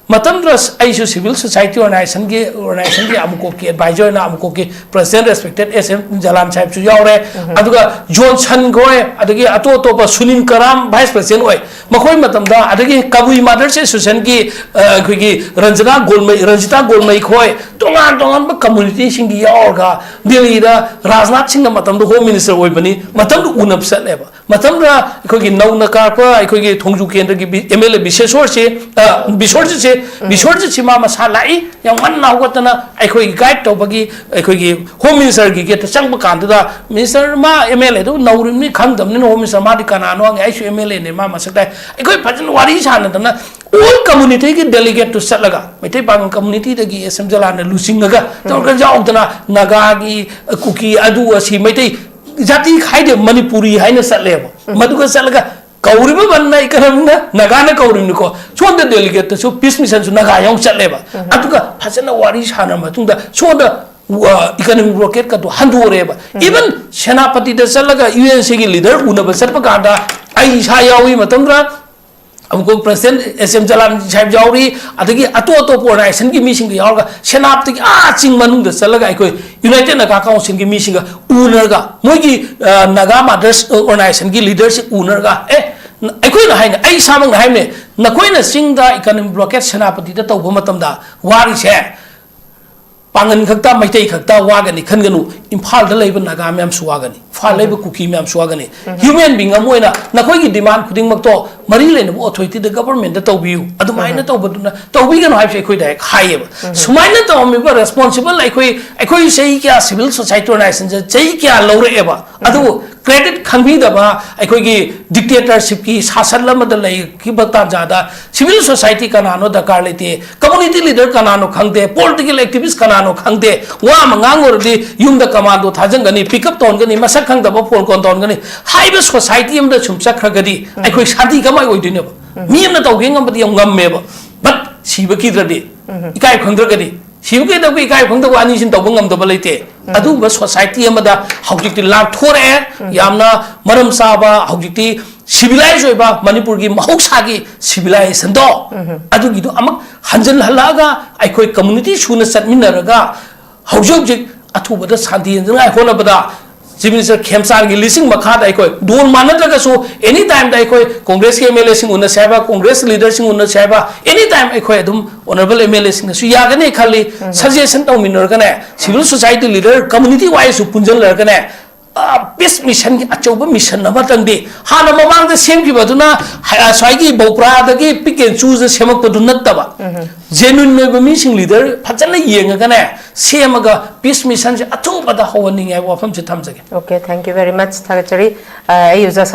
ꯃꯇꯝꯗꯨꯗ ꯑꯩꯁꯨ ꯁꯤꯚꯤꯜ ꯁꯣꯁꯥꯏꯇꯤ ꯑꯣꯔꯒꯅꯥꯏꯖꯦꯁꯟꯒꯤ, ꯑꯣꯔꯒꯅꯥꯏꯖꯦꯁꯟꯒꯤ ꯑꯃꯨꯀꯣꯛꯀꯤ ꯑꯦꯗꯚꯥꯏꯖꯔ ꯑꯣꯏꯅ ꯑꯃꯨꯀꯣꯛꯀꯤ ꯄ꯭ꯔꯦꯁꯤꯗꯦꯟ ꯔꯦꯁꯄꯦꯛꯇꯦꯗ ꯑꯦꯁ ꯑꯦꯝ ꯖꯂꯥꯟ ꯁꯥꯍꯦꯕꯁꯨ ꯌꯥꯎꯔꯦ꯫ ꯑꯗꯨꯒ ꯖꯣꯟꯁꯟ ꯈꯣꯏ, ꯑꯗꯒꯤ ꯑꯇꯣꯞ ꯑꯇꯣꯞꯄ ꯁꯨꯅꯤꯜ ꯀꯔꯥꯝ ꯚꯥꯏꯁ ꯄ꯭ꯔꯦꯁꯤꯗꯦꯟ ꯑꯣꯏ꯫ ꯃꯈꯣꯏ ꯃꯇꯝꯗ, ꯑꯗꯒꯤ ꯀꯕꯨꯏ ꯃꯥꯗꯔꯁ ꯑꯦꯁꯣꯁꯤꯌꯦꯁꯟꯒꯤ, ꯑ, ꯑꯩꯈꯣꯏꯒꯤ ꯔꯟꯖꯅꯥ ꯒꯣꯜꯃꯩ, ꯔꯟꯖꯤꯇꯥ ꯒꯣꯜꯃꯩ ꯈꯣꯏ, ꯇꯣꯉꯥꯟ ꯇꯣꯉꯥꯟꯕ ꯀꯝꯃꯨꯅꯤꯇꯤꯁꯤꯡꯒꯤ ꯌꯥꯎꯔꯒ ꯗꯦꯜꯂꯤꯗ ꯔꯥꯖꯅꯥꯊ ꯁꯤꯡꯅ ꯃꯇꯝꯗꯨ ꯍꯣꯝ ꯃꯤꯅꯤꯁꯇꯔ ꯑꯣꯏꯕꯅꯤ, ꯃꯇꯝꯗꯨ ꯎꯅꯕ ꯆꯠꯂꯦꯕ꯫ ꯃꯇꯝꯗꯨꯗ ꯑꯩꯈꯣꯏꯒꯤ ꯅꯧꯅ ꯀꯥꯔꯛꯄ ꯑꯩꯈꯣꯏꯒꯤ ꯊꯣꯡꯖꯨ ꯀꯦꯟꯗ꯭ꯔꯒꯤ ꯕꯤ-, ꯑꯦꯝ ꯑꯦꯜ ꯑꯦ ꯕꯤꯁꯦꯁꯣꯔꯁꯤ, ꯑ, ꯕꯤꯁꯣꯔꯖꯤꯠꯁꯤ, ꯕꯤꯁꯣꯔꯖꯤꯠꯁꯤ ꯃꯥ ꯃꯁꯥ ꯂꯥꯛꯏ, ꯌꯥꯝ ꯉꯟꯅ ꯍꯧꯒꯠꯇꯅ ꯑꯩꯈꯣꯏꯒꯤ ꯒꯥꯏꯗ ꯇꯧꯕꯒꯤ ꯑꯩꯈꯣꯏꯒꯤ ꯍꯣꯝ ꯃꯤꯅꯤꯁꯇꯔꯒꯤ ꯒꯦꯠꯇ ꯆꯪꯕ ꯀꯥꯟꯗꯨꯗ, ꯃꯤꯅꯤꯁꯇꯔ ꯃꯥ ꯑꯦꯝ ꯑꯦꯜ ꯑꯦꯗꯨ ꯅꯧꯔꯤꯕꯅꯤ, ꯈꯪꯗꯕꯅꯤꯅ ꯍꯣꯝ ꯃꯤꯅꯤꯁꯇꯔ ꯃꯥꯗꯤ ꯀꯅꯥꯅꯣ ꯍꯪꯉꯦ, ꯑꯩꯁꯨ ꯑꯦꯝ ꯑꯦꯜ ꯑꯦꯅꯦ, ꯃꯥ ꯃꯁꯛ ꯇꯥꯏ, ꯑꯩꯈꯣꯏ ꯐꯖꯅ ꯋꯥꯔꯤ ꯁꯥꯟꯅꯗꯅ ꯑꯣꯜ ꯀꯝꯃꯨꯅꯤꯇꯤꯒꯤ ꯗꯦꯂꯤꯒꯦꯠꯇꯨ ꯆꯠꯂꯒ, ꯃꯩꯇꯩ ꯄꯥꯉꯜ ꯀꯝꯃꯨꯅꯤꯇꯤꯗꯒꯤ ꯑꯦꯁ ꯑꯦꯝ ꯖꯂꯥꯟꯅ ꯂꯨꯆꯤꯡꯉꯒ ꯇꯧꯔꯒ ꯌꯥꯎꯗꯅ ꯅꯥꯒꯥꯒꯤ, ꯀꯨꯀꯤ, ꯑꯗꯨ ꯑꯁꯤ ꯃꯩꯇꯩ ꯖꯥꯇꯤ ꯈꯥꯏꯗꯦ, ꯃꯅꯤꯄꯨꯔꯤ ꯍꯥꯏꯅ ꯆꯠꯂꯦꯕ꯫ ꯃꯗꯨꯒ ꯆꯠꯂꯒ ꯀꯧꯔꯤꯕ ꯕꯟꯅ ꯏꯀꯅꯃꯤꯛꯅ ꯅꯥꯒꯥꯅ ꯀꯧꯔꯤꯕꯅꯤꯀꯣ, ꯁꯣꯝꯗ ꯗꯦꯂꯤꯒꯦꯠꯇꯁꯨ ꯄꯤꯁ ꯃꯤꯁꯟꯁꯨ ꯅꯥꯒꯥ ꯌꯥꯎꯅ ꯆꯠꯂꯦꯕ꯫ ꯑꯗꯨꯒ ꯐꯖꯅ ꯋꯥꯔꯤ ꯁꯥꯟꯅꯔ ꯃꯇꯨꯡꯗ ꯁꯣꯝꯗ, ꯑ, ꯏꯀꯅꯃꯤꯛ ꯕ꯭ꯂꯣꯀꯦꯠꯀꯗꯣ ꯍꯟꯗꯣꯔꯛꯑꯦꯕ꯫ ꯏꯚꯟ ꯁꯦꯅꯥꯄꯇꯤꯗ ꯆꯠꯂꯒ ꯌꯨ ꯑꯦꯟ ꯁꯤꯒꯤ ꯂꯤꯗꯔ ꯎꯅꯕ ꯆꯠꯄ ꯀꯥꯟꯗ ꯑꯩ ꯏꯁꯥ ꯌꯥꯎꯏ, ꯃꯇꯝꯗꯨꯗ ꯑꯃꯨꯛꯀ ꯄ꯭ꯔꯦꯁꯤꯗꯦꯟ ꯑꯦꯁ ꯑꯦꯝ ꯖꯂꯥꯟ ꯁꯥꯍꯦꯕ ꯌꯥꯎꯔꯤ, ꯑꯗꯒꯤ ꯑꯇꯣꯞ ꯑꯇꯣꯞꯄ ꯑꯣꯔꯒꯅꯥꯏꯖꯦꯁꯟꯒꯤ ꯃꯤꯁꯤꯡꯒ ꯌꯥꯎꯔꯒ ꯁꯦꯅꯥꯄꯇꯤꯒꯤ ꯑꯥ ꯆꯤꯡ ꯃꯅꯨꯡꯗ ꯆꯠꯂꯒ ꯑꯩꯈꯣꯏ ꯌꯨꯅꯥꯏꯇꯦꯗ ꯅꯥꯒꯥ ꯀꯥꯎꯟꯁꯤꯜꯒꯤ ꯃꯤꯁꯤꯡꯒ ꯎꯅꯔꯒ ꯃꯣꯏꯒꯤ, ꯑ, ꯅꯥꯒꯥ ꯃꯥꯗꯔꯁ ꯑꯣꯔꯒꯅꯥꯏꯖꯦꯁꯟꯒꯤ ꯂꯤꯗꯔꯁꯤꯡ ꯎꯅꯔꯒ, ꯑꯦ, ꯑꯩꯈꯣꯏꯅ ꯍꯥꯏꯅ, ꯑꯩ ꯏꯁꯥꯃꯛꯅ ꯍꯥꯏꯕꯅꯦ, ꯅꯈꯣꯏꯅ ꯆꯤꯡꯗ ꯏꯀꯅꯃꯤꯛ ꯕ꯭ꯂꯣꯀꯦꯠ ꯁꯦꯅꯥꯄꯇꯤꯗ ꯇꯧꯕ ꯃꯇꯝꯗ ꯋꯥꯔꯤꯁꯦ ꯄꯥꯡꯒꯟ ꯈꯛꯇ, ꯃꯩꯇꯩ ꯈꯛꯇ ꯋꯥꯒꯅꯤ ꯈꯟꯒꯅꯨ꯫ ꯏꯝꯐꯥꯜꯗ ꯂꯩꯕ ꯅꯥꯒꯥ ꯃꯌꯥꯝꯁꯨ ꯋꯥꯒꯅꯤ, ꯏꯝꯐꯥꯜ ꯂꯩꯕ ꯀꯨꯀꯤ ꯃꯌꯥꯝꯁꯨ ꯋꯥꯒꯅꯤ꯫ ꯍ꯭ꯌꯨꯃꯦꯟ ꯕꯤꯡ ꯑꯃ ꯑꯣꯏꯅ ꯅꯈꯣꯏꯒꯤ ꯗꯤꯃꯥꯟ ꯈꯨꯗꯤꯡꯃꯛꯇꯣ ꯃꯔꯤ ꯂꯩꯅꯕ ꯑꯣꯊꯣꯔꯤꯇꯤꯗ, ꯒꯕꯔꯃꯦꯟꯗ ꯇꯧꯕꯤꯌꯨ, ꯑꯗꯨꯃꯥꯏꯅ ꯇꯧꯕꯗꯨꯅ, ꯇꯧꯕꯤꯒꯅꯨ ꯍꯥꯏꯕꯁꯦ ꯑꯩꯈꯣꯏ ꯗꯥꯏꯔꯦꯛ ꯍꯥꯏꯌꯦꯕ꯫ ꯁꯨꯃꯥꯏꯅ ꯇꯧꯔꯝꯃꯤꯕ ꯔꯦꯁꯄꯣꯟꯁꯤꯕꯜ ꯑꯩꯈꯣꯏ, ꯑꯩꯈꯣꯏ ꯆꯍꯤ ꯀꯌꯥ ꯁꯤꯚꯤꯜ ꯁꯣꯁꯥꯏꯇꯤ ꯑꯣꯔꯒꯅꯥꯏꯖꯦꯁꯟꯁꯦ ꯆꯍꯤ ꯀꯌꯥ ꯂꯧꯔꯛꯑꯦꯕ, ꯑꯗꯨꯕꯨ ꯀ꯭ꯔꯦꯗꯤꯠ ꯈꯪꯕꯤꯗꯕ ꯑꯩꯈꯣꯏꯒꯤ ꯗꯤꯛꯇꯦꯇꯔꯁꯤꯞꯀꯤ ꯁꯥꯁꯟ ꯑꯃꯗ ꯂꯩꯈꯤꯕ ꯇꯥꯟꯖꯥꯗ ꯁꯤꯚꯤꯜ ꯁꯣꯁꯥꯏꯇꯤ ꯀꯅꯥꯅꯣ ꯗꯔꯀꯥꯔ ꯂꯩꯇꯦ, ꯀꯝꯃꯨꯅꯤꯇꯤ ꯂꯤꯗꯔ ꯀꯅꯥꯅꯣ ꯈꯪꯗꯦ, ꯄꯣꯂꯤꯇꯤꯀꯦꯜ ꯑꯦꯛꯇꯤꯚꯤꯁ ꯀꯅꯥꯅꯣ ꯈꯪꯗꯦ, ꯋꯥ ꯑꯃ ꯉꯥꯡꯉꯨꯔꯗꯤ ꯌꯨꯝꯗ ꯀꯃꯥꯟꯗꯣ ꯊꯥꯖꯤꯟꯒꯅꯤ, ꯄꯤꯛ ꯑꯞ ꯇꯧꯍꯟꯒꯅꯤ, ꯃꯁꯛ ꯈꯪꯗꯕ ꯐꯣꯟ ꯀꯣꯜ ꯇꯧꯍꯟꯒꯅꯤ ꯍꯥꯏꯕ ꯁꯣꯁꯥꯏꯇꯤ ꯑꯃꯗ ꯁꯨꯝ ꯆꯠꯈ꯭ꯔꯒꯗꯤ ꯑꯩꯈꯣꯏ ꯁꯥꯟꯇꯤ ꯀꯃꯥꯏ ꯑꯣꯏꯗꯣꯏꯅꯣꯕ? ꯃꯤ ꯑꯃꯅ ꯇꯧꯒꯦ ꯉꯝꯕꯗꯤ ꯌꯥꯝ ꯉꯝꯃꯦꯕ, ꯕꯠ ꯁꯤꯕ ꯀꯤꯗ꯭ꯔꯗꯤ, ꯏꯀꯥꯏ ꯈꯪꯗ꯭ꯔꯒꯗꯤ, ꯁꯤꯕ ꯀꯩꯗꯧꯕ ꯏꯀꯥꯏ ꯈꯪꯗꯕ ꯑꯅꯤꯁꯤꯅ ꯇꯧꯕ ꯉꯝꯗꯕ ꯂꯩꯇꯦ꯫ ꯑꯗꯨꯒꯨꯝꯕ ꯁꯣꯁꯥꯏꯇꯤ ꯑꯃꯗ ꯍꯧꯖꯤꯛꯇꯤ ꯂꯥꯟꯊꯣꯔꯛꯑꯦ꯫ ꯌꯥꯝꯅ ꯃꯔꯝ ꯆꯥꯕ, ꯍꯧꯖꯤꯛꯇꯤ ꯁꯤꯚꯤꯂꯥꯏꯁ ꯑꯣꯏꯕ ꯃꯅꯤꯄꯨꯔꯒꯤ ꯃꯍꯧꯁꯥꯒꯤ ꯁꯤꯚꯤꯂꯥꯏꯖꯦꯁꯟꯗꯣ, ꯑꯗꯨꯒꯤꯗꯣ ꯑꯃꯨꯛ ꯍꯟꯖꯤꯜꯍꯜꯂꯛꯑꯒ ꯑꯩꯈꯣꯏ ꯀꯝꯃꯨꯅꯤꯇꯤ ꯁꯨꯅ ꯆꯠꯃꯤꯟꯅꯔꯒ ꯍꯧꯖꯤꯛ ꯍꯧꯖꯤꯛ ꯑꯊꯨꯕꯗ ꯁꯥꯟꯇꯤ ꯌꯦꯡꯅꯉꯥꯏ ꯍꯣꯠꯅꯕꯗ ꯆꯤꯐ ꯃꯤꯅꯤꯁꯇꯔ ꯈꯦꯝꯆꯥꯟꯒꯤ ꯂꯤꯁꯤꯡ ꯃꯈꯥꯗ ꯑꯩꯈꯣꯏ ꯗꯣꯟ ꯃꯥꯟꯅꯗ꯭ꯔꯒꯁꯨ ꯑꯦꯅꯤ ꯇꯥꯏꯝꯗ ꯑꯩꯈꯣꯏ ꯀꯣꯡꯒ꯭ꯔꯦꯁꯀꯤ ꯑꯦꯝ ꯑꯦꯜ ꯑꯦꯁꯤꯡ ꯎꯅꯁꯦ ꯍꯥꯏꯕ, ꯀꯣꯡꯒ꯭ꯔꯦꯁ ꯂꯤꯗꯔꯁꯤꯡ ꯎꯅꯁꯦ ꯍꯥꯏꯕ, ꯑꯦꯅꯤ ꯇꯥꯏꯝ ꯑꯩꯈꯣꯏ ꯑꯗꯨꯝ ꯑꯣꯅꯔꯦꯕꯜ ꯑꯦꯝ ꯑꯦꯜ ꯑꯦꯁꯤꯡꯅꯁꯨ ꯌꯥꯒꯅꯤ ꯈꯜꯂꯤ꯫ ꯁꯖꯦꯁꯟ ꯇꯧꯃꯤꯟꯅꯔꯒꯅꯦ, ꯁꯤꯚꯤꯜ ꯁꯣꯁꯥꯏꯇꯤ ꯂꯤꯗꯔ ꯀꯝꯃꯨꯅꯤꯇꯤ ꯋꯥꯏꯁꯁꯨ ꯄꯨꯟꯁꯤꯜꯂꯔꯒꯅꯦ, ꯄꯤꯁ ꯃꯤꯁꯟꯒꯤ ꯑꯆꯧꯕ ꯃꯤꯁꯟ ꯑꯃꯇꯪꯗꯤ ꯍꯥꯟꯅ ꯃꯃꯥꯡꯗ ꯁꯦꯝꯈꯤꯕ ꯑꯗꯨꯅ ꯍ-, ꯉꯁꯥꯏꯒꯤ ꯕꯧꯄ꯭ꯔꯥꯗꯒꯤ ꯄꯤꯛ ꯑꯦꯟ ꯆꯨꯁ ꯁꯦꯝꯃꯛꯄꯗꯨ ꯅꯠꯇꯕ, ꯖꯦꯅꯨꯏꯟ ꯑꯣꯏꯕ ꯃꯤꯁꯤꯡ ꯂꯤꯗꯔ ꯐꯖꯅ ꯌꯦꯡꯉꯒꯅꯦ, ꯁꯦꯝꯃꯒ ꯄꯤꯁ ꯃꯤꯁꯟꯁꯦ ꯑꯊꯨꯕꯗ ꯍꯧꯍꯟꯅꯤꯡꯉꯦ ꯍꯥꯏꯕ ꯋꯥꯐꯝꯁꯦ ꯊꯝꯖꯒꯦ꯫ Okay, thank you very much. ꯊꯥꯒꯠꯆꯔꯤ꯫ ꯑ, ꯑꯩ ꯑꯣꯖꯥ